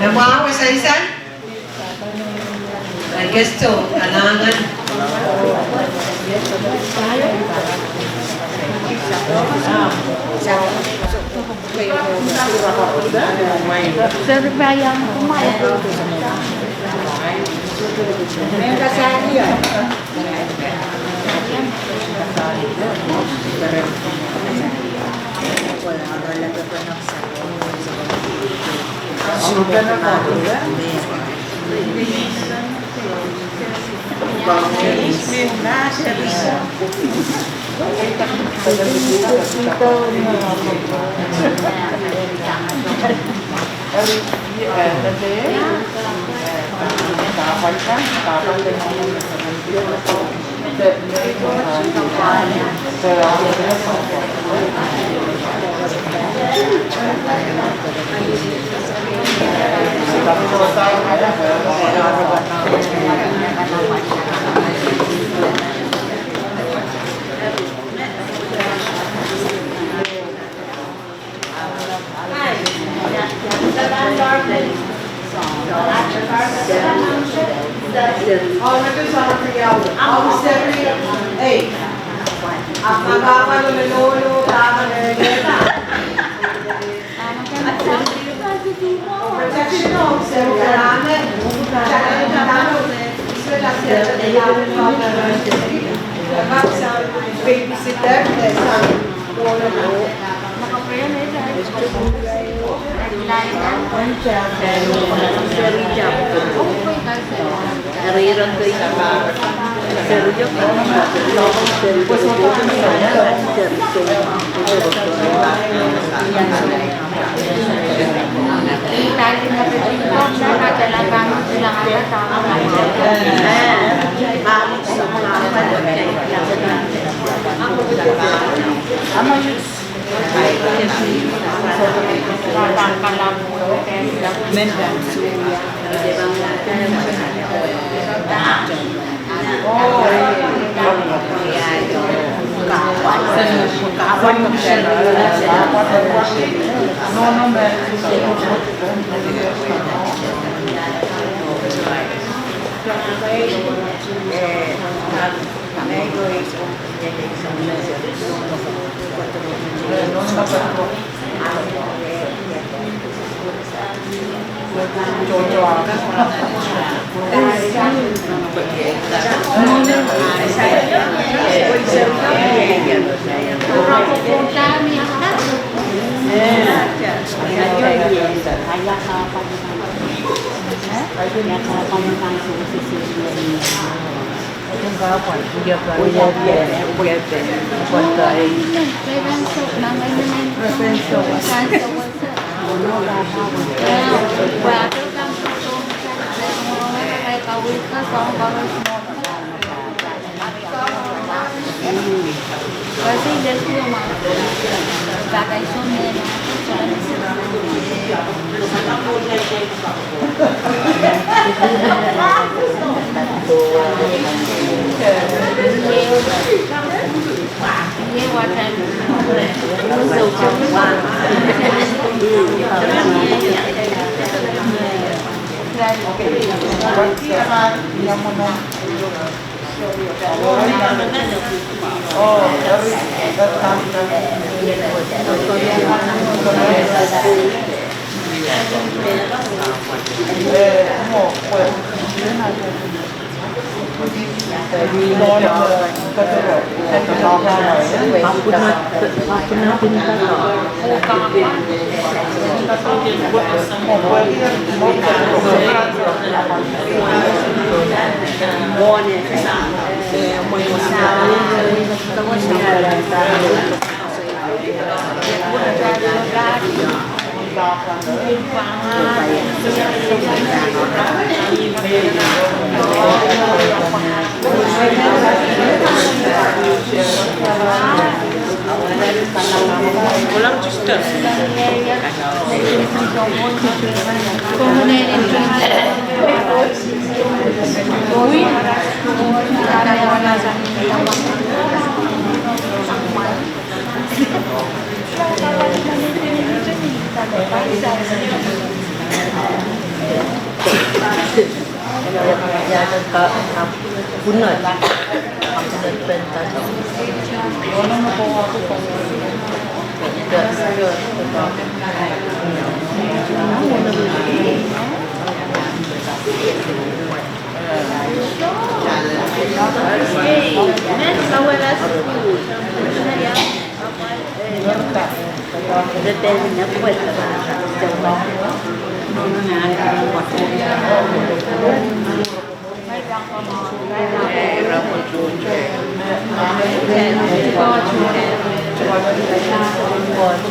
E mwahu, e sansal? I guess so. Kalahngan.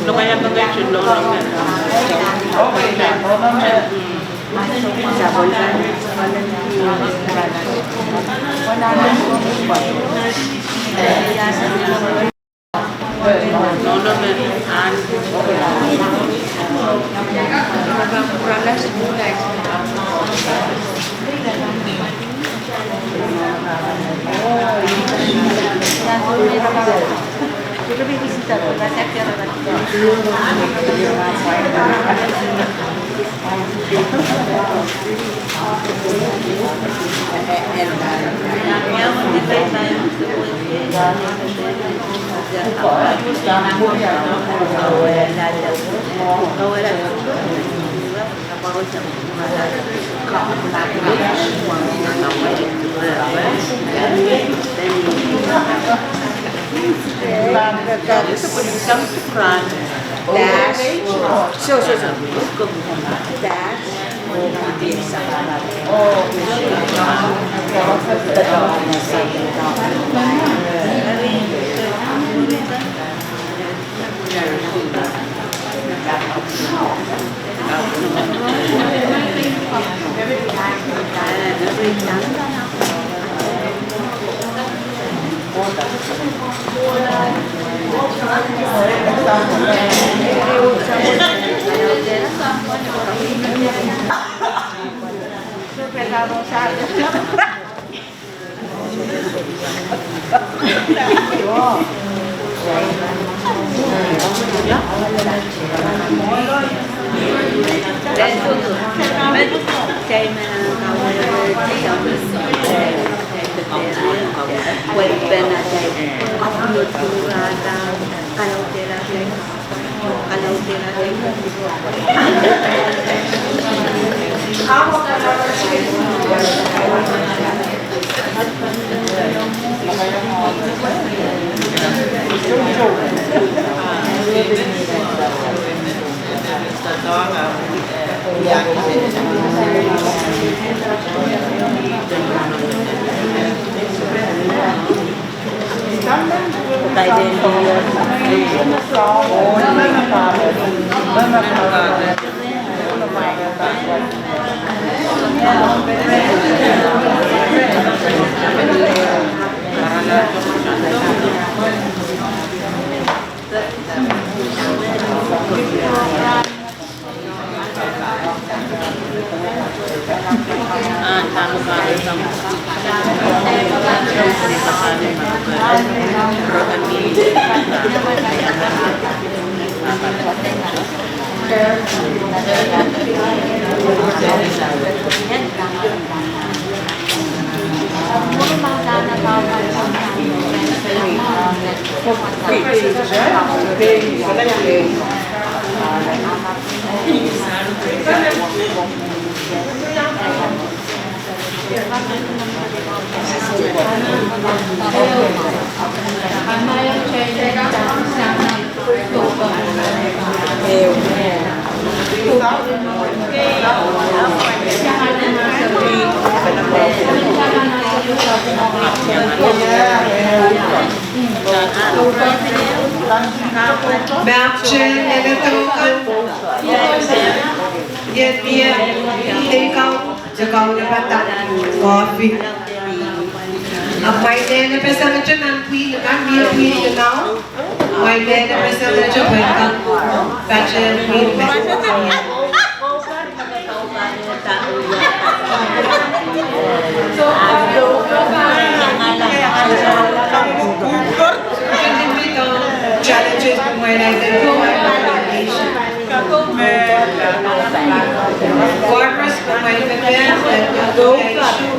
Lokaiahki kei, kei, kei. Mahkte nene dokan, ien mie, ien kau, de kaunopada, koafi. Ahpw mwail lehn epesengete nan pwihn kan, mie pwihn kan, mwail lehn epesengete pwehn kak pate pwihn me. Challenges pwe mwail identify, progress pwe mwail identify, mwail identify.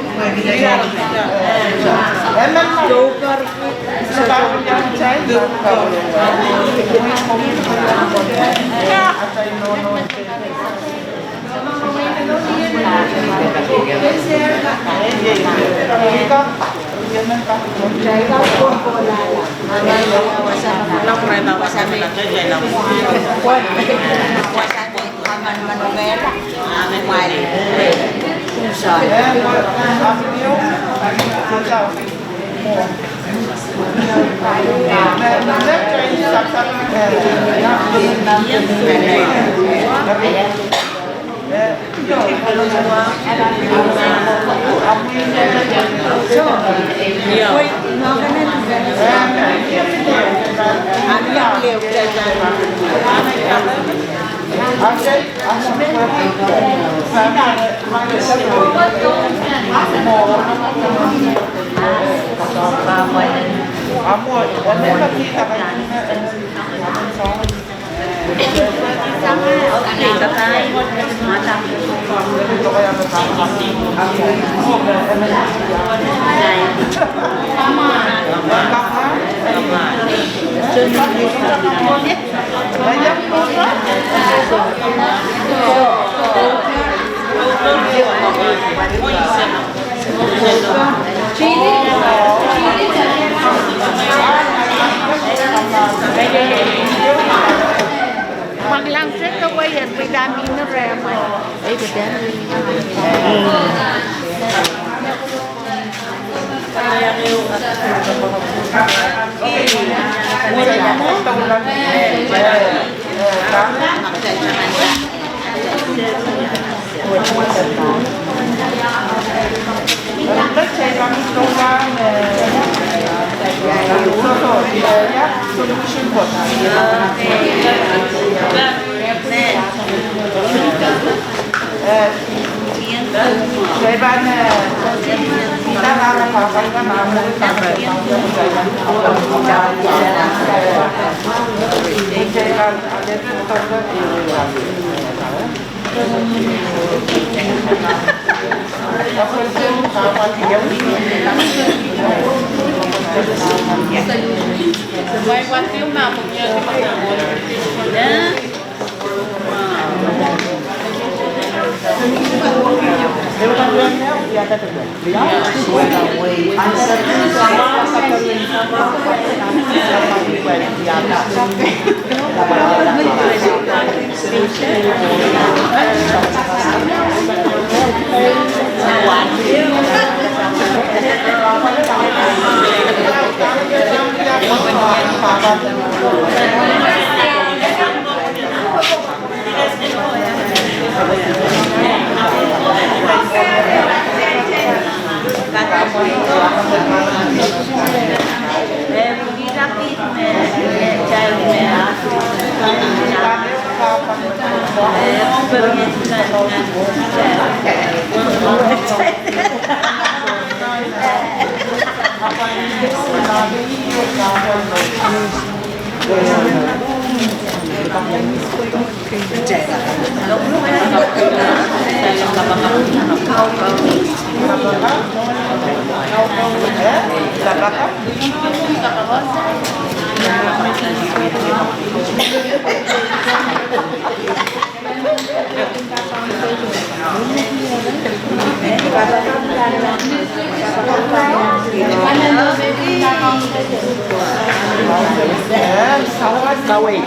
Kawei. Kawei.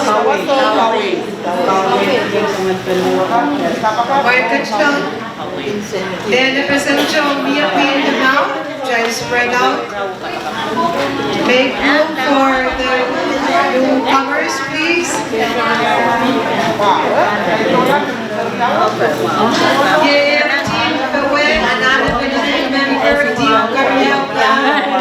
Kawei. Kawei. Kawei. Then the presenter will be up in the mouth, try to spread out. Make room for the newcomers, please. Ye, team, the way, another member, team, come here.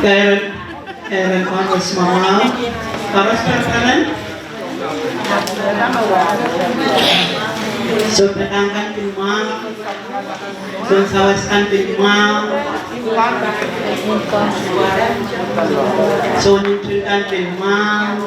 Eren, Eren Congress mama, Congress President. Sounpadahk kan pil mwahu. Sounsawas kan pil mwahu. Sounintun kan pil mwahu.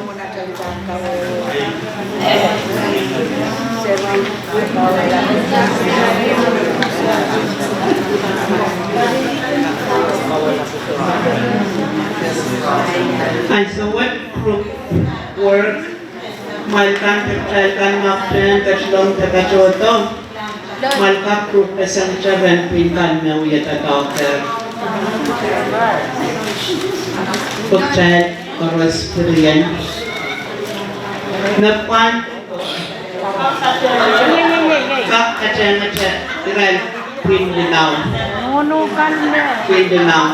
Ansou wet group work. Mwail kan, kitail kan me pahn ketilong de katohdo. Mwail kan group messenger en pwihn kan me wie doadoahk. Pwe kitail koaros pirien. Me pwand. Kak katengete irail pwihn limau. Pwihn limau.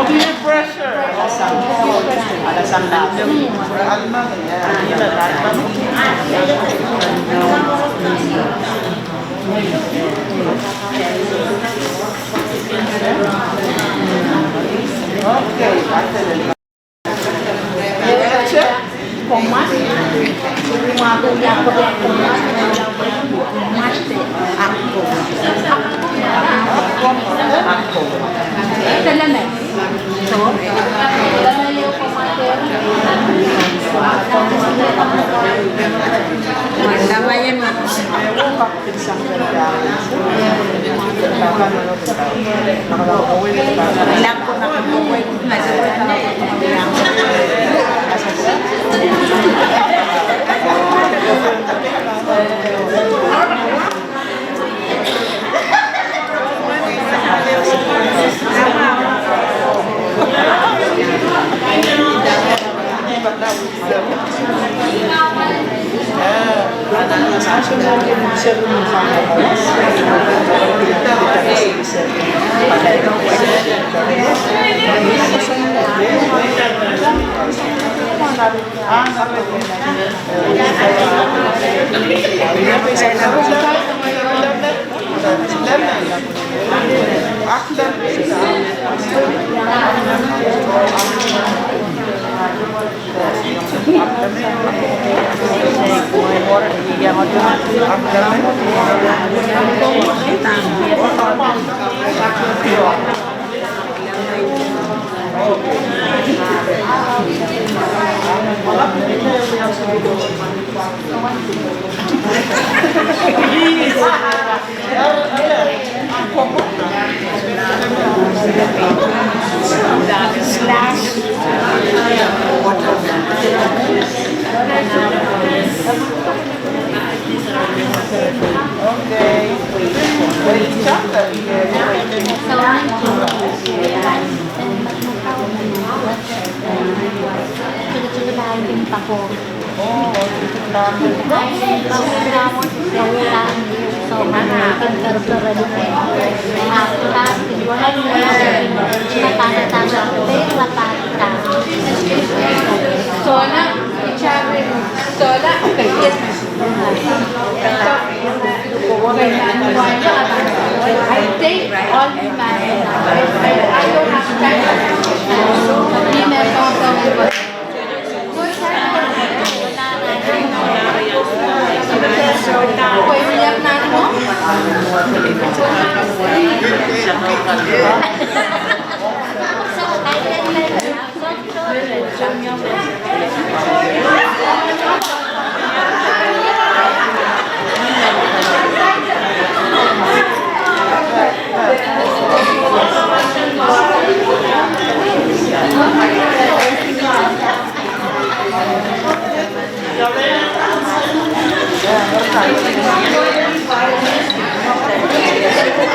Peer pressure. Okay.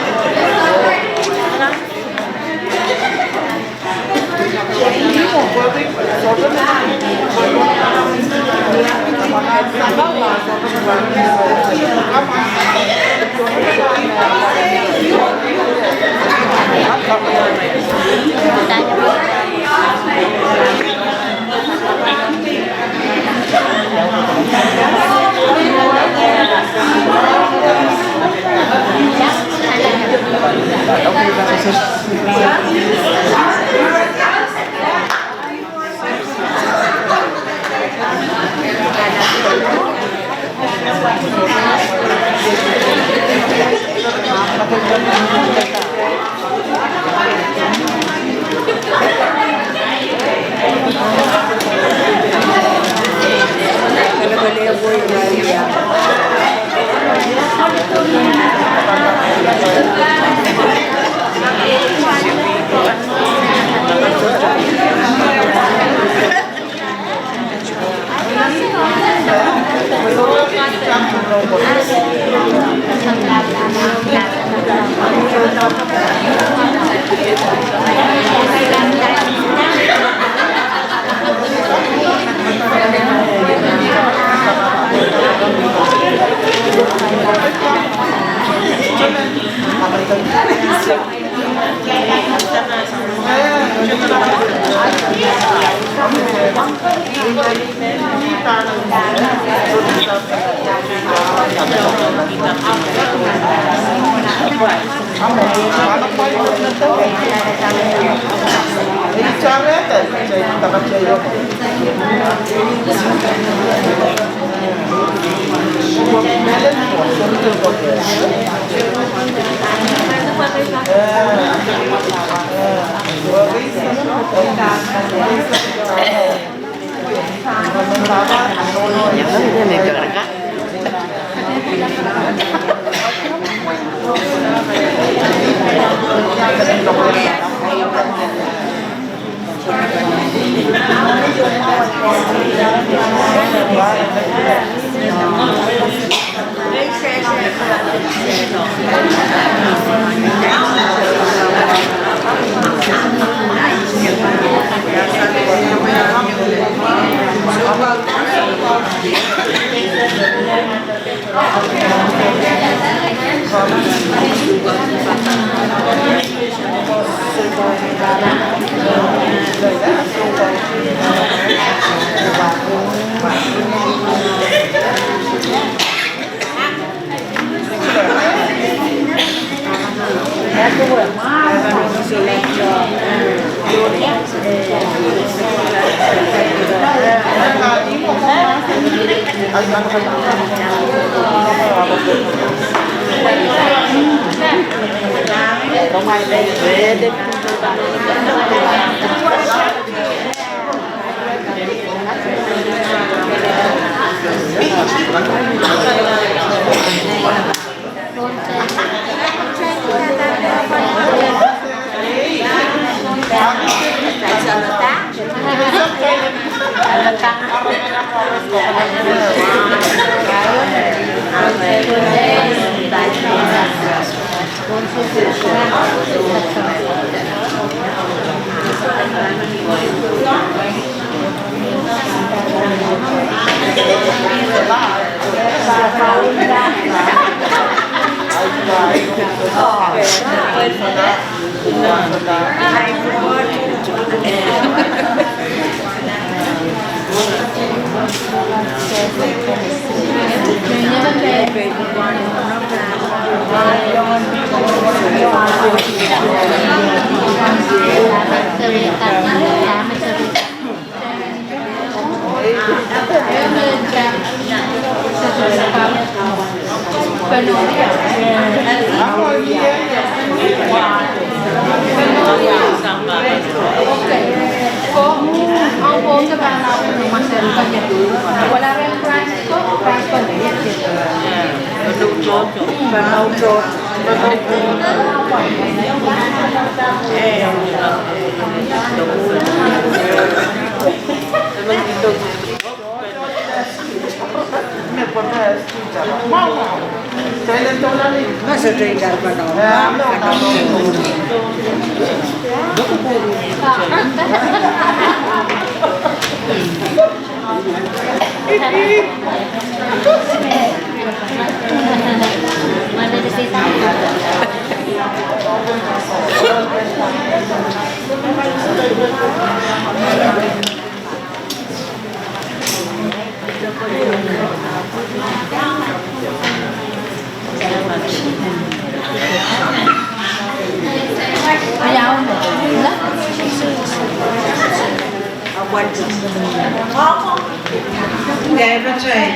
Okay, but try.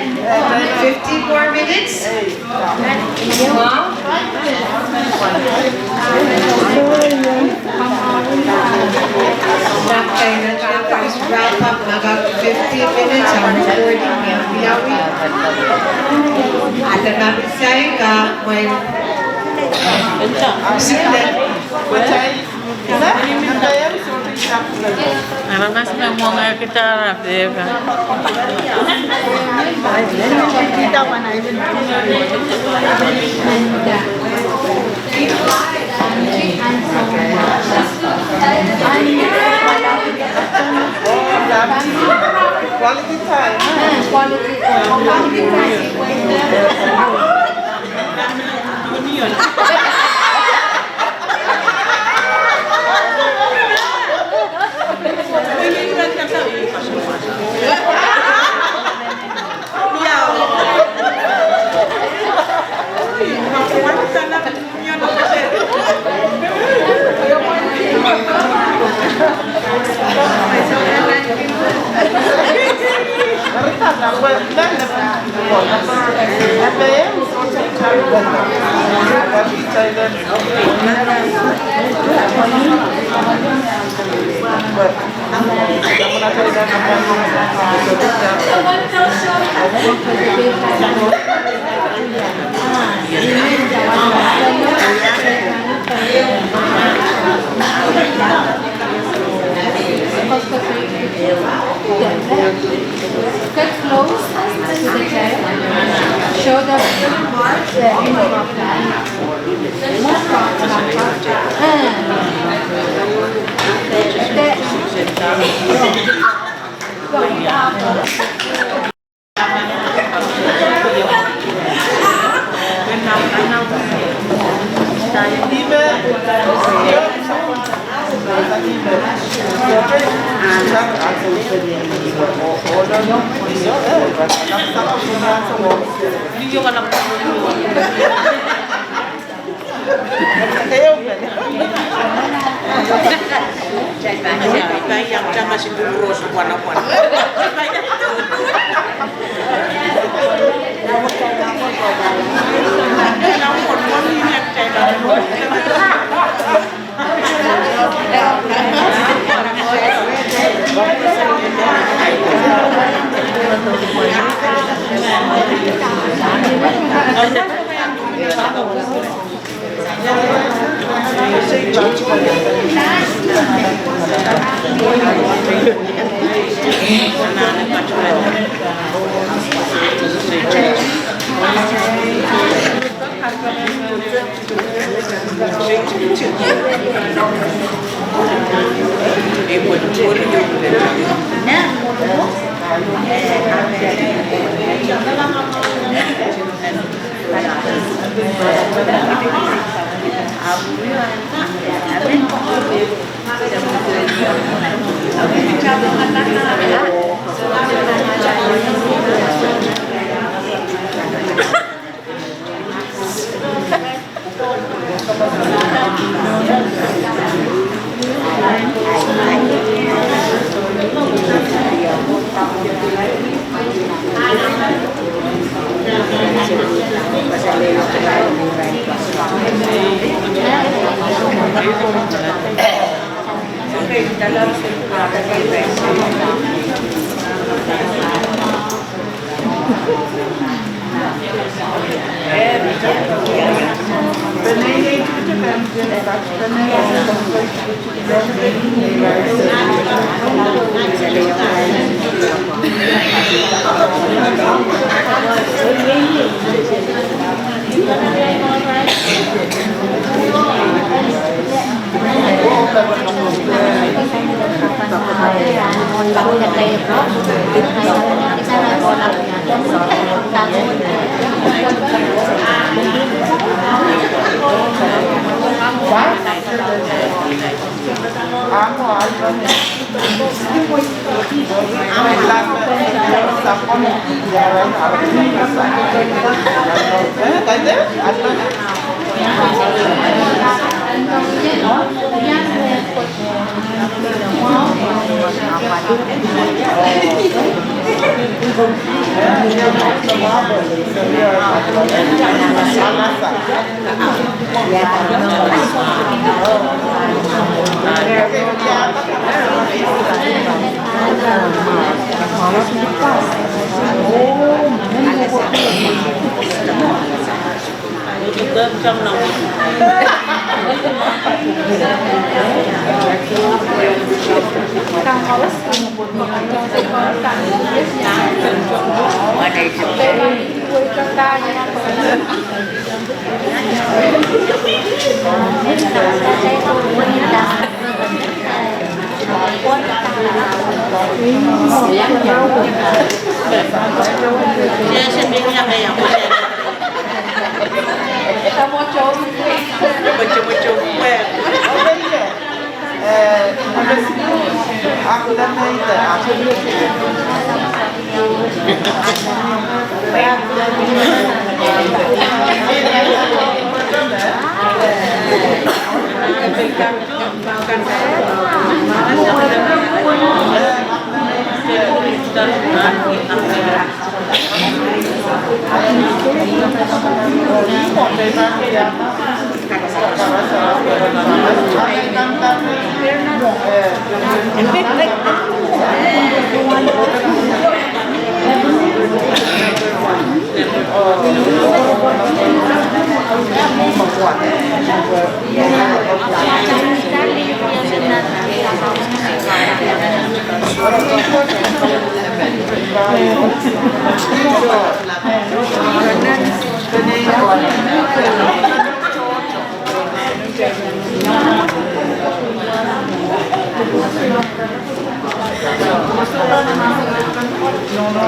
Fifteen more minutes. Huh? That kind of just wrap up, about fifteen minutes, our recording, yeah, yeah, we. At the Mabisai, uh, when, sit there. Aramas me mwenge kita rapeka. Quality time, huh? Quality time. Get close to the chair. Show the, the image of that.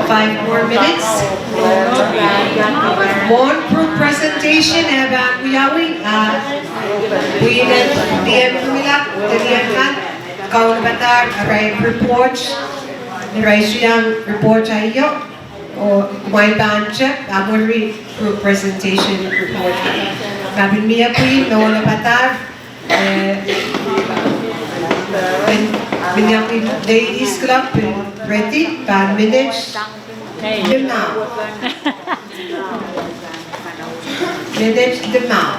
Five more minutes. Mwohn group presentation e pahn wiawi, ah, pwihn en Lienpwongila, Lienman, kaunopada arail report, irail iang report aio. Oh, kumwail pahn tep, ah, mwuri group presentation report. Ma pil mie pwihn me onopada, eh, pil, pil iang pil ladies club pil ready, pahn minit limau. Minit limau.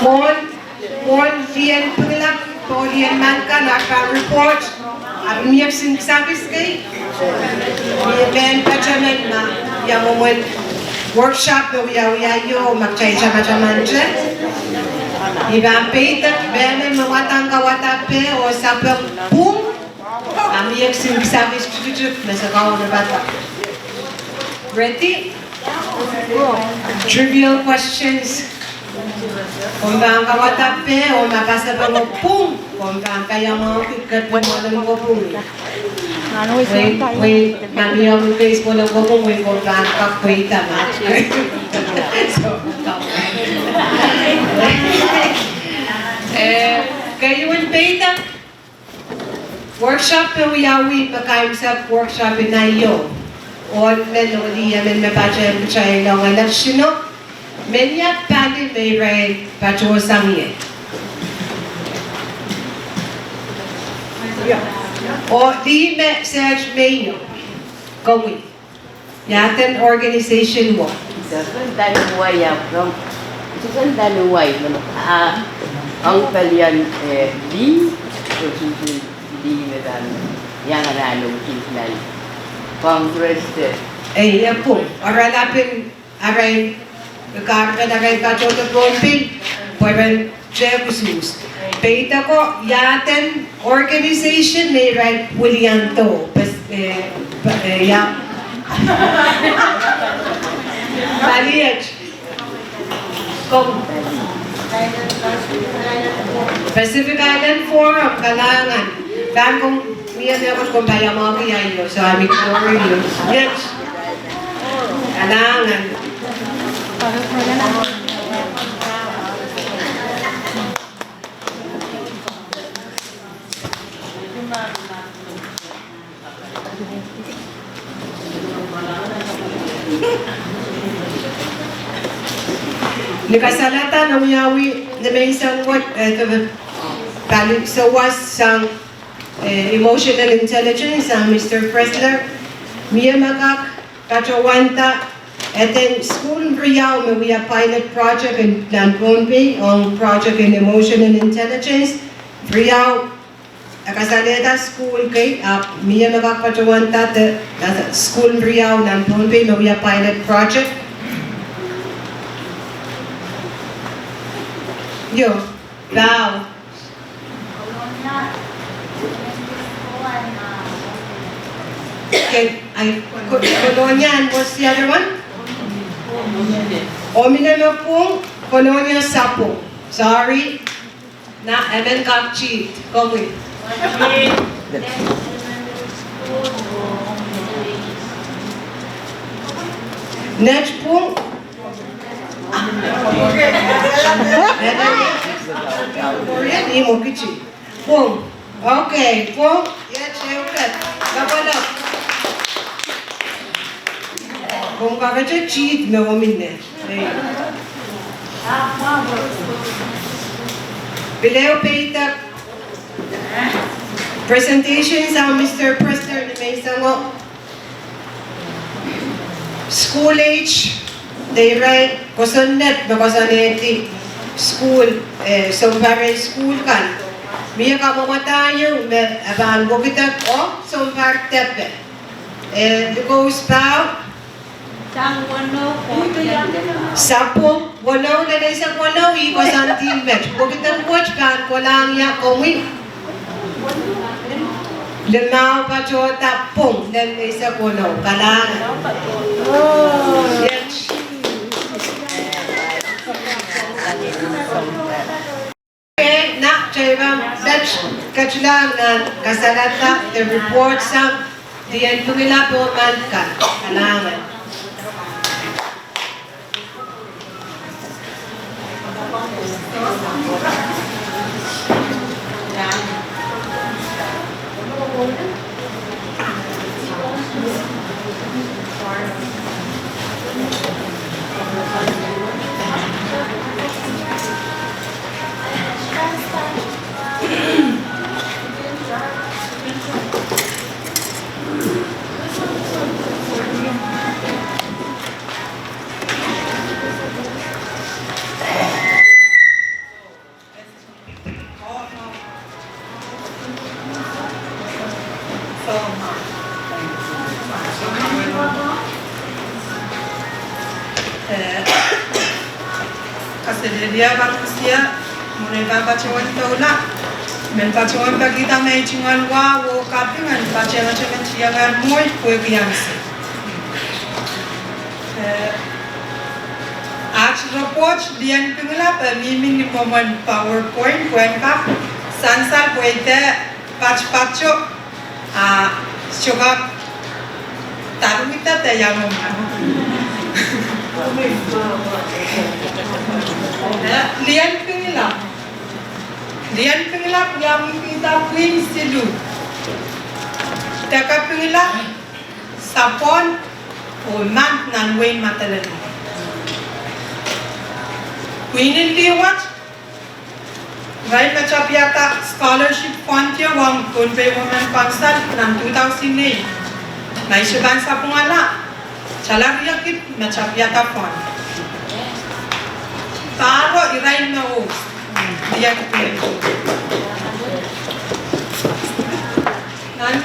Mwohn, mwohn Lienpwongila, oh Lienman kan ahr pahn report. Ahpw mie kisin kisakis kei, mie mehn patohwan ma ia mwomwen workshop me wiawi aio, ma kitail tamataman te. I pahn peidek mehmen me wadek kawadapih oh sapeng pwung. A mie kisin kisakis tikitik me se kaunopada. Ready? Trivial questions. Komw pahn kawadapih, oh ma kasapengo pwung, komw pahn kaiamwahuki kepwin mwoalen kopwung. Wehi, wehi, ma mie omw keis mwoalen kopwung, wehi komw pahn kak pweida ma. So, eh, keieun peidek. Workshop me wiawi, me kaimwisekala workshop en aio. Ohl men oh lih emen me patehng kitail ong election o. Men ia pali me irail patohsang ie. Oh lih me seht me io. Komwi. Ia eden organization wo. Sehse en Taniwai, a, Sehse en Taniwai, a, ong pelien, eh, lih, Sehse en lih me pahn iang anahne wikis nan Congress, eh. Ei, e pwung, oaralap en arail, kahrepen arail patohdo Pohnpei, pwe ren tekusus. Peideko iaden organization me irail wiliando, pes-, eh, pe-, eh, ia. Paliet. Kom. Pacific Island Forum, kalahngan. Pahn komw mie mehkot komw paiamwahuki aio, so I'm ignoring you. Iet. Kalahngan. Ni kasalehda me wiawi ni menseng wet, eh, de pali sawas sang, eh, emotional intelligence sang Mister Pressler, mie me kak patohwanda eden sukuhl riau me wia pilot project en nan Pohnpei ong project en emotional intelligence. Riau, e kasalehda sukuhl kei, ahpw mie me kak patohwanda de, de sukuhl riau nan Pohnpei me wia pilot project. Io, pau. Okay, I, Ko-, Kolonia, and what's the other one? Omine me pwung, Kolonia sapwung. Sorry. Nah, I men kak cheat. Komwi. Net pwung. Ih mwo kici. Pwung. Okay, pwung. Iet, ieu, ket. Kapwalo. Komw kakete cheat me omw inene. Ei. Pil ehu peidek presentation sang Mister Pressler ni menseng o. School age, de irail kosonned me koasoanehdi sukuhl, eh, sounpar en sukuhl kan. Mie kamwomwada ieu me e pahn wekidek oh sounpar depe. Eh, likous pau. Sapwung weneu lel eisek weneu, ih koasoandi met. Wekidek wet pahn kolahng ia, komwi? Limau patohda pwung lel eisek weneu. Kalahngan. Iet. Okay, nah, kitail pahn ketilahng nan kasalehda de report sang Lien Pingelap oh Mantkan. Kalahngan. Eh, kaselehlie pahn koasoia, mwohn ei pahn patohwan doula, men patohwan pekihda me ei tungoal wahu oh kaping en patengetengetiengehr mwohi pwehki ansou. Eh, aht report Lien Pingelap e mihmi ni mwomwen PowerPoint pwehn kak sansal pwe ih de patpato, a, sohte kak daruhda de iang omw. Eh, Lien Pingelap. Lien Pingelap wiawihkihda pwihn siluh. Deke Pingelap, Sapon, oh Mant nan wehin Madolenihmw. Pwihn en lih wet, irail me tapihada scholarship fund ieu ong Pohnpei Women Council nan two thousand eight. Ma I sohte pahn sapwungala, Talar riekid me tapiada fon. Pahro irail me host. Lien Pingila. Nan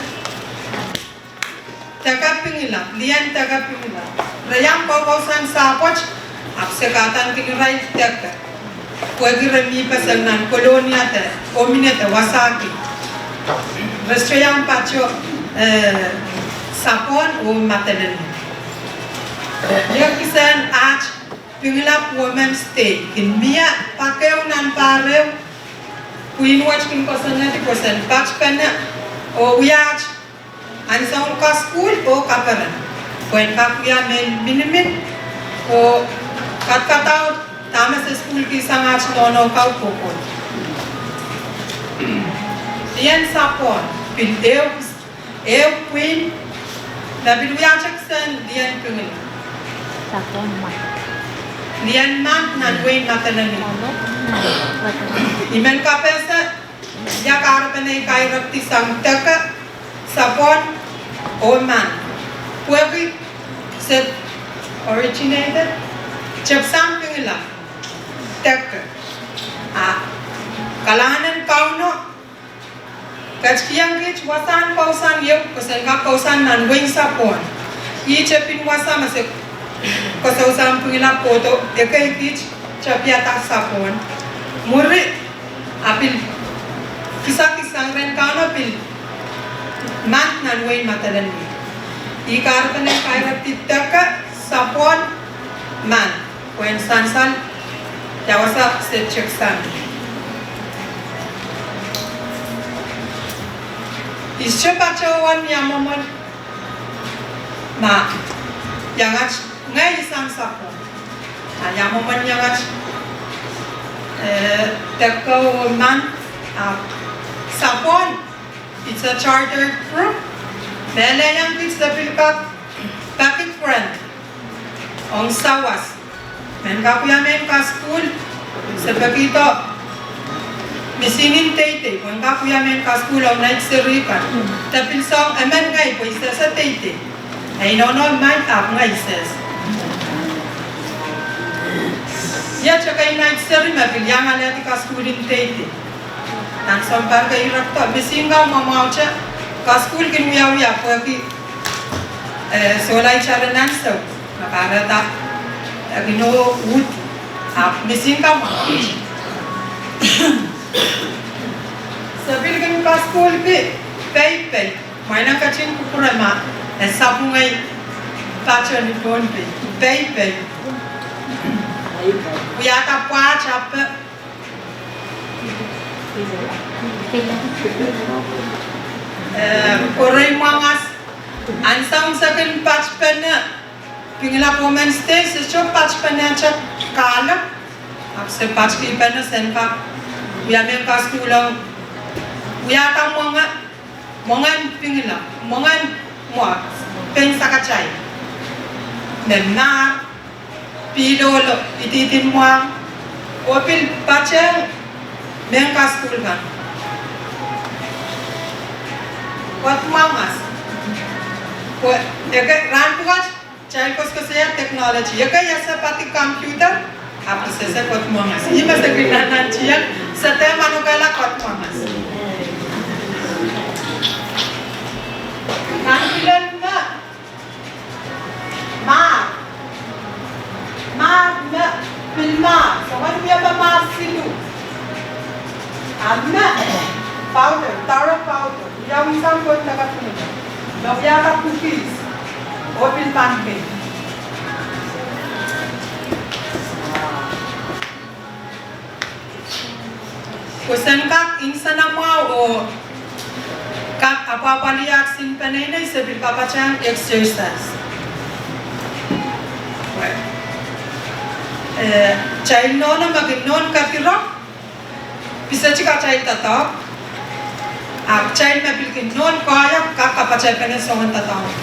Deke Pingila, Lien Deke Pingila. Re iang koukousoan sapwet, ahpw se kadaniki irail Deke. Pwehki re mih pesen nan Kolonia de, Omine de, Wasaki. Re sohte iang patoh, eh, Sapon oh Madolenihmw. Iei kisehn aht Pingila Women's Day, kin mie pak ehu nan pahr ehu, pwihn wet kin koasoanehdi pwe sen patpene, oh wiaht ansoun kasukuhl oh kaperen. Pwehn kak wia mehn minimin, oh kadkadaur dahme se sukuhlki sang aht nohno kau kohkohdo. Lien Sapon, pil ehu, ehu pwihn, me pil wiahte kisehn Lien Pingila. Sapon Mand. Lien Mand nan wehin Madolenihmw. I men kapehse, ia kahrepen ei kairekdi sang Deke, Sapon, oh Mand. Pwehki se originated, tepsang Pingila, Deke. A, kalahngan en Kauno, ketikihong kiht wasahn kousoan ieu, pwe sen kak kousoan nan wehin Sapon. Ihte pil wasa me se koasoiong Pingila kohdo ekei kiht tapiada Sapon. Mwuri, a pil kisakis sang rehn Kauno pil Mand nan wehin Madolenihmw. Ih kahrepen ei kairekdi Deke, Sapon, Mand. Pwehn sansal, ia wasa se tepsang. I sohte patohwan ia mwomwen ma iangahki ngehi sang Sapon. A ia mwomwen iangahki, eh, Deke oh Mand, a Sapon, it's a chartered group. Mehlel iang kiht se pil kak paki grant ong sawas. Men kak wia mehn kasukuhl, se pekihdo misihn en teitei, pwe en kak wia mehn kasukuhl ong nait seri kan. De pil song emen ngehi pwe I sehse teitei. Ei nohno mwail ahpw ngehi sehse. Ia teke nait seri me pil iang alehdi kasukuhl en teitei. Nan sounpar kei I rekdo, misihn kau mwamwahute, kasukuhl kin wiawia pwehki, eh, sohla itar en ansou, me kahrehda, eh, kin uhd, ahpw misihn kau mwamwahute. Se pil kin kasukuhlki Pohnpei, mwein e ketin kupwure ma e sapwung ei pato ni Pohnpei, Pohnpei. Wiahda pwahte ahpw eh, pwe re mwangas, ansoun se kin patpene Pingila Women's Day, se sohte patpenehte kahlap, ahpw se patkihpene sen kak wia mehn kasukuhl ong, wiahda mwenge, mwengen Pingila, mwengen mwo, pein sakatail. Me mar, pihl lohlo, ididin mwahng, oh pil patehng mehn kasukuhl kan. Kot mwangas. Pwe ekei rahn pwukat, kitail koasoakoasoia technology. Ekei ese patehng computer, ahpw sehse kot mwangas. Ih me se kin nantihong, se dehr manokehla kot mwangas. Nan kilel me mar. Mar me pil mar. Soangen wiepe mar siluh. A me powder, thorough powder. Ia wia sang pwon taka pil. Me wiahda cookies. Oh pil pancake. Pwe sen kak nsenamwahu oh kak apwahpwalih aht sin peneinei, se pil kapatehng exercise. Eh, kitail nohno me kin nohn kedirong, pisetik atail doadoahk, ahpw kitail me pil kin nohn koahiek kak kapatehpene soangen doadoahk.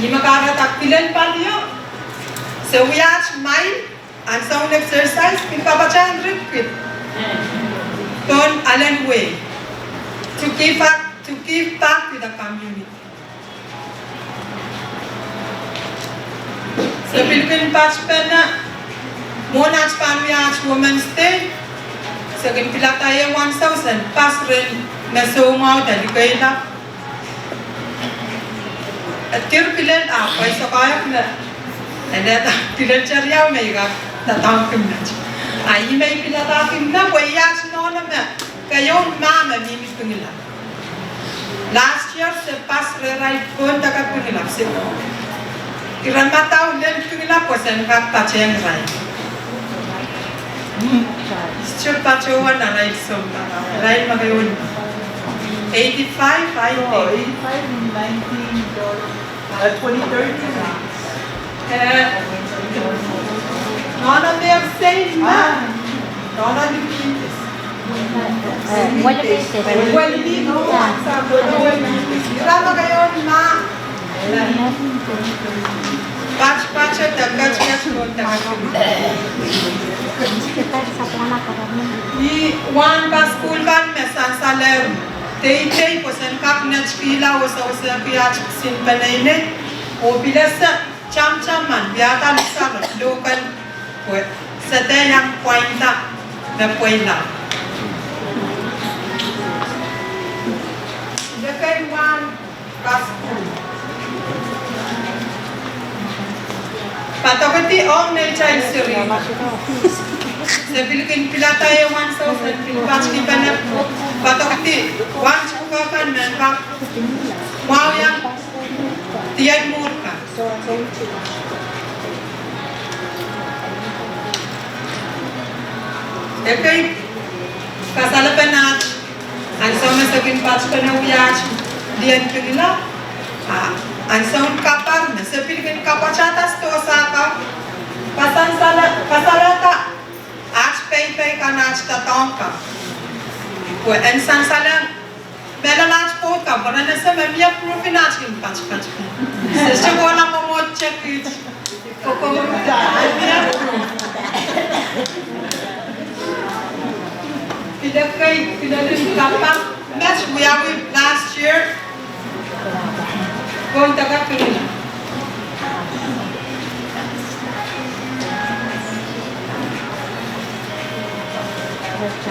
Ih me kahrehda kilel palio, se wia aht mail, ansoun exercise, pil kapatehng rib kid pohn alen wehi. To give back, to give back to the community. Kin patpene, mwohn aht pahn wia aht Women's Day, se kin pilada ie wansau sen pas rehn me soumwahu de likeila. E dir kilel ahpw e sohte kak me, e lel kilel teriau me I kak doadoahngki met. A ih me I pilada kin me pwe I aht nohno me keieun mah me mihmi Pingelap. Last year se pas rehrail pohn deke Pingelap, se ira madau lel Pingelap pwe sen kak patehng irail. Still patohwan arail sounpar, irail me keieun eighty-five, I think. Oh, eighty-five in nineteen, uh, twenty thirteen. Eh, nohno me sei ma. Nohno Lipitis. Eh, Welipitis. Welipitis. Ira me keieun mah. Patpato de ketiket pohn deke. Ih wahn kasukuhl kan me sansalehr teitei pwe sen kak netikihla wesewesehki aht kisin peneinei. Oh pil ese tamataman wiahda lisahr local pwe se dehr iang pwainda me pweila. Deke wahn kasukuhl. Padokedi ong neitail seri. Se pil kin pilada ie wansau sen pil patpene. Padokedi wahn tuhke kan me kak mwahu iang dien mwuhr kan. Ekei kasalepen aht ansou me se kin patpene wia aht lien Pingelap, a, ansoun kapar me se pil kin kapwatahda sidohsa kan, kasansale, kasalehda aht peipei kan, aht doadoahk kan. Pwe en sansalehng mehlel aht pwoud kan pwe ren ese me mie proof en aht kin patpat. Se sohte kohla mwomwohdiso kiht. Kokohla mie proof. Pil ekei, pil ekei kapar me wiawi last year. Pohn deke Pingelap.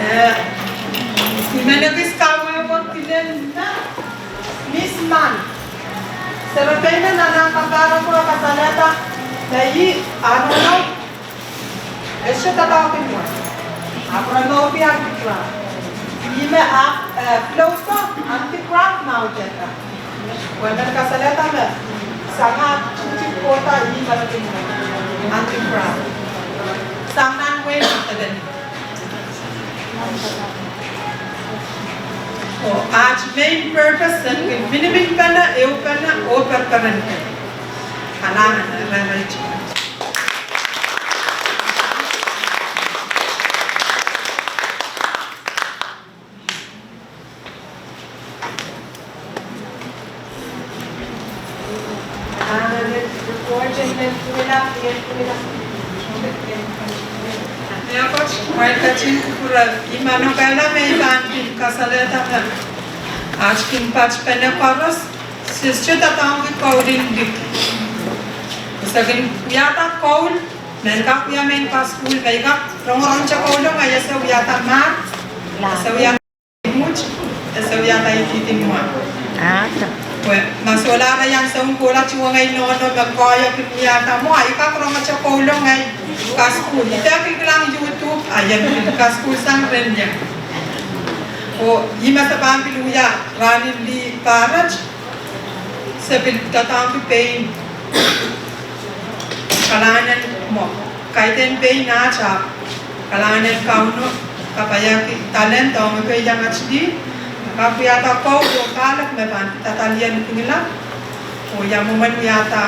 Eh, I men ekis kawehwe kilel me Miss Mann. Serepein me nan ah kampare pwurodo kasalehda me ih, ah, nohno e sohte doadoahk kin wia. Ahpw re nohki anti-graft. Ih me, ah, eh, close up anti-graft mauteta. Pwe men kasalehda me sang ah tutik kohda ih me re kin anti-graft. Sang nan wehi me telen. Oh, aht main purpose en kin miniminpene, ehupene, oh perperenpene. Kalahngan, irail. Mehkot, kumwail ketin kupwure, I manokehla me I pahn pil kasalehda me aht kin patpene koaros, se sohte doadoahngki koul en liki. Se kin wiahda koul, men kak wia mehn kasukuhl, me I kak rongorongete koul o ngehi, I ese wiahda mar, I ese wiahda imwit, I ese wiahda ididin mwa. Ahsa. Pwe ma solahr ansou kohla tuhwong ei nohno me koahiek wiahda mwo, I kak rongete koul o ngehi kasukuhl. I dehr kilkilang YouTube, a I en pil kasukuhl sang rehn ie. Oh, ih me se pahn pil wia rahn en lih pahrek. Se pil doadoahngki pein kalahngan en mwo, kaidehn pein aht, ahpw kalahngan en Kauno, kapaiahki talent ong ekei iang aht lih, me kak wiahda koul oh kahlek me pahn pidada lien Pingelap, oh ia mwomwen wiahda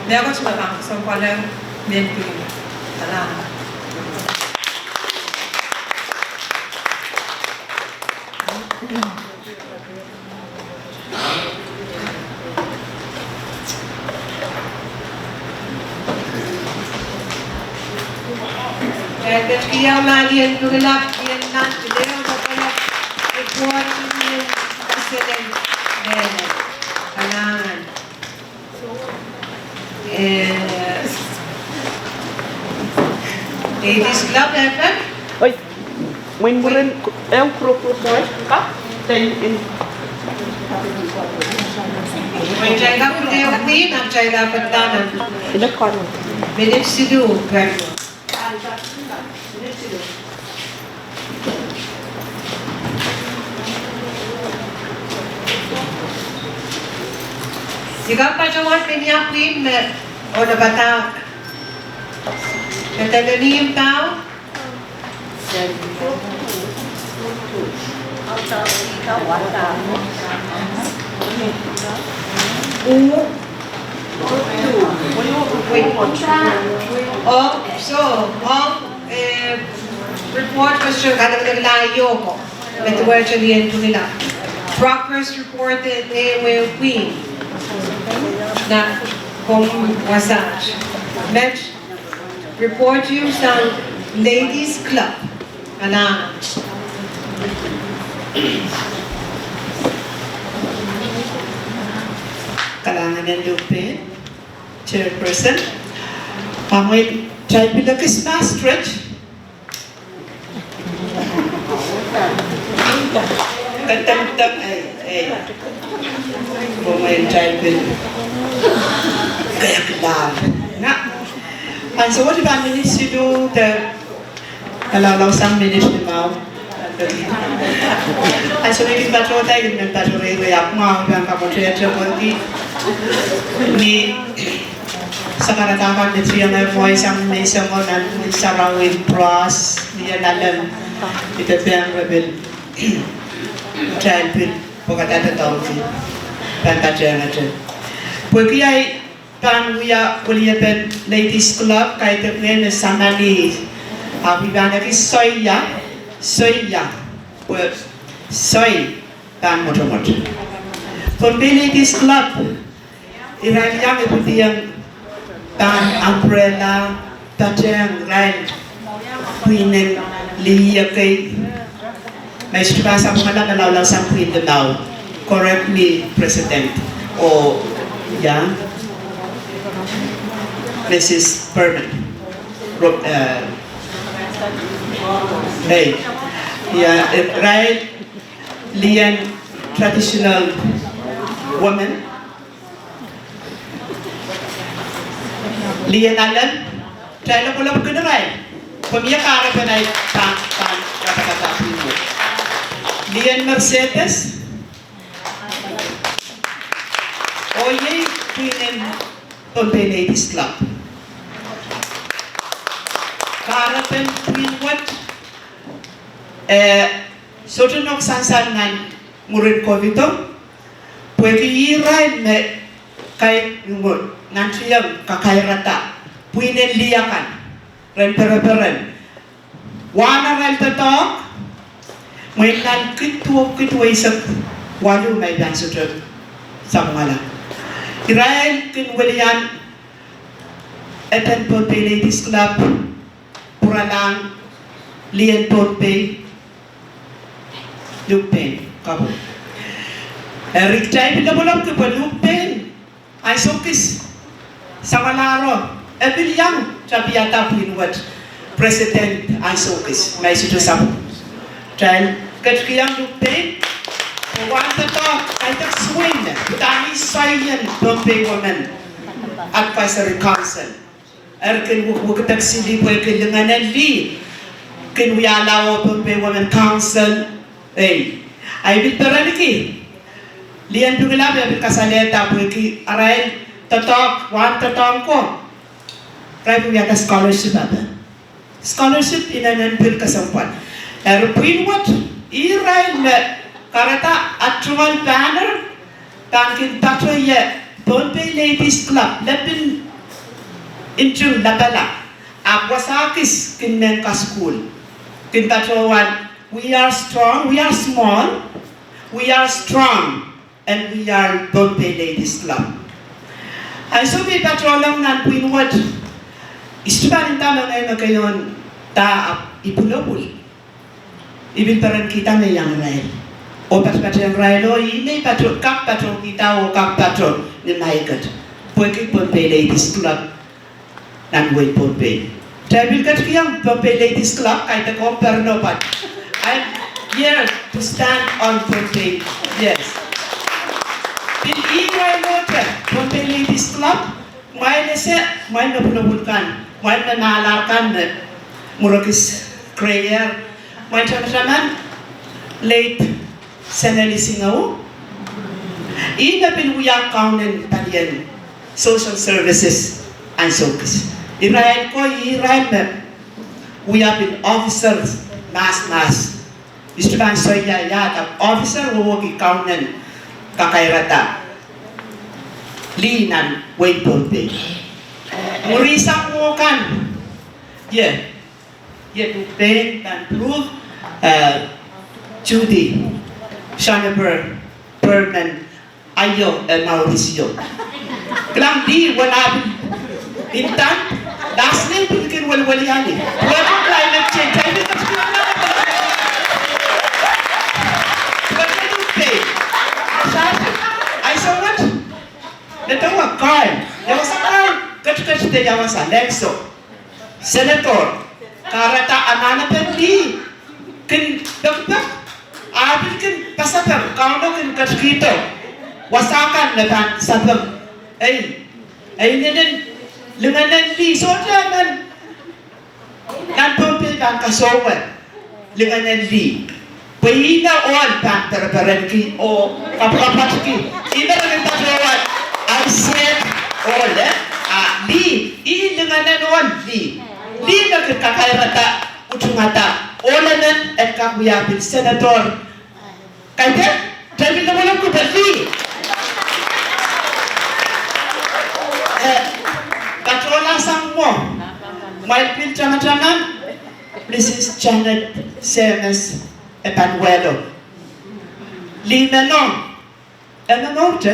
mehkot me pahn kesempwal ong mehn Pingelap. Kalahngan. Kalahngan. Ladies Club, eh, pahn? Oi, mwein mwurin ehu group report, ka? Then in. Mwein kitail kak pwurehng pwihn, ahpw kitail ahpw pahn. Ina kak. Minit siluh, pahn. Ikan patohwan menia pwihn me, oh, na pahn. Kitail en pahn. Oh, so, oh, eh, report question, kata kala yoko. Met wehwehki en tuhila. Progress report, eh, eh, wehwehki. Na, komw wasaht. Met report ieu sang Ladies Club. Kalahngan. Kalahngan en Lukpe, chairperson. Ahmw, kitail pil ekis ma stretch. Katang tang, ei, ei. Komw en kitail pil. Kak lal. Na. Ansou wet pahn minit siluh de. Kalaulausang minit limau. Ansou me I kin patohda, I kin men patohda reirei ahpw mwahu pahn kapwatehte pwehki ni sakaradahn kan me tieng mwohn sang me sangete nan sarawi pros, ni en alem, I dehr pahn repel kitail pil pwekada doadoahngki pahn patehngete. Pwehki ahi pahn wia weliepen Ladies Club, kaidehk ngehi me samani, ahpw I pahn ekis soia, soia, pwe soi pahn mwotomwot. Pohnpei Ladies Club, irail iang ipwidiong pahn umbrella patehng irail pwihnen lih ekei. Ma I sohte pahn sapwungala, kalaulausang pwihn limau. Correct me, President. Oh, yeah. Missus Berman. Ro-, eh, ei. Yeah, eh, irail lien traditional women. Lien alem, kitail lopwolopwkin irail. Komw ie kahrepen ahi pahn, pahn, pahn, pahn, pahn. Lien Mercedes. Oh iei pwihnen Pohnpei Ladies Club. Kahrepen pwihn wet, eh, sohte nohk sansal nan mwurin COVID-o. Pwehki irail me kaidehn, nantiong kakairada pwihnen lih akan, ren pereperen. Wahn arail doadoahk, mwein nan kid duwepwiki duweisek waluh, ma I pahn sohte sapwungala. Irail kin welian eden Pohnpei Ladies Club, pwuralahng lien Pohnpei, Lukpein, kapw. Eri kitail pil lopwolopwki pwe Lukpein, ansou kis, samwalahro, e pil iang tapiada pwihn wet, President ansou kis, ma I sohte sapwung. Kitail ketikihong Lukpein, pwe wahn doadoahk, kaidehk suwed, pwutak ni soaien Pohnpei Women Advisory Council. Eri kin wekidek sili pwehki lingenen lih kin wiahla oh Pohnpei Women Council. Ei, ahi pil perenki. Lien Pingelap e pil kasalehda pwehki arail doadoahk, wahn doadoahk ko, irail pil wiahda scholarship ape. Scholarship inenen pil kesempwal. Eri pwihn wet, irail me kahrehda at tungoal banner, pahn kin patohie Pohnpei Ladies Club, lepin nting lapalap. Ahpw wasa kis kin men kasukuhl. Kin patohwan, we are strong, we are small, we are strong, and we are Pohnpei Ladies Club. Ansou me I patohlong nan pwihn wet, I sohte pahn nda me ngehi me keioun da, ahpw I pwulopwul. I pil perenkihda me iang irail. Oh patpatehng irail oh ih me I pato, kak patohkihda oh kak pato ni meiket. Pwehki Pohnpei Ladies Club nan wehin Pohnpei. Kitail pil ketikihong Pohnpei Ladies Club, kaidehn komw pereno pwon. I'm here to stand on Pohnpei. Yes. Pil ih irail me, Pohnpei Ladies Club, mwail ese, mwail me pwulopwul kan, mwail me mahlahkan me mwurekis kreyer, mwail tamataman, late Senel Isingou, ih me pil wia kaunen palien social services and so forth. Irail ko, irail me wia pil officer mahs mahs. Istu pahn soia ia, officer wehwehki kaunen kakairada lih nan wehin Pohnpei. Mwurin sang mwo kan, ie, ie, Pohnpei pahn proof, eh, Judy Shoniper Berman, aio, eh, Mauricio. Kilang lih wehwehki intan, last name pil kin welweliani. Wehwehki climate change, climate change. Wehwehki Pohnpei. Sahpw, I saw what? Nedowa kahl, ia wasa kahl, ketiket de ia wasa, lehkso. Senator, kahrehda anahnepen lih kin pekipek, a pil kin pasapeng, Kauno kin ketikihdo wasa kan me pahn sapeng. Ei, ei, inenen lingenen lih, sohte emen nan Pohnpei pahn kasohwe lingenen lih. Pwe ih me ohl pahn pereperenki oh kapwakapwatki. Ih me kin patohwan ahnsoun ohl, eh? A lih, ih lingenen ohl lih. Lih me kin kakairada, utungada ohl emen en kak wia pil senator. Kaidehn, kitail pil lopwulopwulki lih. Eh, patohla sang mwo, mwail pil tamataman, Mrs Janet Semes Epanuelo. Lih meno, e momourte,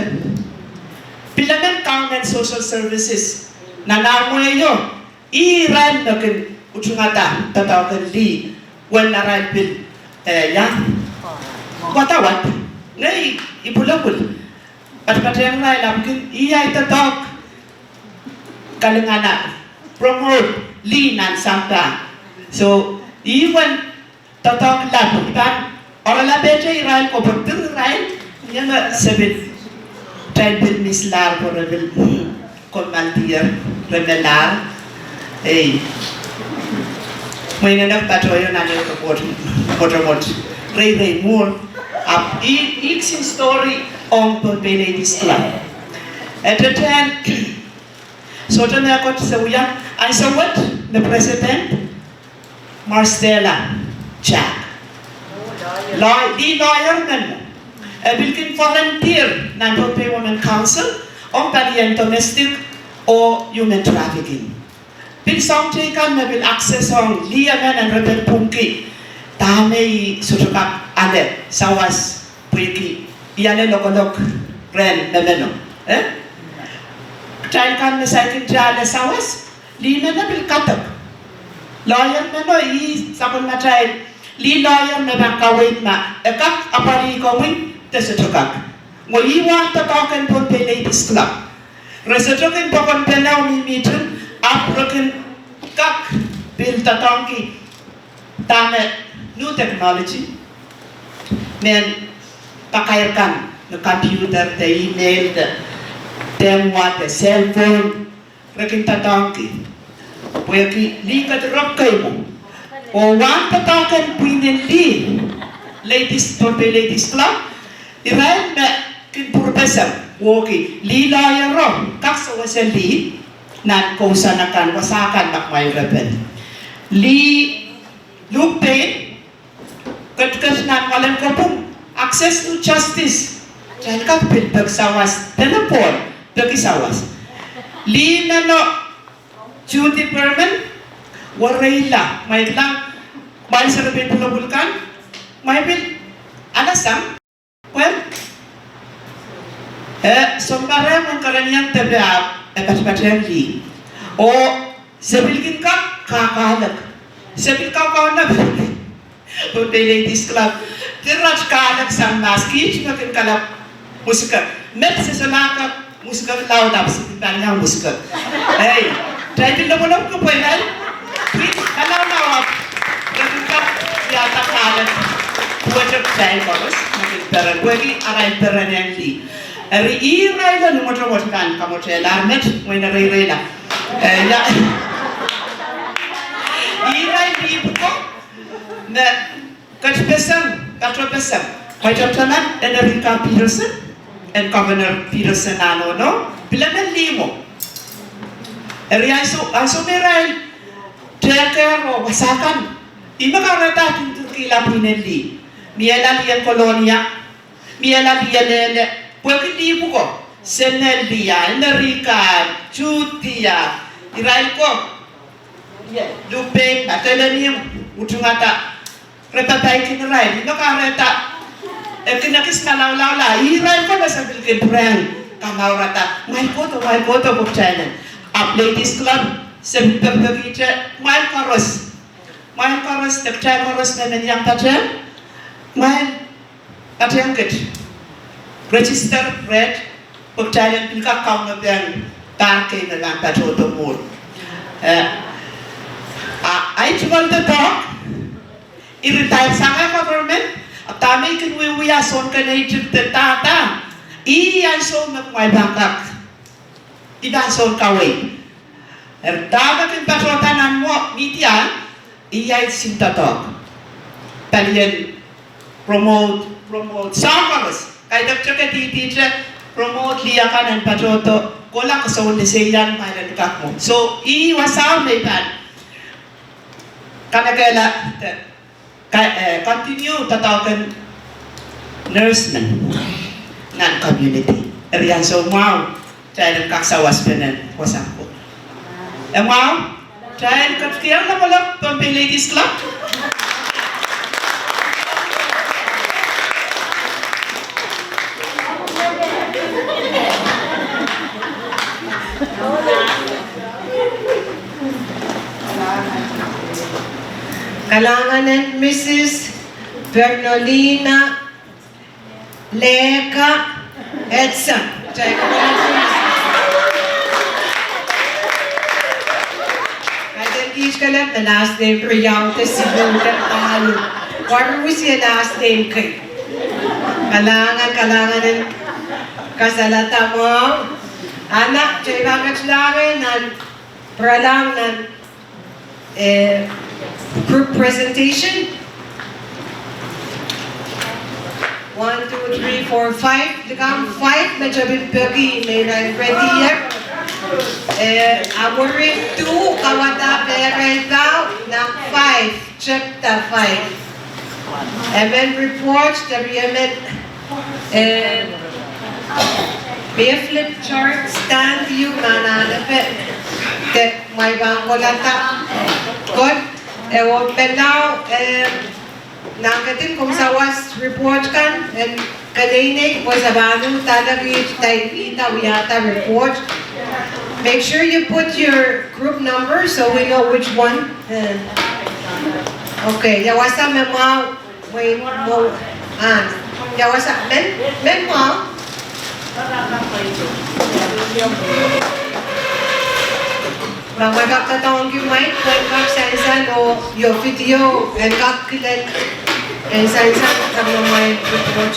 pil emen kaunen social services nan ah mwehi o, ih irail me kin utungada doadoahk en lih, uwen arail pil, eh, ia, wadawad, ngehi, I pwulopwul, patpatehng irail ahpw kin, ih ahi doadoahk, kalingana, promote lih nan sampah. So, ih uwen doadoahk lap, I pahn oaralapihte irail ko pwe irail, ia me se pil, kitail pil mislahr pwe re pil, hmm, kommoaldier, re melahr. Ei. Mwein e patohdo nan ehu report, mwotomwot. Reirei mwuhr. Ahpw ih, ih kisin story ong Pohnpei Ladies Club. E teten, sohte mehkot se wia, ansou wet me president, Marcella Jack. Law-, lih lawyer men. E pil kin volunteer nan Pohnpei Women Council ong palien domestic oh human trafficking. Pil soahng teikan me pil access ong lih emen en re pil pwungki dahme ih sohte kak ale sawas pwehki ih ale lokolok rehn me meno. Eh? Kitail kan me saikinte ale sawas, lih meno pil kadek. Lawyer meno, ih sapwellimatail lih lawyer me pahn kaweid ma e kak apwalih komwi de sohte kak. Mwo ih wahn doadoahk en Pohnpei Ladies Club. Re sohte kin pokon pene oh mihmihte, ahpw re kin kak pil doadoahngki dahme new technology, mehn pakair kan, me computer de email de, de mwa de cell phone, re kin doadoahngki. Pwehki lih kedirepw kei mwo. Oh wahn doadoahk en pwihnen lih, Ladies, Pohnpei Ladies Club, irail me kin pwurpeseng, wehwehki lih lawyer o, kak sewese lih, nan kousoan akan, wasa kan me kumwail repen. Lih luhk pein, ketiket nan mwoalen kopwung, access to justice. Kitail kak pil peki sawas, dene pohl, peki sawas. Lih meno Judy Berman, wereila, mwail kilang, mwail serepein pwulopwul kan, mwail pil alasang, pwe, eh, sounpar mwein kerenieng depe ahpw, eh, patpatehng lih. Oh, se pil kin kak kakahlek. Se pil kak kak ne Pohnpei Ladies Club. Kin rat kahlek sang mahs, kiht me kin kalap musikek. Met se solahr kak musikek laud ahpw se pil pahn iang musikek. Ei, kitail pil lopwolopwki pwe irail Kalaunau ahpw, re pil kak wiahda kahlek duwehte kitail koaros, me kin peren, pwehki arail peren en lih. Eri irail en mwotomwot kan kamwotehla met, mwein ire ireila. Eh, ia. Irail lih pwuko, me ketpeseng, ketpeseng. Kaidehn talen, en Erika Peterson, en Governor Peterson ah nohno, pil emen lih mwo. Eri ansou, ansou me irail tehker oh wasa kan, ih me kahrehda kin direkihla pwihnen lih. Miehla lih en Kolonia, miehla lih en Lele, pwehki lih pwuko, Senel lih ah, Amerika, Judia, irail ko, Lupei, Madolenihmw, utungada, re papaikin irail, ih me kahrehda, e kin ekis kalaulaula, irail ko me se pil kin pwurehng kamaurada, mwail kohdo, mwail kohdo pwe kitail en. Ahpw Ladies Club, se pil pekipekihte, mwail koaros. Mwail koaros, de kitail koaros me men iang patehng, mwail patehng kit. Register reht, pwe kitail en pil kak kaunopehng pahr kei me pahn patohdo mwohd. Eh, a, ahi tungoal doadoahk, ih eri dahme sang government, ahpw dahme I kin wiewia soun keneitik de dahda, ih ansou me kumwail pahn kak, ih pahn soun kaweid. Eri dahme kin patohda nan mwo media, ih ahi sin doadoahk. Palien promote, promote, soahng koaros. Kaidehk teke dihdihte, promote lih akan en patohdo, kohla koasoandi seiang ma irail kak mwo. So, ih wasao me I pahn kanekehla, de ka, eh, continue doadoahk en nurse men nan community. Eri ansou mwahu, kitail en kak sawaspene wasa ko. E mwahu, kitail ketikihong Lopwulop Pohnpei Ladies Club. Kalahngan en Mrs Bernolina Leka Edson. Kaidehn kiht kelehpw me last name riau de siluh de palu. Koaruhsie last name kei. Kalahngan, kalahngan en kasalada mwahu. Ahpw kitail pahn ketilahng nan pwuralahng nan eh, group presentation. One, two, three, four, five. Likamw five me tepin peki me irail ready. Eh, a mwuri two kawada pehrail pahn nan five, chapter five. Emen report, teri emen, eh, mie flip chart stand ieu me anahnepe, de kumwail pahn kolahda. Koht, eh, oh pil lao, eh, nan ketin komw sawas report kan, en keneinei, pwe se pahn uhdahla kiht, dahme I wiahda report. Make sure you put your group number so we know which one. Eh. Okay, ia wasa me mwahu. Wei, mwo, ah, ia wasa, men, men mwahu. Ma kumwail kak doadoahngki mic, kumwail kak sansal oh video, en kak kilel, en sansal, kak kumwail report.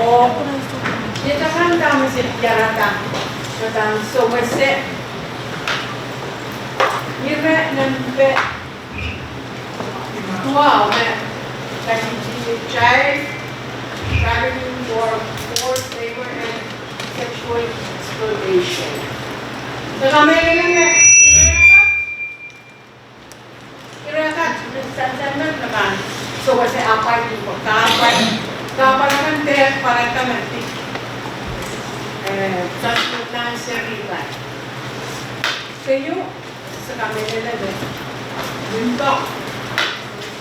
Oh, iet akan dahme se diarada, sohdahn sewese. Ire nempe duwau me katehtehn child trafficking for forced labor and sexual exploitation. Ih kamehlele me ire akan, ire akan me sansal me pahn sewese apwal, pwe kahpwal, kahpwal akan dehr pwarada me pid, eh, sasuwed nan seri kan. Keieu, se kamehlele me limpoak,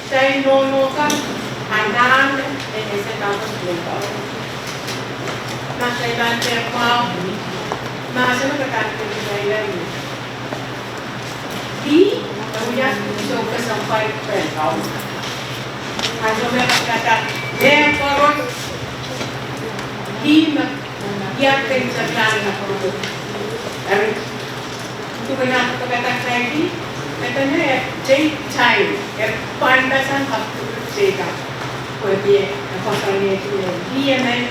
kitail nohno kan anahne en ese dahme limpoak. Ma kitail pahn dehr mwahu, mahsen me pahn kitail lel me ih, e wia soh kesempwal rehn Kauno. Ansou me e kak, mehkoaros, ih me, ih me pahn seri kan me koaros. Eri, duwen ah pahn kak kaidi, e pahn take time, e pahn pahn sang kak duwen take time. Pwehki e koasoanehdi me ih emen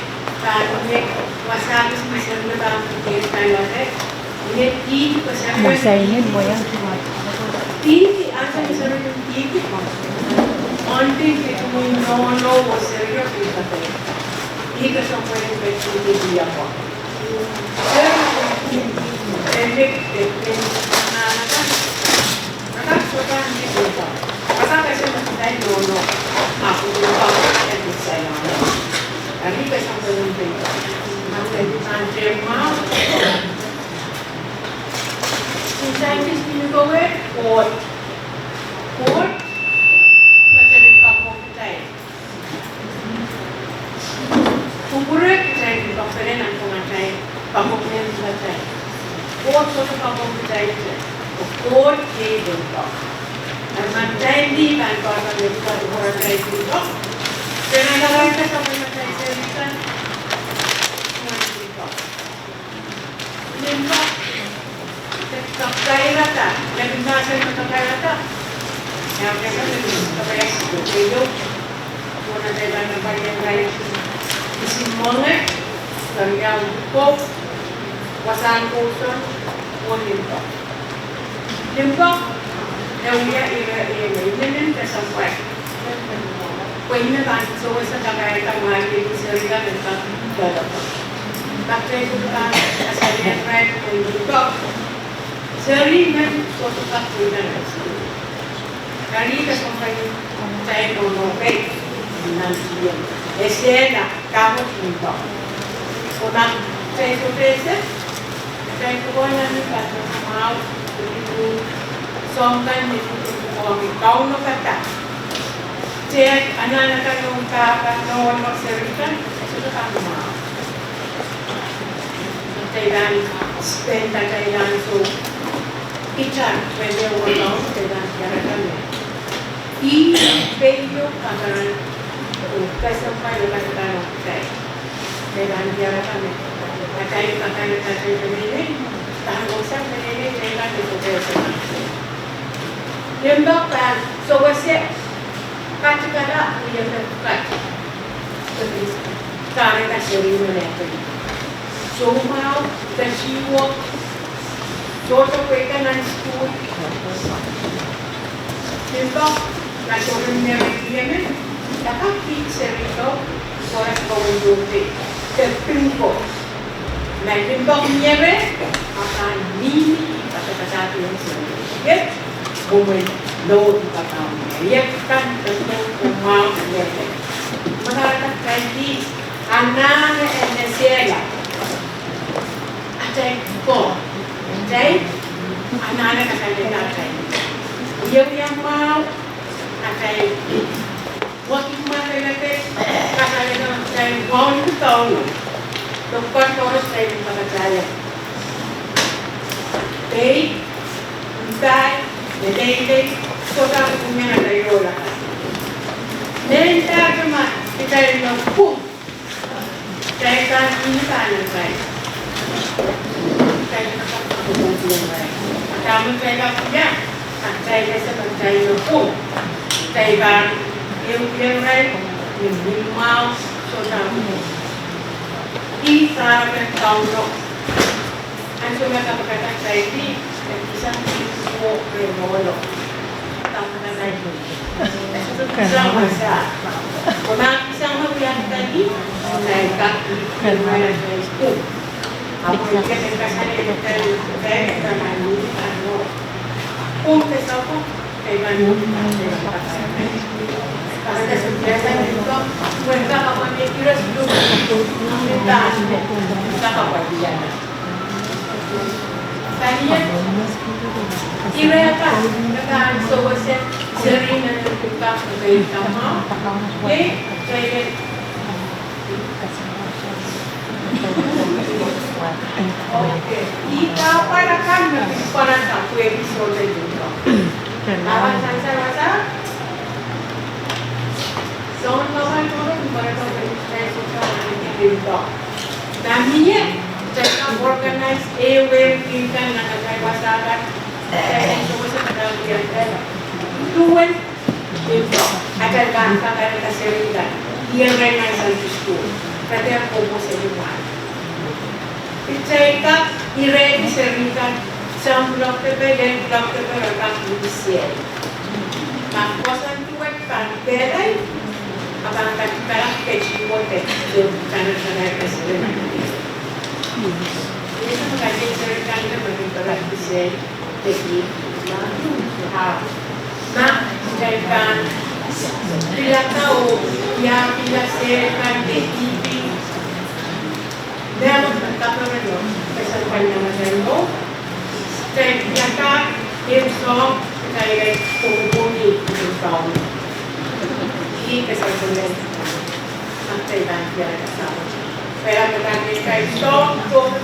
pahn wia wasa kis me seri me pahn kak kailade. Ih, ih, ansou me seri ih, bonding between nohno oh serio pil kak. Ih kesempwal me pid ih apwal. Seri, eh, eh, eh, eh, eh, Koht, Koht, me kitail pahn kitail. Kupwure kitail limpoak pene nan pwungatail, poakohng mehn pwungatail. Koht sohte poakohng kitail, Koht iei limpoak. Eri ma kitail pahn pahn pahn pwungatail limpoak, pene nan karairada sapwellimatail seri kan, limpoak. Limpoak. Kakairada, me pil mahsen me kakairada. Ia, kakairada, kakairada, keieu. Pwungatail pahn pahn pahn kisin mwenge, keriau, pwukoa, wasahn kousoan, oh limpoak. Limpoak, e wia ire, ire, ire kesempwal. Pwe ih me pahn sewese kakairada mwahliel seri kan en kak develop. Kak develop, ah, seri kan, right, limpoak. Seri men sohte kak pwurehng. Eri kesempwal, kitail nohno kei, nan seri, esehla dahme limpoak. Pwe ma kitail sohte ese, kitail pwukoa nan ni kak mwahu, soahng kan me pwukoa me Kauno kak. Kitail anahne kan ong pahpa, nohno, seri kan, e sohte kak mwahu. Kitail pahn spend atail ansou itar, pwe me wahn Kauno, kitail pahn diarada me ih, pein ieu kakaran, oh kesempwal me kakaran ong kitail. Kitail pahn diarada me atail kakaran, atail peneinei, pahn wasa peneinei, kitail pahn diarada me limpoak pahn sewese katikala, wiepe kat. Kahrehda seri me lehpei. Soumwahu, kesiwo, sohte pweida nan sukuhl. Limpoak, ma sohte mie rehn ih emen, e kak kihdi seri ko, koaros pahn dohte, de pil ko. Ma limpoak mie reh, a pahn mihmi, a pahn pahn seri. Iet, mwomwen, no, a pahn mie. Iet kan, de no, oh mwahu, mie reh. Ma kak kaidi, anahne en esehla. Atail ko, atail, anahne kasalehda atail. Wiewia mwahu, atail. Wekimwahu, kasalehda atail wauneki Kauno. Lokpar koaros atail pahn kak atail. Pei, mdail, leleilei, Kosonned pwungen atail ohl akan. Mendahte ma kitail me pwung, kitail pahn mihmi pahn atail. Kitail pahn pwung. Dahme kitail pahn pwung, a kitail ese ma kitail me pwung, kitail pahn ehu irail me mwahu sohte pwung. Ih kahrepen Kauno. Ansou me kapakapki, e kisang ih oh e lohlo. Kapakapki. Kisang wasa. Kona kisang me wiahda ih, kitail kak ih, kitail pwung. Ahpw e kisang kasalehda kitail, kitail pahn mihmi pahn lohlo. Pwung kesempwal, kitail pahn mihmi pahn lohlo. Palian, ire akan me pahn sewese seri nan pihk kan, pihk kan, iei, iei, okay. Ih kahpwal akan me pil pwurehng pwehki sohte limpoak. Awa sansal wasa. Soun kapwal tohto pil pwurehng pwehki sohte limpoak. Nan mie, kitail kak organize ehuehu pihk kan nan atail wasa kan. Kitail en sewese kitail pihk kan. Duwen limpoak, atail pahn kakarehda seri kan, irail nan Sunday school, kitail kohkohseli mwahl. Kitail kak irehdi seri kan, soahng kuloak depe, lel kuloak depe, re kak mihmi seri. Ma koasoandi wet pahn kehlail, a pahn kak karak ketiwo de, de, kanak kanak seri kan. Ih me kaidehn seri kan de, me pil karak seri. Ma kitail pahn pilada oh, ia pil seri kan de, ih pil. Ia me kapereno, kesempwal kan nan atail mour. Kitail pilada, ehu soahng, kitail en pwungpwungki, pwungpwungki. Ih kesempwal. Kitail pahn pilada. Pil pahn kitail soahng, soahng.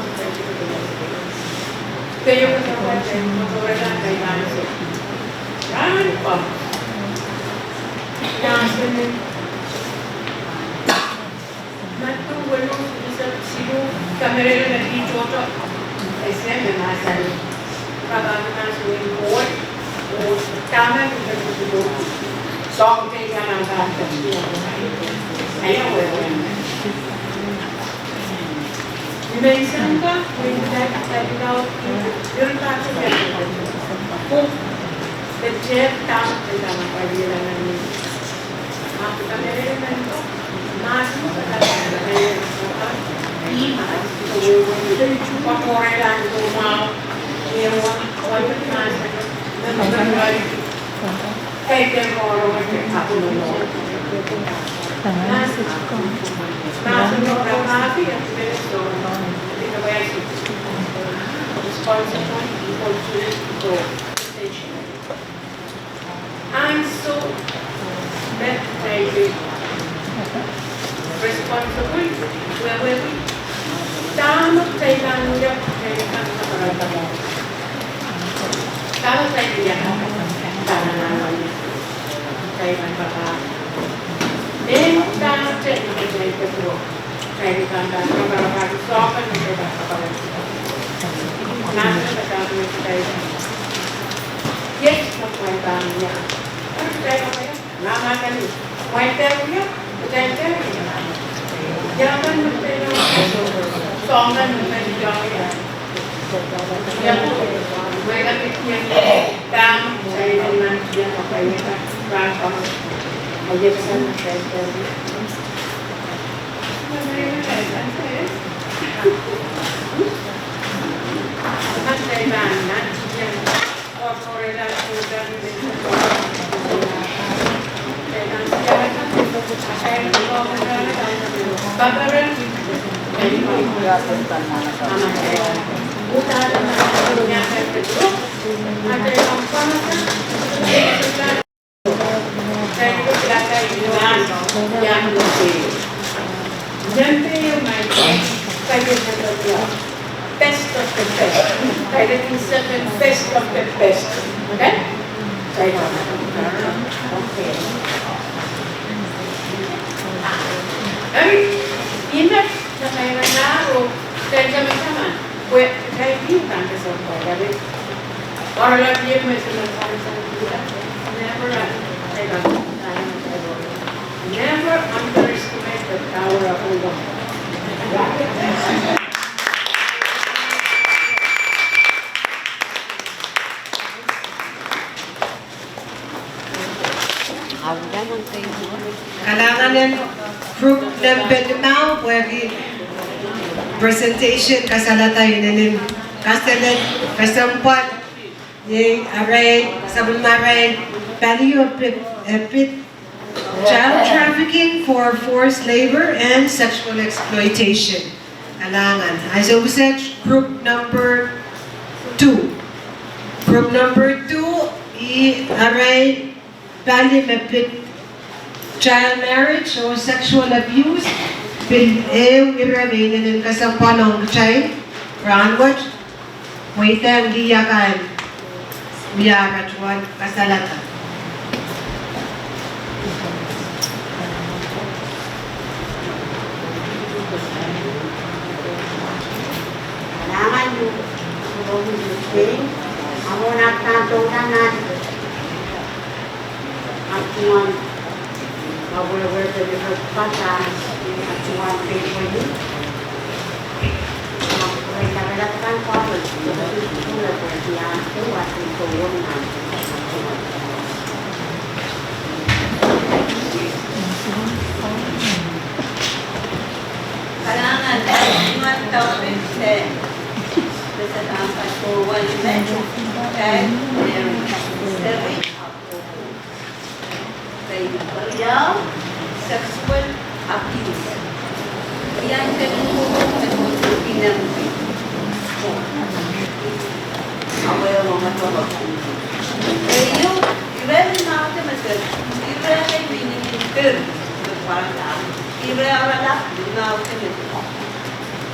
Ansou me kitail responsible, wehwehki dahme kitail pahn wia, kitail pahn kaparodo. Dahme kitail wia, dahme kitail pahn papah. Mendahte kitail pahn wia. Best of the best. Best of the best. Okay? Okay. Eri, ihme, pwe, Never, never underestimate the power of a woman. Kalahngan en group nempe limau pwehki presentation kasalada inenen kaselel kesempwal. Iei arail, sapwellimarail, Value a Bit, a Bit, Child Trafficking for Forced Labor and Sexual Exploitation. Kalahngan. Ansou kiset group number two. Group number two, iei arail Value a Bit, Child Marriage or Sexual Abuse. Pil ehu ire me inenen kesempwal ong kitail rahnwet. Mweidehng lih akan, wia ara tungoal kasalada. Kalahngan, topic se, se pahn kohwei me, child marriage, seri. Keieu, sexual abuse. Ian seri, awe, wama toko. Keieu, ire limau te me seri, ire me mihmi ni kir, me pwarada. Ire oaralap limau te me seri.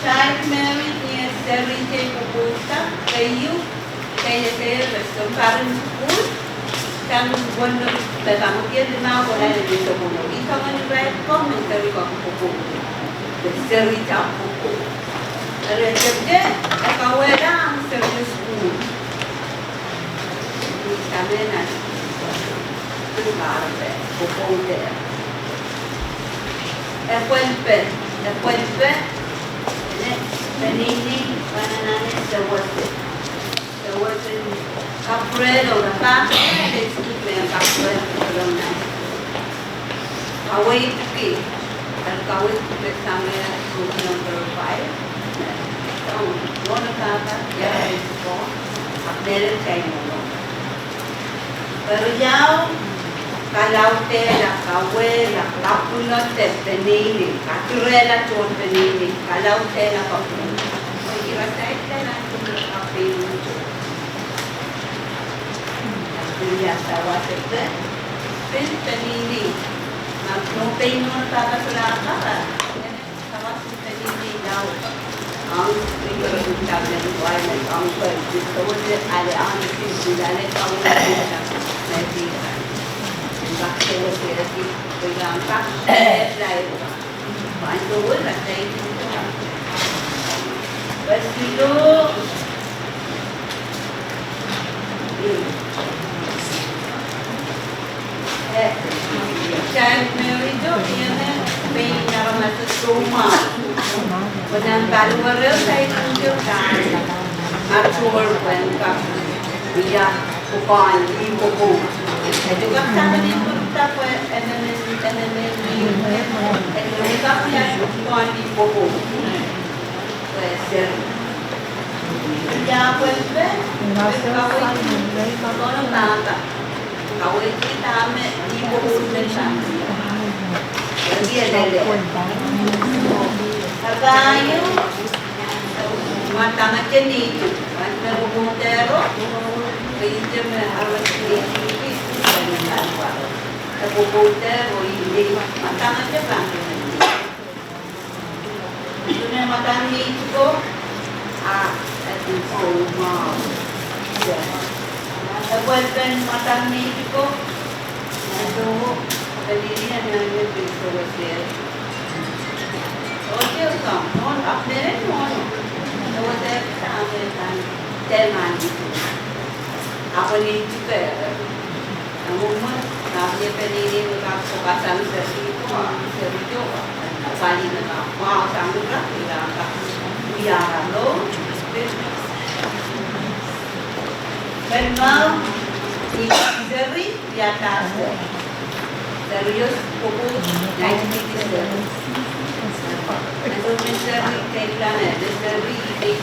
Child marriage, ni seri te pwopwoudda, keieu, keieu, keieu, restoran, parin sukuhl, sang wonno, me pahn mie limau, wolail ni sukuhl. Ih soangen irail ko me seri ko pwopwoud. Me seri ta pwopwoud. Eri tepte, e kawehla ahng seri sukuhl. Ih samin nan, pil pahn pwopwoud. Epwelpe, epwelpe, ne, peneinei, pahn anahne sewese. Sewese, kapwurehdo, pahn, ne, sukul me kapwurehdo, nan. Kaweidki, kaweidki sang group number five. Sang, mwohn pahpa, ia, ko, ahpw mehlel kitail mwohn. Keriau, kalaudehla, kawehla, kapwunod en peneinei, kadirehla tohn peneinei, kalaudehla kapwunod. Pwe ira saikla nan kapwunod. Keriau, sawa sepe, pil peneinei, ma no pein mwohn pahpa solahr pahpa. Child marriage o, iei me, me ih aramas soumwahu. Pwe nan paliwere o, saikinte kan. Mature pwe en kak wia pwukoahn lih pwopwoud. E sohte kak sang ni pwurda pwe e men, e men, e men, e sohte kak wia pwukoahn lih pwopwoud. Pwe seri. Ia pwelpe, pwe kawei, kawei pahpa. Kawei dahme, ih pwopwoud me sang. Eri e lel. Keieu, mwadangete neitik, pahn me pwopwoudero, pwe ihte me aramas neitik, e pwopwoudero, ih, mwadangete pahn me neitik. Ihte me mwadang neitiko, ah, e pil soumwahu. Ia. E Well, pen matahngehniko, so, pelilien nan me pil so was there. Okay, so, non, apw mehn non. So was there, sa me kan, tell man. Apw ni tuke. Among, ah, ye pelilien me kak focus sang seri ko, seri ko, pali me kak, wow, sang rak, rak, rak, we are alone. Pen mwahu, ni seri, ia tase. Seri ieu, koko, nainti seri. Ansou me seri, kei planet, seri, kei,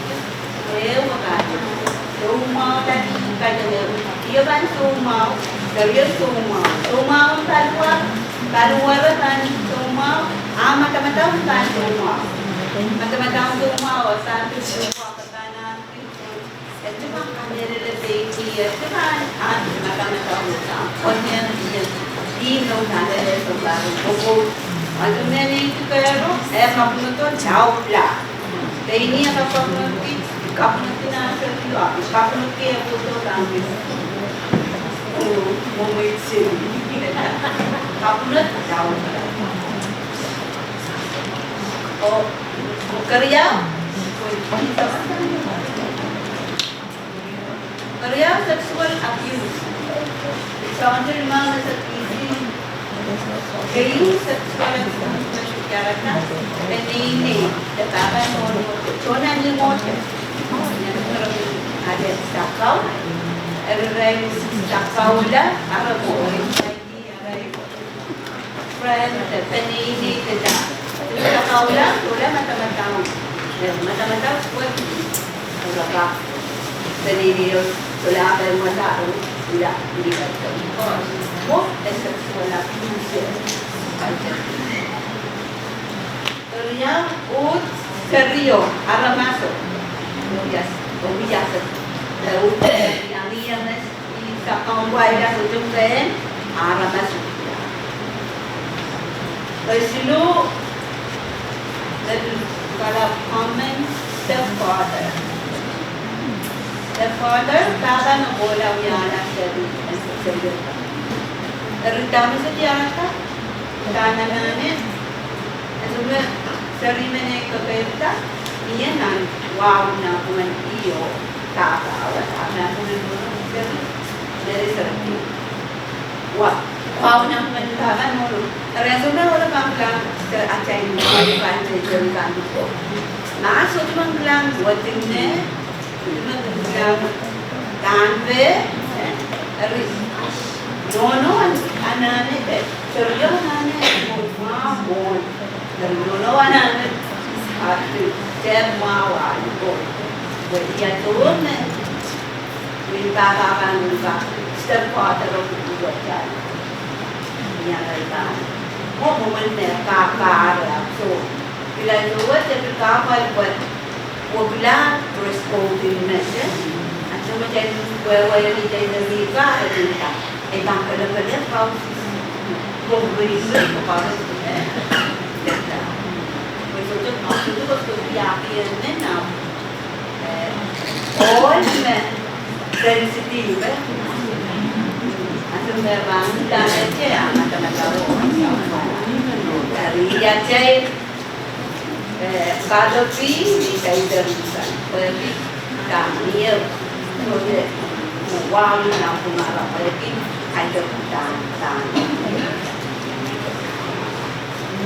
ehu kan. Soumwahu, tadi, kaidehn ehu. Io pahn soumwahu, seri ieu soumwahu. Soumwahu paliwar, paliwar pahn soumwahu, ah madamadau pahn soumwahu. Madamadau soumwahu, oh sa soumwahu, pahn ah. E sohte pahn kamehlele peidi, e sohte pahn, ah, madamadau sang. Konen, ih, ih, no, kamehlele sohte pahn, koko. Ansou me ni tukero, e kapwunodo daula. Pein ih e kapwunodki, kapwunodki nan seri, ah, kapwunodki e kodo kan. Oh, mwomwehdi. Kapwunod daula. Oh, keriau. Keriau sexual abuse. Soangen limau me sexual abuse. Keieu sexual abuse me sexual character. Peneinei, de pahpa, nohno, tohn ni mwohte. Ade sakau. Eri irail sakaula, ara mwo. Friend, peneinei, keda. Sakaula, sohla madamadau. Eh, madamadau, wet. Sohla ka. Peneinei, sohla ka, madamadau. Ila, ila. Mo, ese, sohla, use. Keriau, uhd, serio, aramaso. Yes, oh, yes. Eh, uhd, eh, yang, yang, I sakaumwail ia sohte pen aramas. Kesiluh, then kala common stepfather. Stepfather, pahpa me kohla wiahla seri, seri. Eri dahme se diarada, dahme anahne, ansou me seri men e kekeirda, ih nan wahu nan pwungen ih oh pahpa, ahpw nan pwungen nohno seri, seri seri. Wa, wahu nan pwungen pahpa nohno. Eri ansou me rola pahn kilang, se atail nohno pahn seri kan ko. Ma sohte pahn kilang, wa dihme, dihme kilang, kan pe, eh, eri, nohno anahne, eh, serio anahne, mwahu mwo. Eri nohno anahne, ah, te mwahu ah, ko. Wet ia tohne. Min pahpa pahn, min pahpa, stepfather oh kuku wet ia. Ia wet pahn. Mwo, mwo men me pahpa re ahpw so. Pil ansou wet, e pil pahpa wet. Wekila dress code en mese. Ansou me kitail wehwehki kitail seri ka, e pil ka. E pahn kelekele, pau. Ko wehwehki, ko pau. Ko sohte, ko sohte, ko sohte, ia, ia, ne, na. Eh, ohl me sensitive, eh. Ansou me pahn kilang e te, ah, madamadau. Eri ia te, eh, kalopi, ni kaidehn kan. Pwehki, dahme, eh, sohte, wahu nan pwungen ara pwehki, kaidehn kan, kan.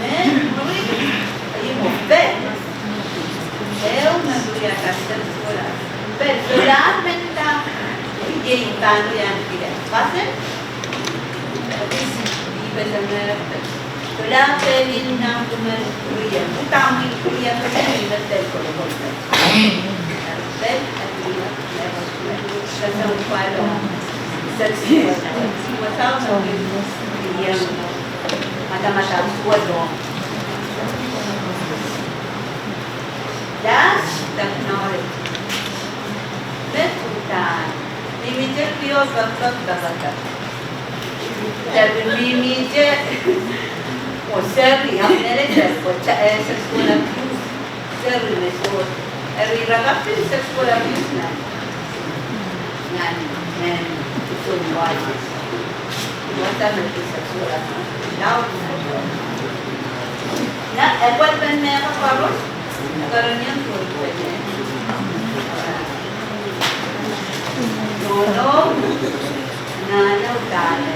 Me, mwuri, ih mwo, pil. Ehu me mwuri a kastem sola. Pil sola men da. Iei pahn wia kile. Pase? Ih pil me pil. Sola pil nan pwungen wia. Uhdahn wia pil me pil kolokol. Pil, pil, pil. Sasa upalo. Sasa upalo. Ia. Madamadau suwedo. Dash technology. Me uhdahn. Mihmihte kio pepek pepek. Dash mihmihte. Oh, seri, ahpw nele seri, oh, sexual abuse. Seri me soh. Eri ira kak pil sexual abuse nan. Nan, nan, kusum wasis. Wasa me pil sasura. Laud na. Na, e pwel pen mehkot koaros. Kerenieng pwel pen. Nohno, nahno, dahlo.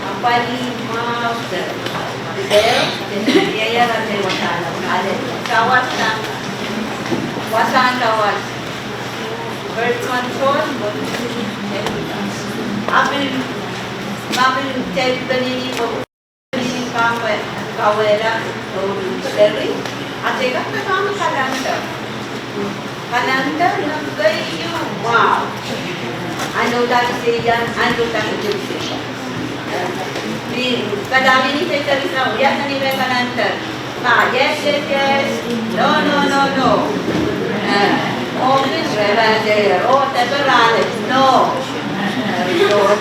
Apwalih mwahu de. Dede, dede, ia ia, dede, wasahn, ale. Sawas sang. Wasahn sawas. Birth control, apil, apil tepel ni ko, ni kawehla, kawehla, oh, seri, a teikan pekahn calendar. Calendar nan keieu mwahu. Ahn doula kisehla, ahn doula kisehla. Ni, kadang ini saya cari tahu, ia, nan ih pahn calendar. Ah, yes, yes, yes. No, no, no, no. Eh, oh, please, Reverend, eh, oh, temporary. No. Eh, no, no.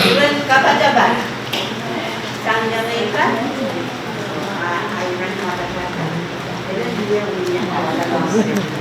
Iren kapatapat. Sang ia me I kan? Ah, iren kapatapat. Iren ia, ia kapatapat.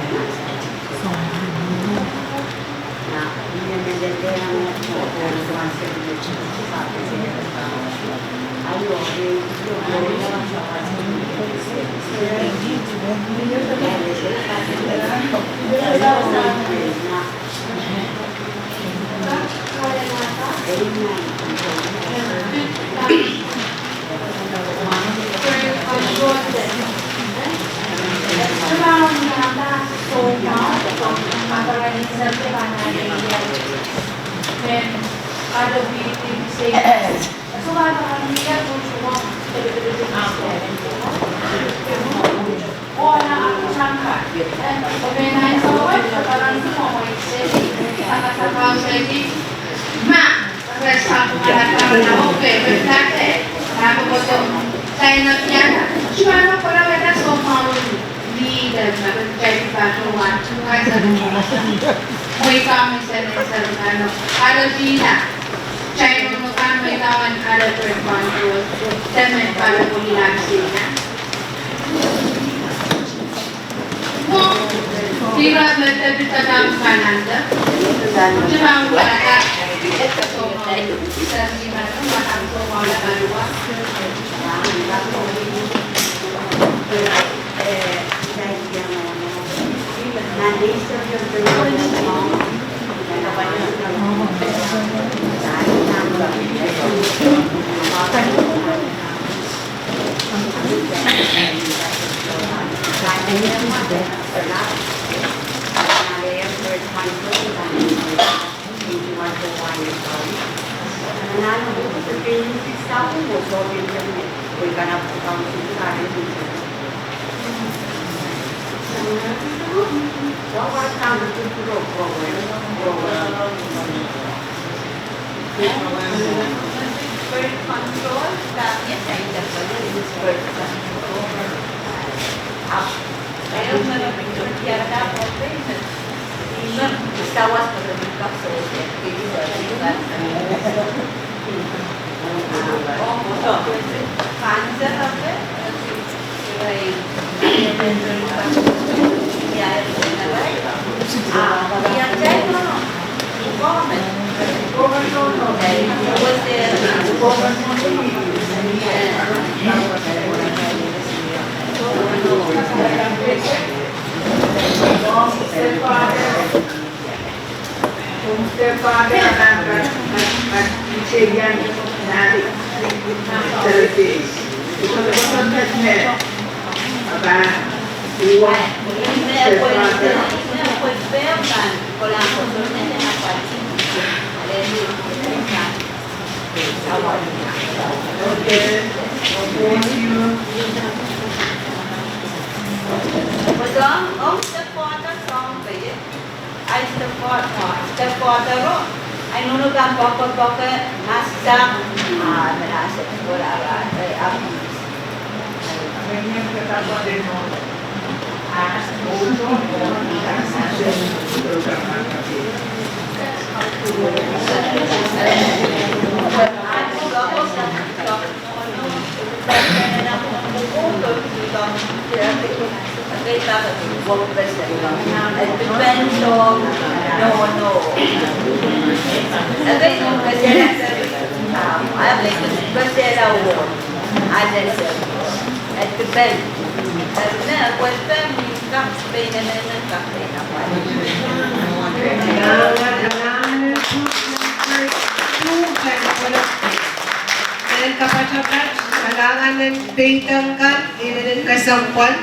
Kalahngan en peidek kan, inenen kesempwal.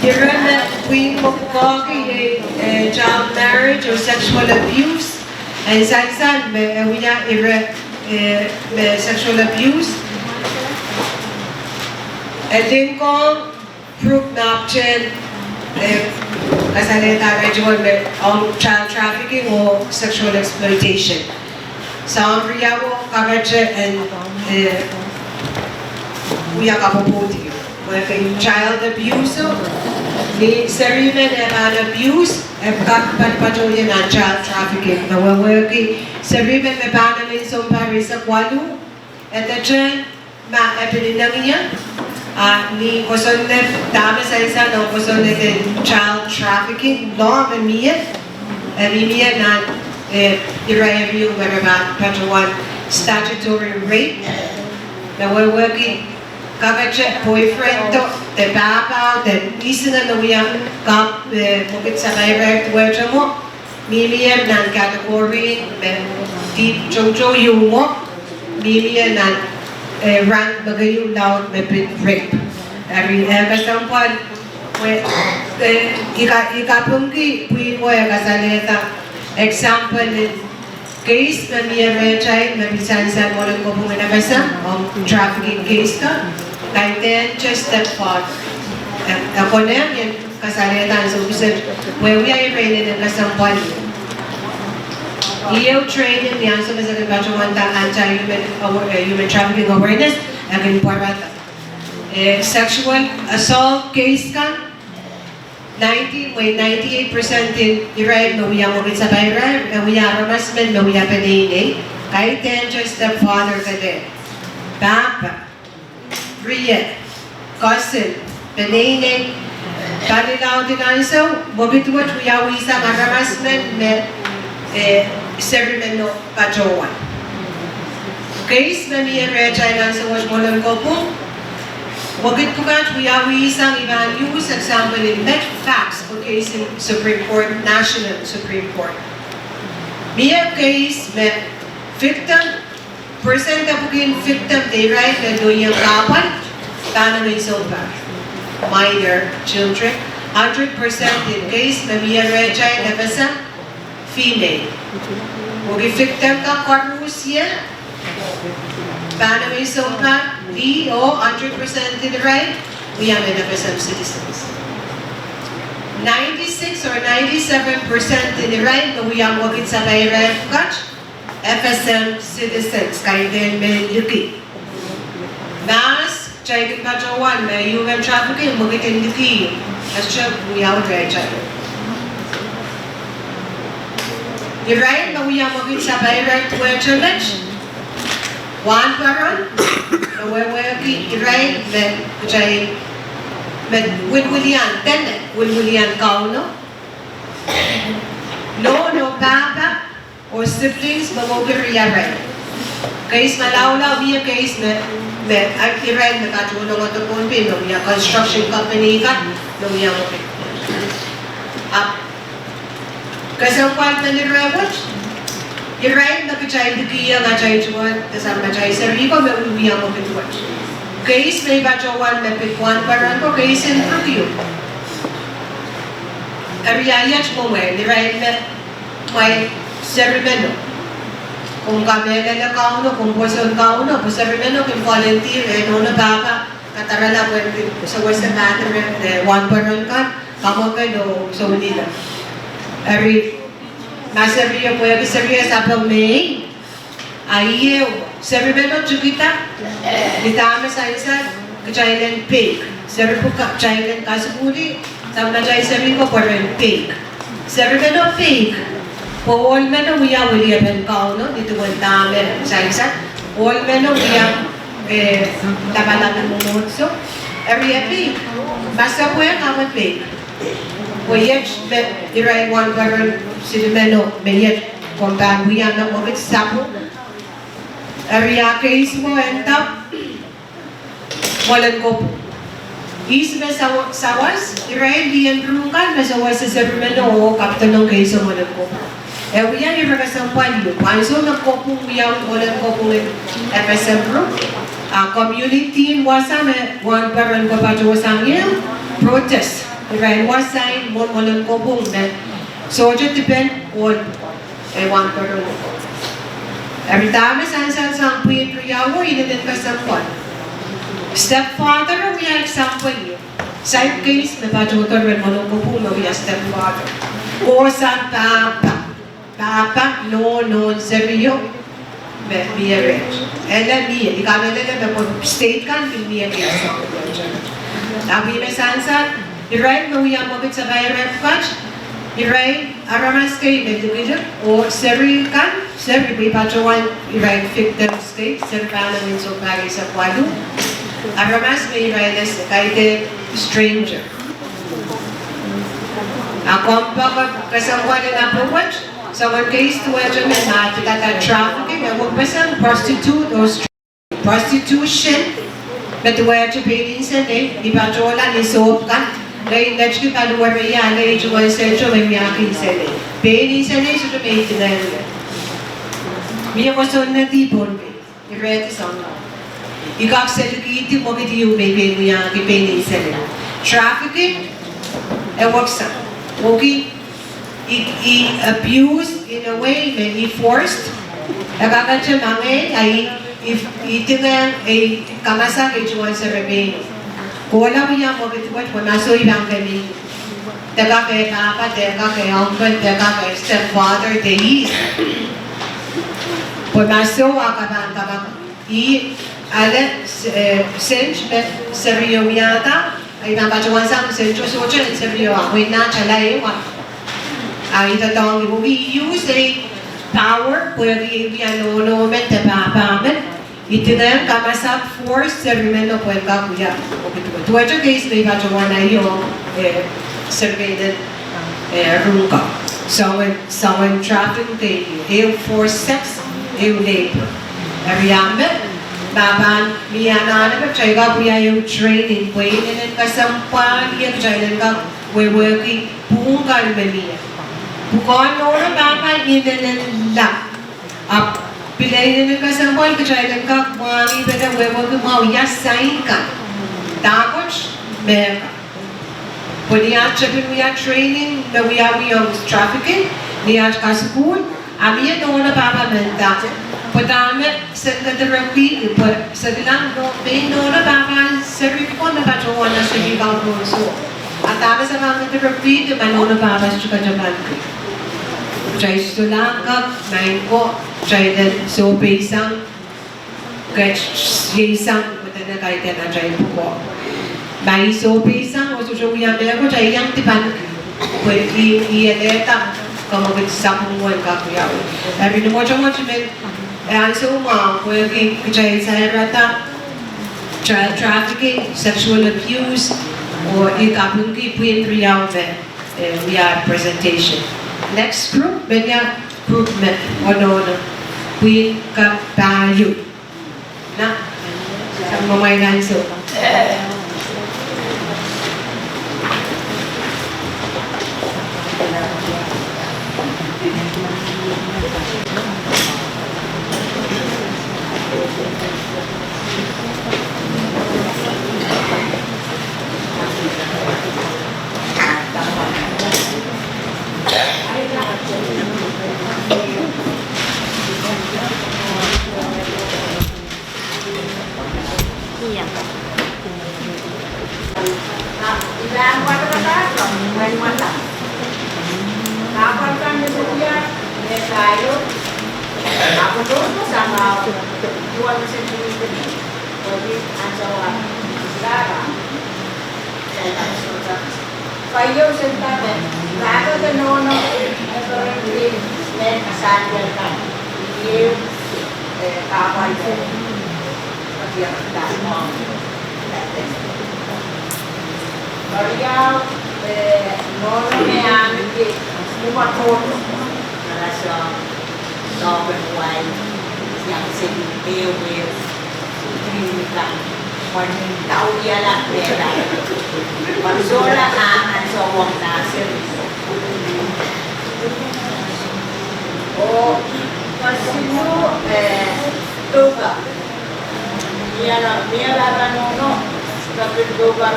Ire me pwihn pwukoahki, eh, child marriage or sexual abuse, en sansal me, eh, wia ire, eh, me sexual abuse. E ling kong proof me apwtehn, eh, kasalehda rehtail me ong child trafficking or sexual exploitation. Soahng riau kakete en, eh, wia kapwopwoud. Wehwehki child abuse, ni serimen e pahn abuse, e kak patopato ie nan child trafficking. Wehwehki serimen me pahn men sounpar eisek waluh, e determine ma e pil inengieng, a ni kosonned, dahme sansal ong kosonned en child trafficking, law me mie, e mihmi ie nan, eh, ire riau me re pahn patohwan statutory rape. Me wehwehki kakete boyfriend o de pahpa o de nisingek me wia kak, eh, mwekid sapaira duwehte mwo, mihmi ie nan category me dihp tohto ieu mwo, mihmi ie nan, eh, rank me keieu laud me pid rape. Eri, eh, kesempwal, eh, eh, I ka, I kapingki pwihn wet kasalehda example en case me mie rehtail me pil sansal mwoalen kopwung en FSM, ong trafficking case kan, kaidehn te stepfather. E, e konehng en kasalehda ansou kiset, pwe wia ire inenen kesempwal. Ieu training ni ansou me se kin patohwanda anti-human, awa-, eh, human trafficking awareness, e kin pwarada. Eh, sexual assault case kan, ninety, mwein ninety-eight percent en irail me wia mwekid sapaira, e wia aramas men me wia peneinei, kaidehn te stepfather, kaidehn pahpa, rie, cousin, peneinei, palilaud en ansou, mwekid wet wiawihsang aramas men me, eh, serimen o patohwan. Case me mie rehtail ansou wet mwoalen kopwung, mwekid pwukat wiawihsang, I pahn use example en met facts pwe case en Supreme Court, National Supreme Court. Mie case me victim, percent epwiki en victim de irail me loieng kahpwal, pahn men sounpar minor children. Hundred percent en case me mie rehtail FSM, female. Pwehki victim kan koaros ie, pahn men sounpar, lih oh hundred percent en irail wia men FSM citizens. Ninety-six or ninety-seven percent en irail me wia mwekid sapaira pwukat FSM citizens, kaidehn mehn liki. Mahs, kitail kin patohwan me human trafficking, mwekid en liki, e sohte wiawi rehtail. Irail me wia mwekid sapaira duwehte met, wahnpoaron, me wehwehki irail me kitail, me wilwilian, dene wilwilian Kauno, nohno, pahpa, oh siblings me mwekid riarail. Case malaulau, mie case me, me, a, irail me katohlongodo Pohnpei me wia construction company kan, me wia mwekid. Ahpw kesempwal en ire wet, irail me kitail likiong atail tungoal, de sang me atail seri ko me wiewia mwekid wet. Case me I patohwan me pid wahnpoaron ko, case en review. Eri iet mwomwen, irail me mwein serimeno. Komw kamehlele Kauno, komw pwoson Kauno, pwe serimeno kin volunteer, eh, nohno pahpa, kadarala pwehn kin sewese pahn, eh, wahnpoaron kan, kamwakelo, soulihla. Eri, ma serio, pwehki serio sapeng mei, a ieu, serimeno tikida, ni dahme sansal, kitail en peik. Seri pwukat, kitail en kasukuhli, sang me atail seri ko pwe ren peik. Serimeno peik. Pwe ohl meno wia weliepen Kauno, ni duwen dahme sansal. Ohl meno wia, eh, lapalap en mwomwohdiso. Eri e pil, ma sapwung ape pil. Pwe iet me irail wahnpoaron silimen o me iet komw pahn wia me mwekid sapwung. Eri a keis mwo en dap mwoalen kopwung. Ihs me sawa-, sawas, irail lien rong kan me sawas seserimen o kapedolong keis mwoalen kopwung. E wia ire kesempwal ieu, pwe ansou me kopwung wiawi mwoalen kopwung en F S M Ruk, a community en wasa me wahnpoaron ko patohsang ie protest. Irail wasa en mwoalen kopwung me sohte dipen ohl e wahnpoaron ko. Eri dahme sansal sang pwihn riau o inenen kesempwal. Stepfather wia example ie. Saik keis me patohdo rehn mwoalen kopwung me wia stepfather. Kohsang pahpa. Pahpa, nohno, serio, me mie reh. Ele mie, I kamehlele me pwe state kan pil mie keis. Ahpw ih me sansal, irail me wia mwekid sapahl irail pwukat, irail aramas kei me likilik, oh seri kan, seri pwe I patohwan irail victims kei, seri pahn emen sounpar eisek waluh. Aramas me irail ese, kaidehn stranger. A kompoake kesempwal en approach, soangen keis duwehte me ma kitail trafficking, e wekpeseng prostitute or str-, prostitution, me duwehte pein insenei, I patohla ni sohp kan, ngehi netki paliwere ia, ngehi tungoal sehdo me wiahki insenei. Pein insenei sohte me I dingehngie. Mie kosonned Pohnpei. Irehdi soangen. I kak selikihdi mwekid ieu me I pein wiahki pein insenei. Trafficking, e weksang. Pwehki I, I abuse in a way me I forced. E kakete mangei, a I, I, I dingehng ei kamasa kei tungoal serepeino. Kohla wia mwekid wet, pwe ma soh I pahn kemehla. De kak eh pahpa, de kak eh uncle, de kak eh stepfather, de ihs. Pwe ma soh a ke pahn kamaka. I ale, eh, sent me serio wiahda, a I pahn patohwan sang sent o sohte en serio a, pwe I nan tala ehu a. A I doadoahngki pwehki I use ei power, pwehki I wia nohno men de pahpa men. I dingehng kamasap force seri men o pwehn kak wia. Duwehte keis me I patohwan aio, eh, serepeinen, eh, Runga. Soangen, soangen trafficking kei, ehu forced sex, ehu labor. Eri a me, ma pahn mie anahne me kitail kak wia ehu training, pwe inenen kesempwal ie kitail en kak wehwehki pwuhng kan me mie. Pwukoahn nohno pahpa inenen lap. Ahpw pil inenen kesempwal kitail en kak mwahngih pene wehwehki mwahu ia sain kan. Dahkot mehkan. Pwe ni aht tepin wia training me wiawi ong trafficking, ni aht kasukuhl, a mie nohno pahpa menda. Pwe dahme se kedirekihki, pwe se kilang no, pein nohno pahpa seri pwukoa me patohwan seri kan pwukoa soh. A dahme se pahn kedirekihki ma nohno pahpa sohte katamanki. Kitail solahr kak, maing ko, kitail en sohpeisang, ket, ieisang, pwe dene kaidehn atail pwukoa. Ma I sohpeisang, oh sohte wia mehkot, I iang dipanki. Pwe I, I alehda, kamwekid sapwung en kak wiawi. Eri ni mwotomwot men, eh, ansou mwahu, pwehki kitail sairada, child trafficking, sexual abuse, oh I kapingki pwihn riau me, eh, wia presentation. Next group, men ia group me, oh nohno, pwihn kak pahieu. Na, sang mwomwen ansou. Ia. Keieu sendahte, pahpa de nohno, eh, peren pil, men kasal kan. Ieu, eh, pahpa de. Pahpa de. Keriau, eh, nohno me ahneki, mumatohto. Karaso, dohpen wai, iang seli, ehu, ehu, green kan, wan, tau iala, mehla. Wan sohla, ah, ansou ong nursery. Oh, kesiluh, eh, October. Mie, mie pahpa nohno, kapil October,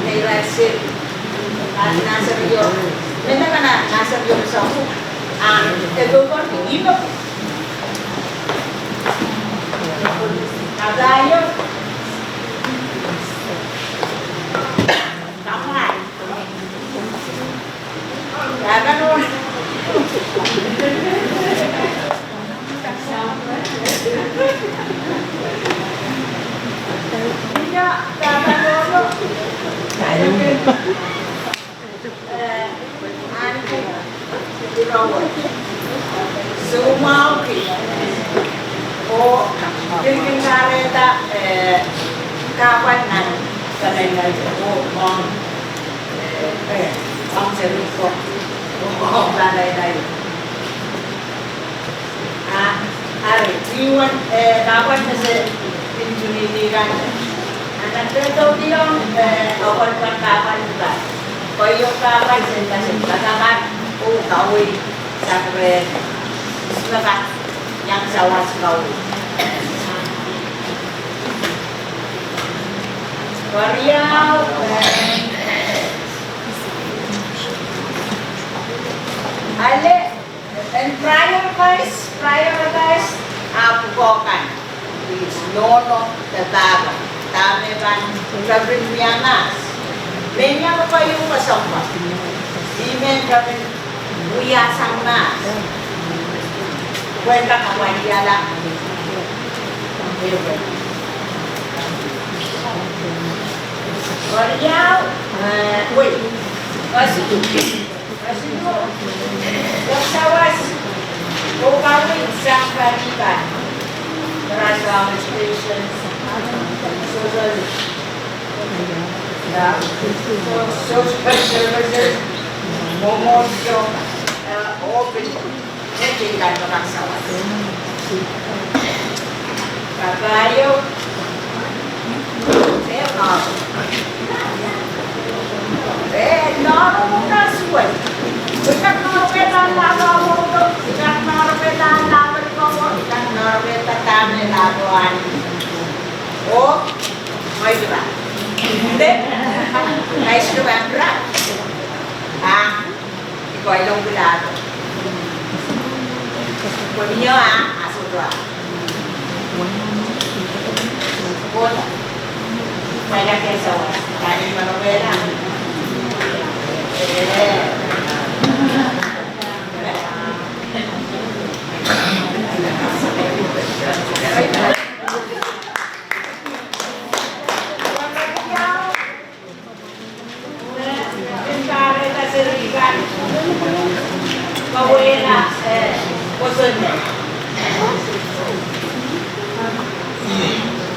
nei rail se, ah, nursery o, mehla kan nursery o soahng, ah, October, ime. Kadaio. Kamai. Soumwahu ki, oh, pil kin kahrehda, eh, kahpwal nan, nan, oh, ong, eh, ong seri ko, oh, ong, ah, ari, iwen, eh, kahpwal me se pil tunihdi kan. Nan pil toudiong, eh, okon kan kahpwal kan. Koahiek kahpwal se, se, se, se, se, oh, kaweid, sang rehn, smekat, iang sawas kaweid. Keriau, eh, ale, en prioritize, prioritize, ah, pwukoa kan. Nohno de pahpa, dahme pahn tepin wia mahs. Mehn iang koahiek kesempwal. Ih mehn tepin wia sang mahs. Pwehn kak apwalihla. Keriau, eh, wei. Kesiluh, iang sawas, oh, kaweid sang palikan. Karaso, education, social, yeah, social services, mwomwohdiso, eh, oh pil. Eri kan me kak sawas. Kadaio. Eh, nohno mwo kasuwed. Ikan nohno pehn lala mwo, ikan nohno pehn lala mwo, ikan nohno pehn lala mwo. Oh, mai kira. Dek. Nice to have you. Ah. Ih koahiek longkilahdo. Pwe mie ah, ah sohte ah. Pwe, pwe ih kak sawas. Tani mano pela. Eh. Pil kahrehda seri kan kawehla, eh, kosonned.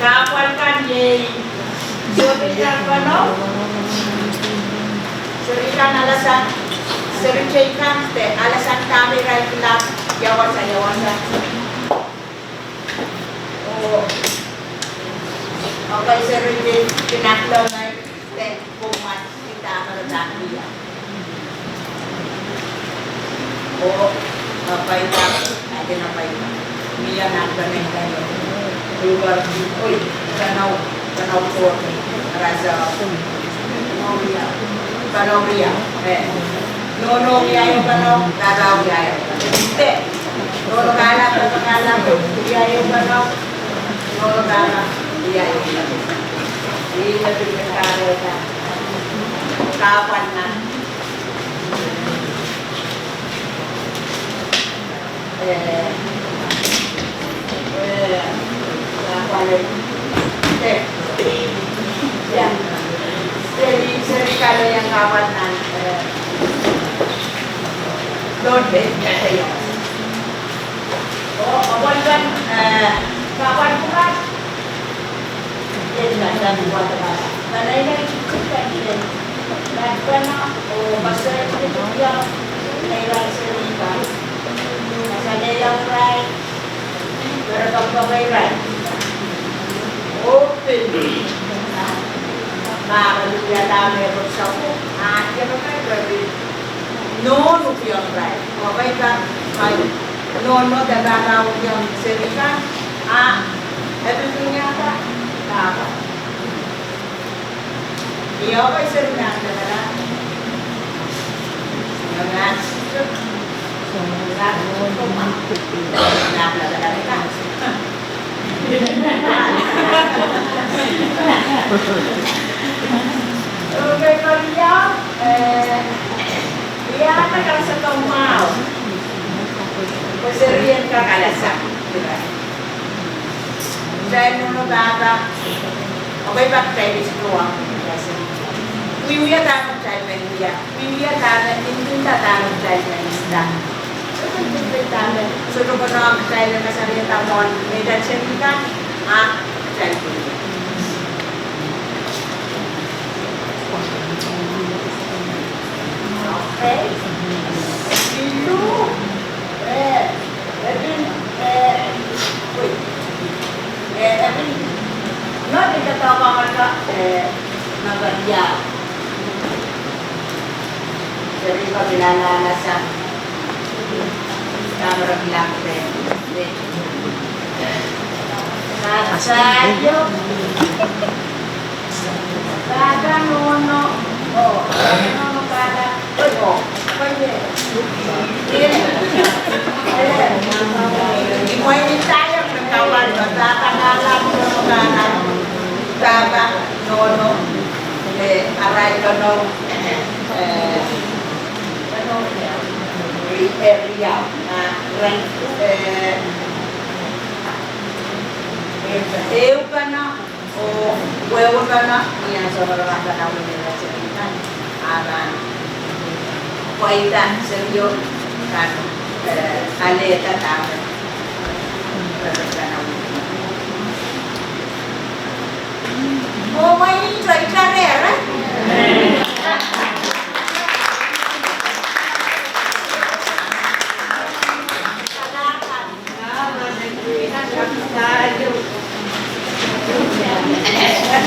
Kahpwal kan iei, seri kan kono, seri kan alasang, seri tei kan de alasang dahme irail pilahn, ia wasa, ia wasa. Oh, okay, seri tei, pinaklo nai, de. Pwukat, kita maradak ia. Oh, apaida, aden apaida. Mie nan pene kano. Lubar, oi, kano, kano kote, rasa. Kano ia, eh. Nohno ia, kano, kano ia. Te. Nohno kala, kano kala, ia, kano. Nohno kala, ia, kano. Ih me pil kahrehda. Kahpwal nan. Eh, eh, kahpwal, eh, eh, seri, seri kalehiong kahpwal nan, eh, Lord, eh, eh, oh, oh, kahpwal nan, eh, kahpwal pwukat. Ih nan, nan pwukat. Nan, nan, nan. Patpene oh koasoanehdi irail seri kan, kasalehda irail, pere pekpeke irail. Oh pil, ma ke lukiada mehkot sapwung, a, ia me pil, pil nohn ukiong irail. Koasoia, nohn me pahpa ukiong seri kan, a, e pil tungoal pahpa. Io, kai seri nan lakadan. Io, nan. Nan lakadan. Okay, Maria, eh, ia, kak seri mwahu. Ko seri en kak alasa. Kitail nohno pahpa, okay, pak kitail iskroa. Wiewia dahme kitail men wia. Wiewia dahme, ntingda dahme kitail men nda. Ntingda dahme sohte konehng kitail en kasarihda mwohn neitail seri kan, a kitail men. Okay. Silu, eh, Evelyn, eh, wait. Eh, Evelyn, no, kita tahu apa mereka, eh, Nagaria. Seri ko pil alasa. Kamera bilang deh. Sasaio. Pahpa, nohno. Oh, nohno, pahpa. Pahpa, nohno, eh, arail nohno, eh, eh, riau, ah, ren, eh, eh, ehu pahpa. Oh, wehwehki pahpa, ni ansou me pahpa pahpa wehwehki pahpa, a pahn pwaida serio kan, eh, alehda dahme. Oh, wai ni try try, eh?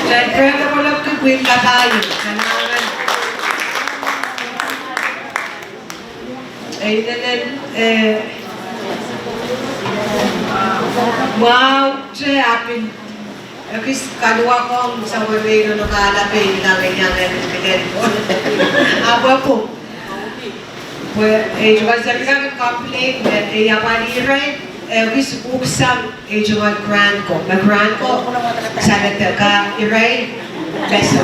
Kitail pwurehng kapwulopwulopki pwihn kapahieu. Kalahngan. Ei lel, eh, mwahu te ahpw pil ekis kaluwakohng sawe me I nonokahlahpei, I lel iang en kilel. Ahpw pwung. Pwe ei tungoal seri kan complain me ei apwalih irail, eh, ekis uksang ei tungoal grant ko, me grant ko saledek irail, me se,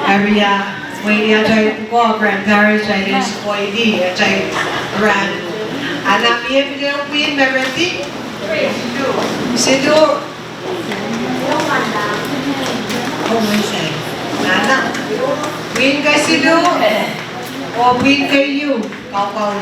area, mwein atail ko grandparents, atail ehu spoilie, atail grant. Ana mie pil ehu pwihn me ready? Silu. Oh, mwein sai. Nana. Pwihn kesilu. Oh, pwihn keieu. Kau, kau.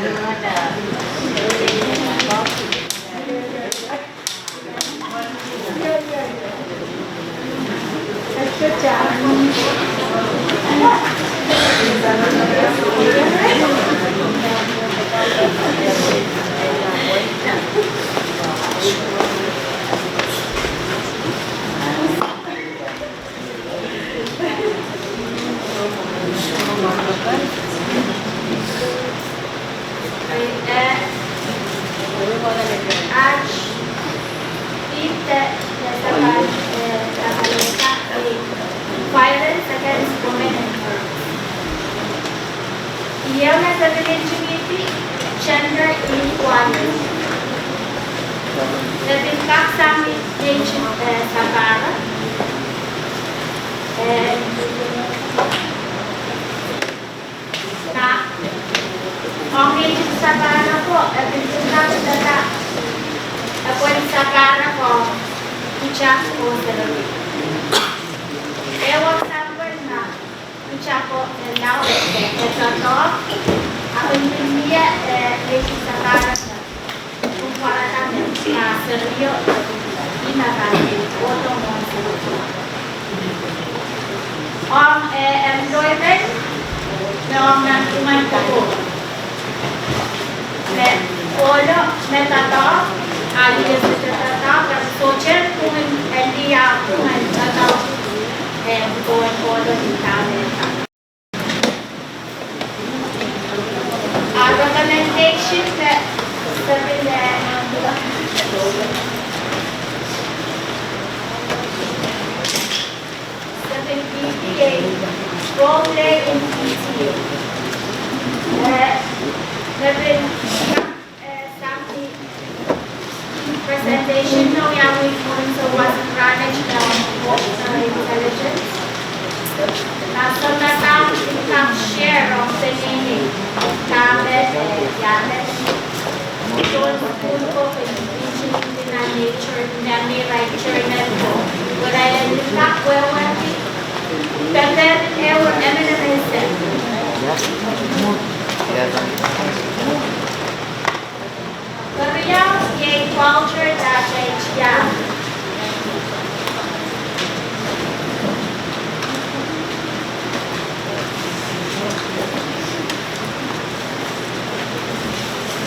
Violence against women and girls. Ieu me se pil ntingihdi gender inequality. Se pil kak sang ni neitin, eh, sapahrek. Eh, na, ong neitin sapahrek ko, e pil pwurda, pwurda, e pwurda sapahrek ko, pwutak oh serihki. E wasa pwurda. Pwutak ko e lao, e doadoahk, ahpw pil mie, eh, neitin sapahrek, pwuhk pwarada me, ah, serio, ih me pahn kohdo mwohn serio. Ong, eh, employment. Nan pwungen kokohp. Me ohlo me doadoahk, a lih me doadoahk, a sohte pwungen, eh, lih a pwungen doadoahk. Eh, pwungen ohlo ni dahme. A recommendation me, eh, Seven P T A, role play in P T A. Eh, me pil, eh, sang ni presentation me wiawi pwungen sohte wasa rahnwet me emotional intelligence. Nan sounpar sang ni kak share ong peneinei dahme, eh, iamet. Sohte pwungen kokohp en pil nan nature, nan nearby journal ko. Wehwehki, pepehd ehu emenemen ese. Keriau, iei culture de atail tiahk.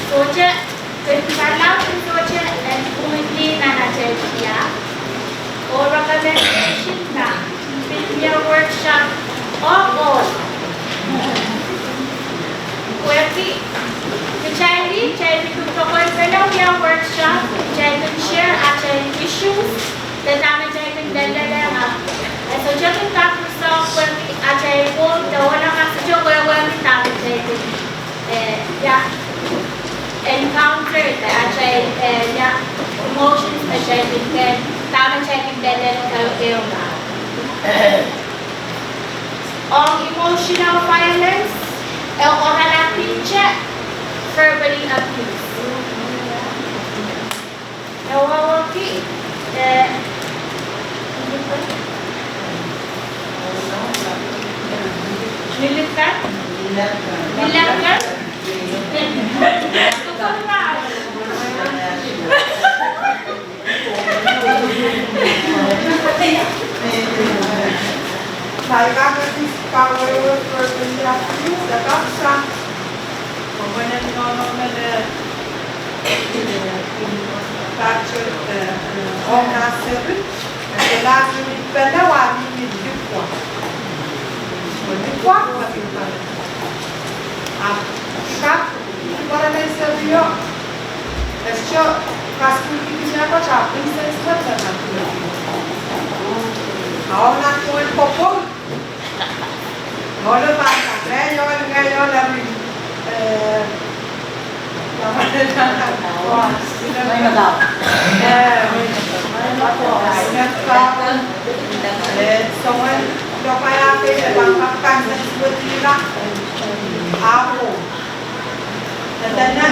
Sohte, kin kalahngan sohte en pwungen lih nan atail tiahk. Oh recommendation me pil mie workshop ong ohl. Pwehki kitail, kitail pil pwukoahn pene wia workshop, kitail pil share atail issues, de dahme kitail pil lelehng. E sohte kin kak resolve pwehki atail mour de ohl kan sohte wehwehki dahme kitail pil, eh, ia, encounter, eh, atail, eh, ia, emotions me kitail pil, dahme kitail pil lelehng, eh, ehu kan. Ong emotional violence, e oaralapihte verbally abuse. E wauneki, eh, nilkan, nilkan. Saikante kis kawehwe verbally abuse, e kak sang. Komw en nohno me, eh, eh, pahtou, eh, eh, ong nah seri, e sohte pil pene wa mihmi likuak. Likuak me pil pene. Ahpw kak, pil pene me serio. E sohte kaskuhlki mehkot, ahpw nsensuwed me pahtou. Ahpw nan pwungen kokohp. Ohlo pahn, ngehi ohl, ngehi ohl, eri, eh, eh, eh, soangen lokaiahki, eh, pahn kak kansensuwedihla. Ahpw, eh, dene,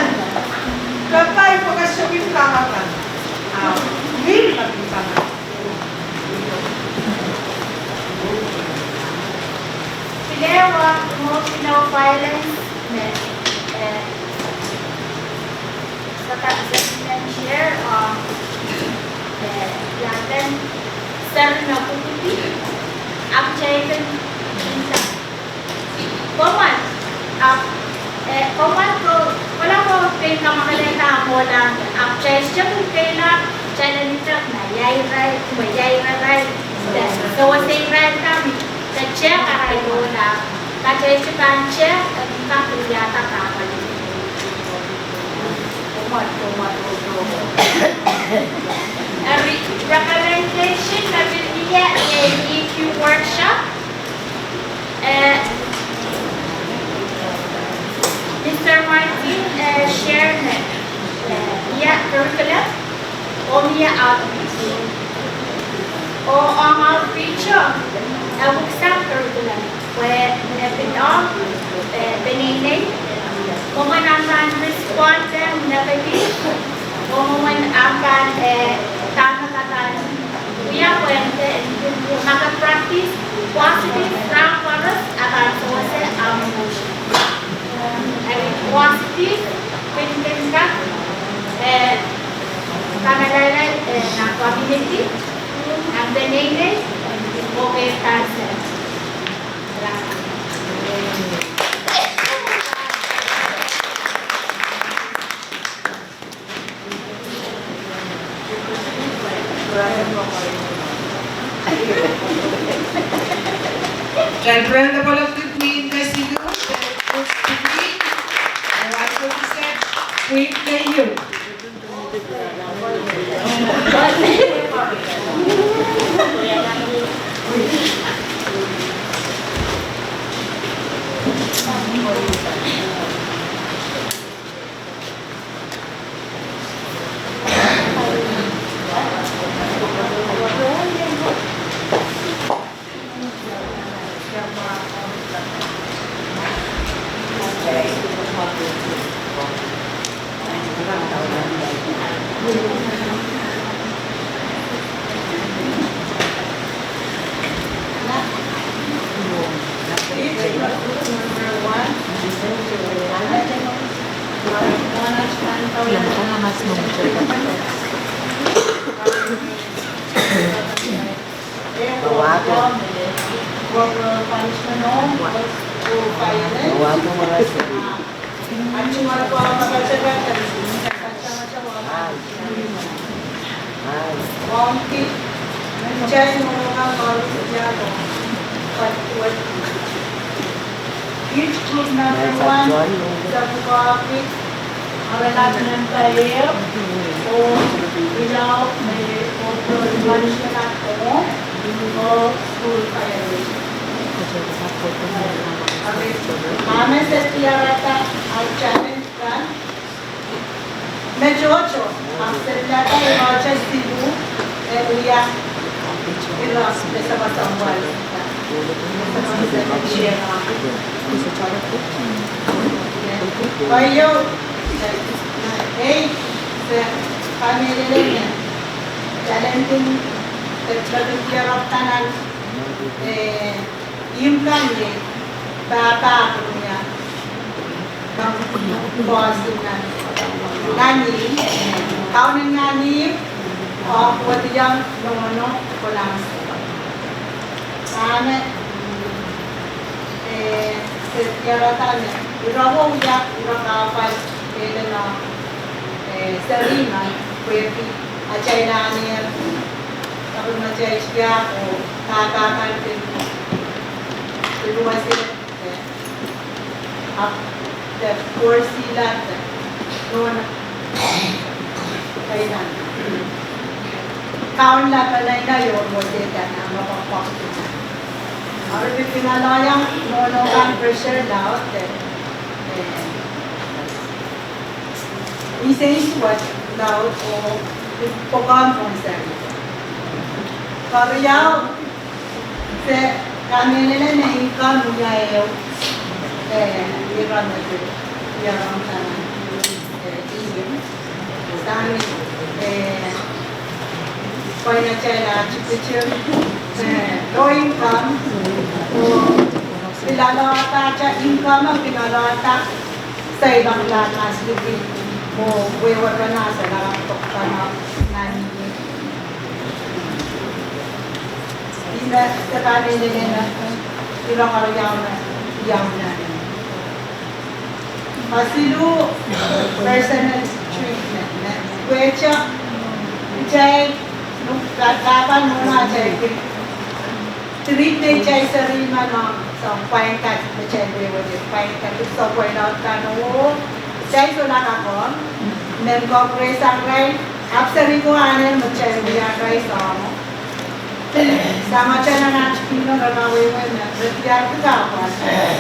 kepahi pwe ke sohte kin kak akan. Ahpw, mih me kin kak akan. Pil ehu emotional violence me, eh, sohte kak sehse men share, ah, eh, ia eden seri me pwupwudi, ahpw kitail kin, kin sa Komwan, ahpw, eh, komwan ko, kohla ko pein kamwakelehda kohla, ahpw kitail sohte kin peila, kitail en idek ma ia irail, ma ia irail, de sewese irail kan, de tehk arail kohla, ma kitail sohte pahn tehk, eh, kak wiahda kamwakelehda. Komwan, komwan, komwan. Eri recommendation me pil mie, eh, E Q workshop. Eh, Mister Martin, eh, share me, eh, ia curriculum, oh mie outreach. Oh ong outreach o, eh, pwuhk sang curriculum, pwe, eh, pil ong, eh, peneinei, mwomwen ahmw pahn respond-ehng negative, oh mwomwen ahmw pahn, eh, dahme ke pahn wia pwehn de, ma ke practice positive rahn koaros, e pahn sewese ahmw emotion. Eri positive, kin kin kak, eh, kamalailai, eh, nan community, nan peneinei, oh pahn sewese. Kitail pwurehng pwulopwul Queen Kesilu, Queen, and also the said Queen Keieu. Each group number one, sapwukoahki aramas nan paeo, oh ilau me operation at home, oh school fire. Ahpw me se diarada atail challenge kan. Me tohto, ahpw se diarada irohte siluh, e wia, ira, me sapwasapwal. Paio, ei, se kamehlele me challenging, se challenging diarada nan, eh, imw kan me pahpa kumia. Nan ihmw, Kauno nan ihmw, oh kohdiong nohno kolahng. Ahpw me, eh, se diarada me, ira wia, ira kahpwal, ele nan, eh, seri men, pwehki atail anahne, kaping atail tia, oh, pahpa kan, pil, pil wase. Ahpw de koaros ila de nohno. Kaidehn. Kaun la panaina io wose dahme pahpa. Ahpw pil kinaloiong nohno kan pressure laud de. Eh, ise isuwed laud oh pokon pwonsen. Keriau, se kamehlele me income wia ehu, eh, iran me se, iran kan, eh, ihmw. Sang ni, eh, pwain atail activity, eh, low income, oh, pil alohda atail income, pil alohda, seiloak laud mas liki, oh, wehwehpen ah, seiloak pokpana, nan Ih me se pahn mehlel me, ira keriau me, iang nan. Kesiluh personal treatment me, wehwehki, kitail, pahpa nohno atail kin treat atail seri men ong soahng pwain kat me kitail wehwehki, pwain kat, soahng pwain laud kan oh, kitail solahr kak ong, men koaros sang irail, ahpw seri ko anahne me kitail wia irail soangen. Samatail nan aht kihong ira wehwehki me, re diarki kahpwal.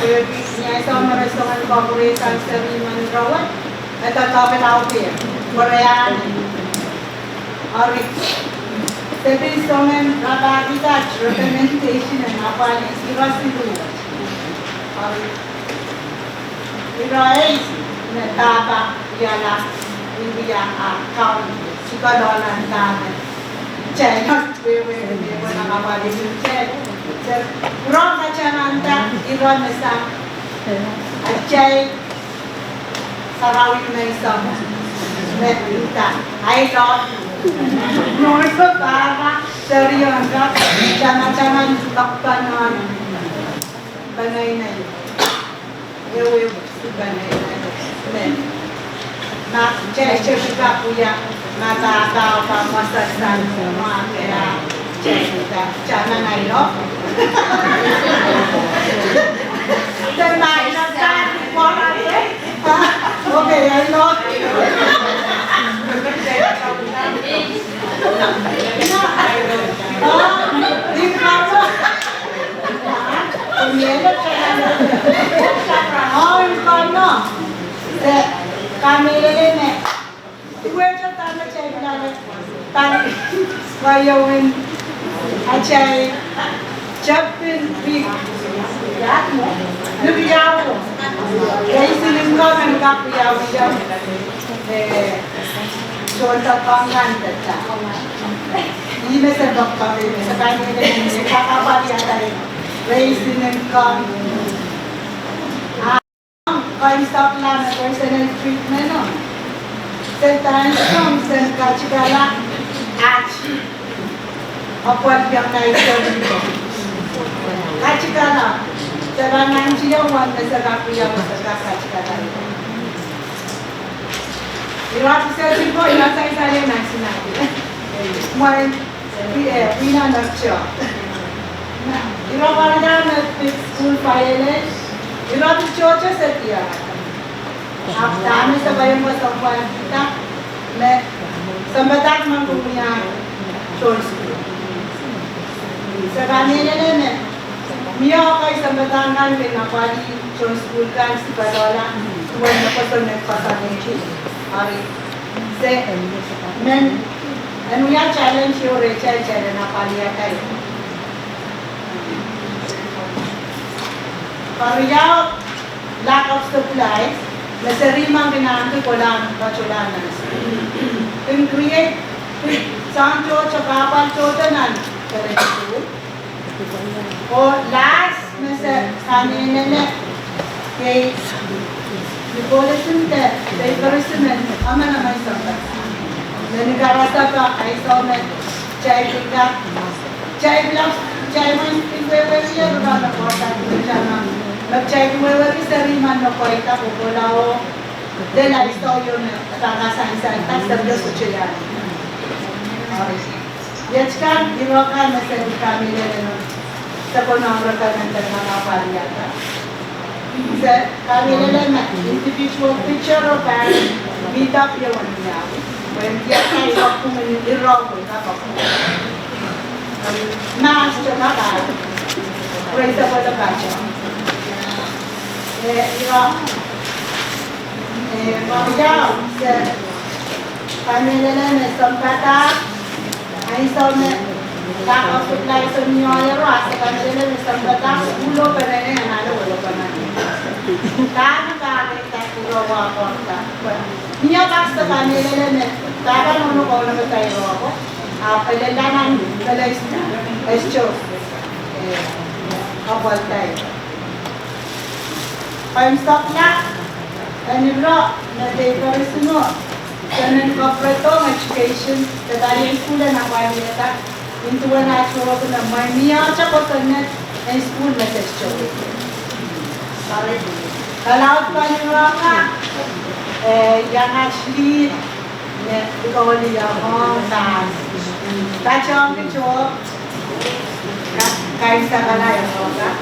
Pwehki ni ansou me re soangen koaros sang seri men ira wet, e doadoahk laud ie, pwe re anahne. Eri, se pil soangen rapahki kat recommendation en apwalih ira siluh. Eri, ira eis me pahpa wiahla, wiewia ah kaun, sikolahng nan dahme kitail wehwehki me pahn apwalih kitail. Se pwurehng katamanada ira me sang atail sarawi me I love you. Nohno pahpa, seri ong ira, tamataman, pahpa nan panainai. Ehu, ehu, panainai. Me, ma, kitail, kitail pahpa wia. Kamehlele me. Duwehte dahme kitail pilada, pali, wai ewen, atail tepin ri, lik iawo. Raising income en kak wiawi, eh, sohte pangkan pehda. Ih me se pahn, ih me se pahn, ih me se pahn, raising income. Kaimwisekla me personal treatment o. Se pahn song sen katikala at. Apwal piong nai song. Katikala. Se pahn nantihong wahn me se kak wia, se kak katikala. Ira pil se tiko, ira sansal nan sinai. Mwein Pi-, eh, pil nan ekte. Ira pahn dahme pil school violence, ira pil tohto se diar. Ahpw dahme se pahn iang soangen pwihn pihda, me sounpadahk men kin wia tohn school. Se kamehlele me mie ekei sounpadahk kan kin apwalih tohn school kan, sipwe doula, duwen me kosonned koasoanehdi. Ari, se men, en wia challenge ieu rehtail, rehtail en apwalihada. Keriau, lack of supplies, me seri men kin ahneki kohla patohla nan. Kin create, soang tohto, kahpwal tohto nan, keren school. Oh last, me se kamehlele, iei, ni policy de, de policy men, emen emen sounpar. Me ni karasapa, ansou me, kitail pil kak, kitail pil, kitail men pil wehwehki ira me kohla, me kitail pil wehwehki seri men me kohla, kohla oh, de la iso yo me, pahn kasansalda, seri de sohte iang. Iet kan, iro kan me se kamehlele me, se konehng recommend en apwalihada. Se kamehlele me individual picture o pahn mihda pwe wen iang. Pwe iang iro pwungen iro pwe kapakap. Mas to kapakap. Praise the Lord, kapakap. Eh, iro. Eh, Maria, se kamehlele me sounpadahk, ansou me, lack of supplies o ni ohl iro, se kamehlele me sounpadahk, school o penene, anahne welopenene. Dahme pahn kak iro wahkohngda. Ni a kak se kamehlele me, dahme nohno kounopada iro ko, a pelelanan, pele, esto, eh, apwalihda. Kaimwisekla, en iro, me de iperisino, se men kopwuredohng education, se pahn iang school en apwalihada, nin duwen aht wehwehki me mwein mie ahte kosonned en school me se sohte. Sorry. Kalaud pahn iro kan, eh, iang aht lead, me ikohli iang ong kan. Patehng kitail, ka-, kaimwisekla iro kan.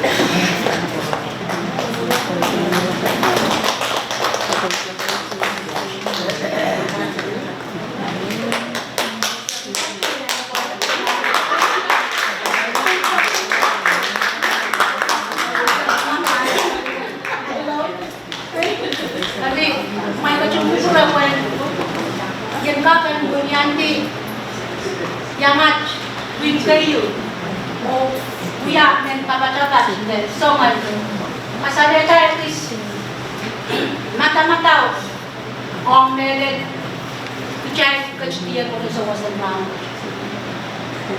Eri, mwein kitail kupwure pwe, ien kak en wia ni, iang aht wihk keieu, oh wia mehn kapatapat, me soangen, kasalehda ekis madamadau ong mehlel kitail ketidier oh sewese nan.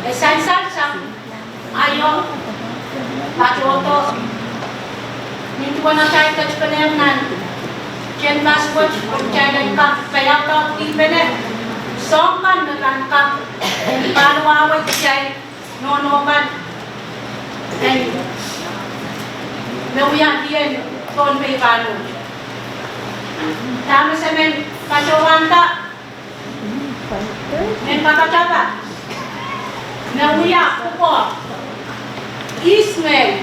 E sansal sang aio, patohdo, nin duwen atail ketipenehr nan campus wet, kitail en kak peiadohng dipene soahng kan me pahn kak en pahn wahwei kitail nohno kan en me wia dien Pohnpei rahnwet. Dahme se men patohwanda, Men kapatapat, me wia pwukoa. Ihs ngehi,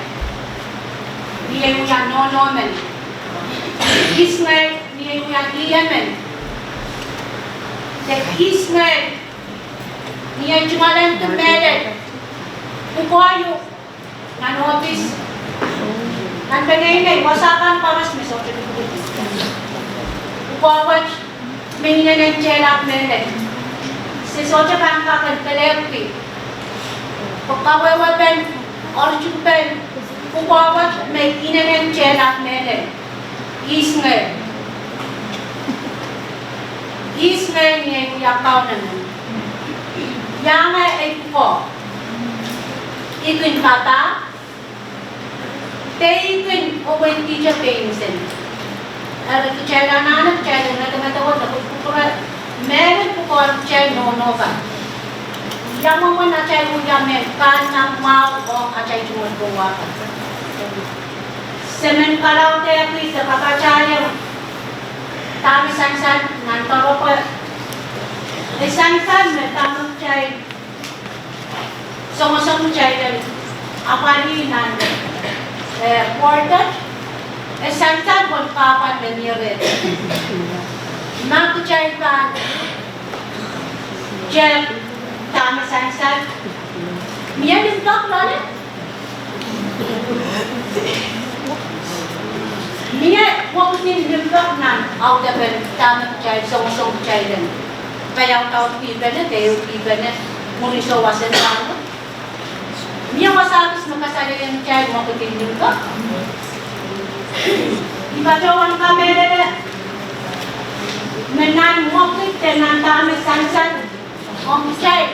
ni ei wia nohno men. Ihs ngehi, ni ei wia lih men. De ihs ngehi, ni ei tungoalenki mehlel pwukoa ieu. Nan ohpis, nan peneinei, wasa kan koaros me sohte lukuluki. Pwukoa wet me inenen tehlap mehlel. Se sohte pahn kak en kelehpwki. Pwe kawehwepen, ortupen pwukoa wet me inenen tehlap mehlel. Ihs ngehi. Ihs ngehi ni ei wia kaunemen. Ia ngehi ei pwukoa. I kin papah, de I kin oweikihte pein seli. Eri kitail anahne kitail en ngetengetengete kupwukupwure mehlel pwukoahn kitail nohno kan. Ia mwomwen atail wia mehn kahn nan mwahu ong atail tungoal kowa kan. Se men kalaudehki, se papahtail dahme sansal nan doaropwe. E sansal me dahme kitail songosong kitail en apwalih nan, eh, board wet, e sansal pwehn kahpwal me mie rehtail. Ma kitail pahn tehk dahme sansal, mie limpoak loale. Mie mwekid en limpoak nan audepen dahme kitail songosong kitail en paiaudaudkihpene, de ehukihpene, mwurin souwas en rahnwet. Mie wasa kis me kasalehiong kitail mwekid en limpoak. I patohwan kamehlele me nan mwekid de nan dahme sansal ong kitail,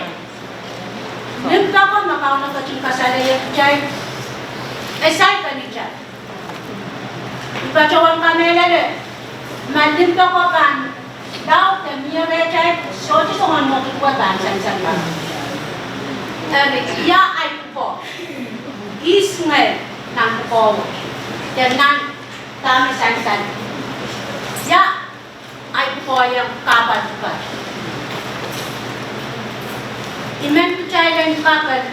limpoako me Kauno ketin kasalehiong kitail, e saikinte. I patohwan kamehlele me limpoako pahn laud de mie rehtail, sohte soangen mwekid wet pahn sansal pahn. Eri ia ahi pwukoa. Ihs ngehi nan pwukoa wet. De nan dahme sansal. Ia ahi pwukoa iang kahpwal pwukat. I men kitail en kak en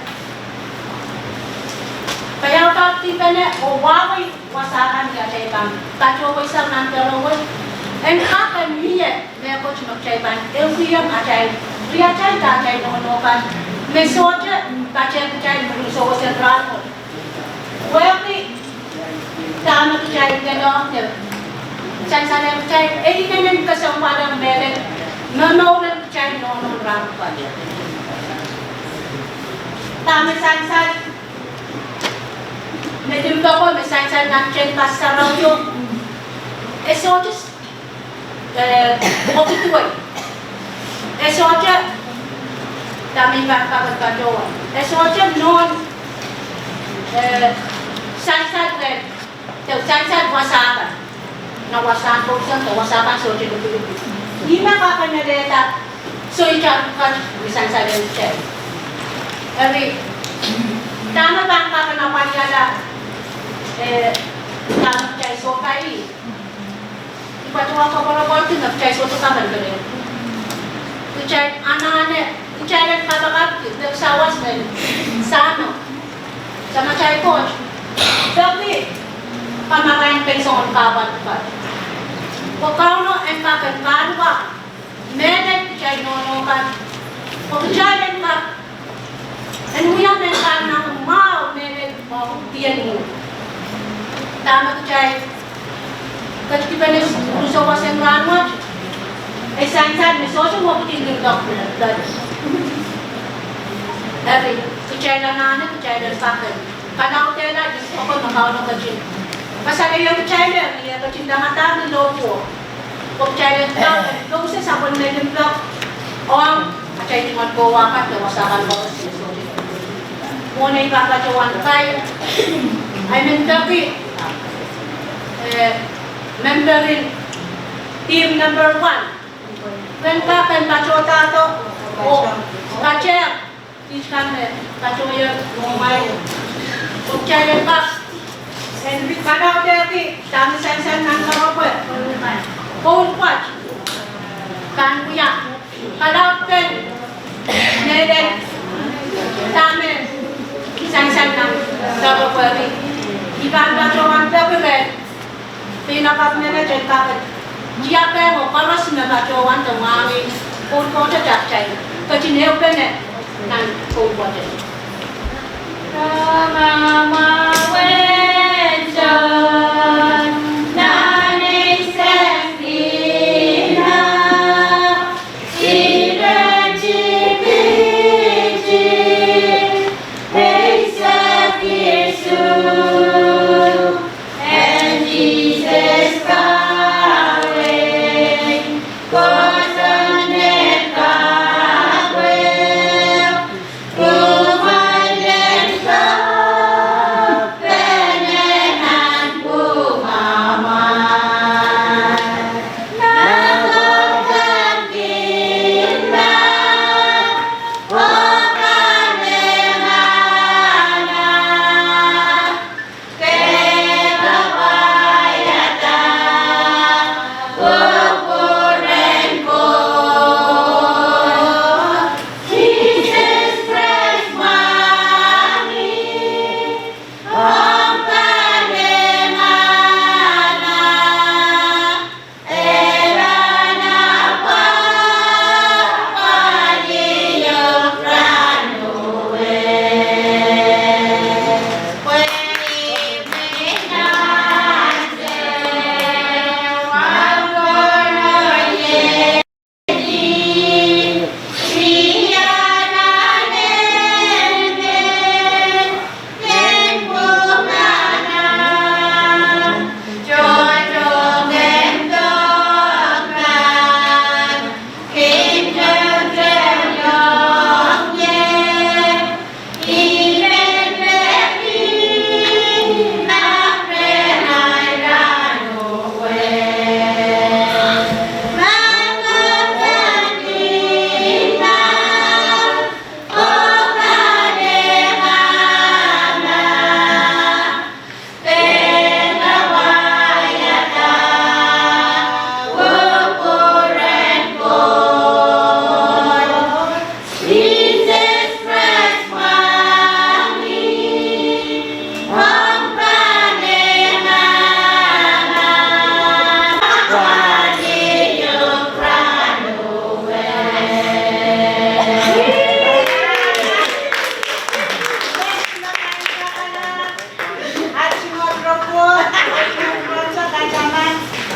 paiaudaudkihpene oh wahwei wasa kan ni atail pahn patohweisang nan pere wet, en kak en mie mehkot me kitail pahn ehukihong atail, riatail de atail nohno kan, me sohte patehng kitail mwurin souwas en rahnwet. Pwehki dahme kitail lelohng de sansalehng kitail, e inenen kesempwal ong mehlel, me mouren kitail nohno en rahnwet. Dahme sansal, me limpoako me sansal nan tehnpas sarawi o, e sohte, eh, mwekid wet. E sohte, dahme I pahn kak en patohwan. E sohte nohn, eh, sansal rehn, de sansal wasa kan. Nan wasahn kousoan de wasa kan sohte lukuluki. Ihme kak en lelehda soitar pwukat me sansalehng kitail. Eri, dahme pahn kak en apwalihala, eh, dahme kitail sohpai. I patohwan koapworopworki me kitail sohte kak en kelehpw. Kitail anahne, kitail en kapakapki, peki sawas men, Sahmo, Samatail Koht, peki kamarain pein soangen kahpwal pwukat. Pwe Kauno en kak en kaluwa mehlel kitail nohno kan. Pwe kitail en kak en wia mehn kahn nan mwahu mehlel mwahu dien mwo. Dahme kitail ketikipene mwurin souwas en rahnwet, e sansal me sohte mwekid en limpoak. Eri, kitail anahne, kitail en kak en kalaudehla limpoako me Kauno ketin kasalehiong kitail, ni e ketin langadahr ni lohpwuo. Pwe kitail en kak en pousehla sapwellime limpoak ong atail tungoal kowa kan de wasa kan koaros. Mwohn ei pahn patohwan kai, I men peki, eh, member en team number one, pwe en kak en patohdahdo oh patehng kiht kan me patohier noumwail. Pwe kitail en kak en kalaudehki dahme sansal nan doaropwe. Poul pwoat pahn wia Kalahngan, mehlel dahme sansal nan doaropwe, I pahn patohwan peki rehn Peinakapw Menet en kaping tiahk oh koaros me patohwan de mwahngih koulkohte taptail ketin ehupene nan koulkohte.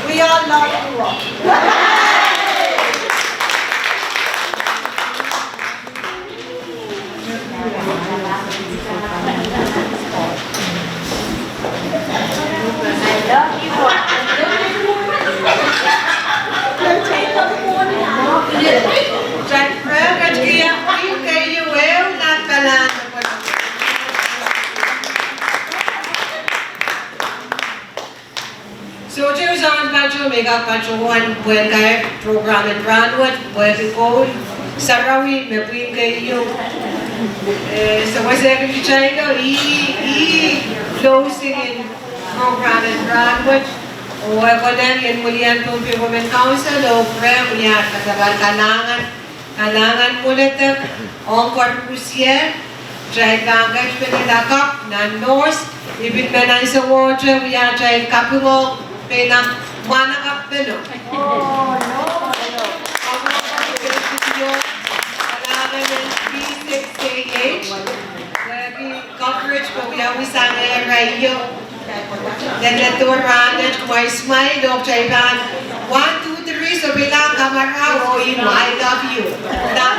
We all love you all. Sohte unsek patoh me I kak patohwan pwehn kair program en rahnwet, pwehki koul sarawi me pwihn keieu, eh, sewesehkin kitail o, ih, ih closing en program en rahnwet. Oh e konehng en mwilien Pohnpei Women Council, oh Graham, wia kasapahl kalahngan. Kalahngan mwoaledek ong koarusie, kitail pahn ketin pil lakapw nan nohs, I pil men ansou wet wia atail kaping ong Peinak Mwanakapw Peno. Kalahngan en P six K H, wehwehki coverage pwe wiawi sang ehr aio. Then let the rahnwet, kumwail smile, oh kitail pahn one, two, three, so pil ah kamaraun, oh, I love you. Now,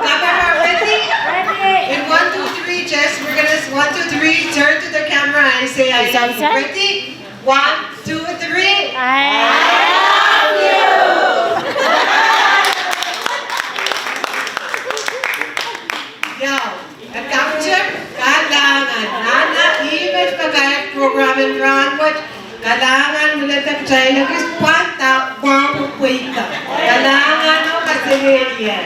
kamaraun, ready? In one, two, three, just, we're gonna, one, two, three, turn to the camera and say, "I love you." Ready? One, two, three. I love you. Yo. Kalahngan, nan ihmet me kair program en rahnwet, kalahngan mwoaledek, kitail ekis pwand ah pwehpwei ka. Kalahngan oh kaselehlie.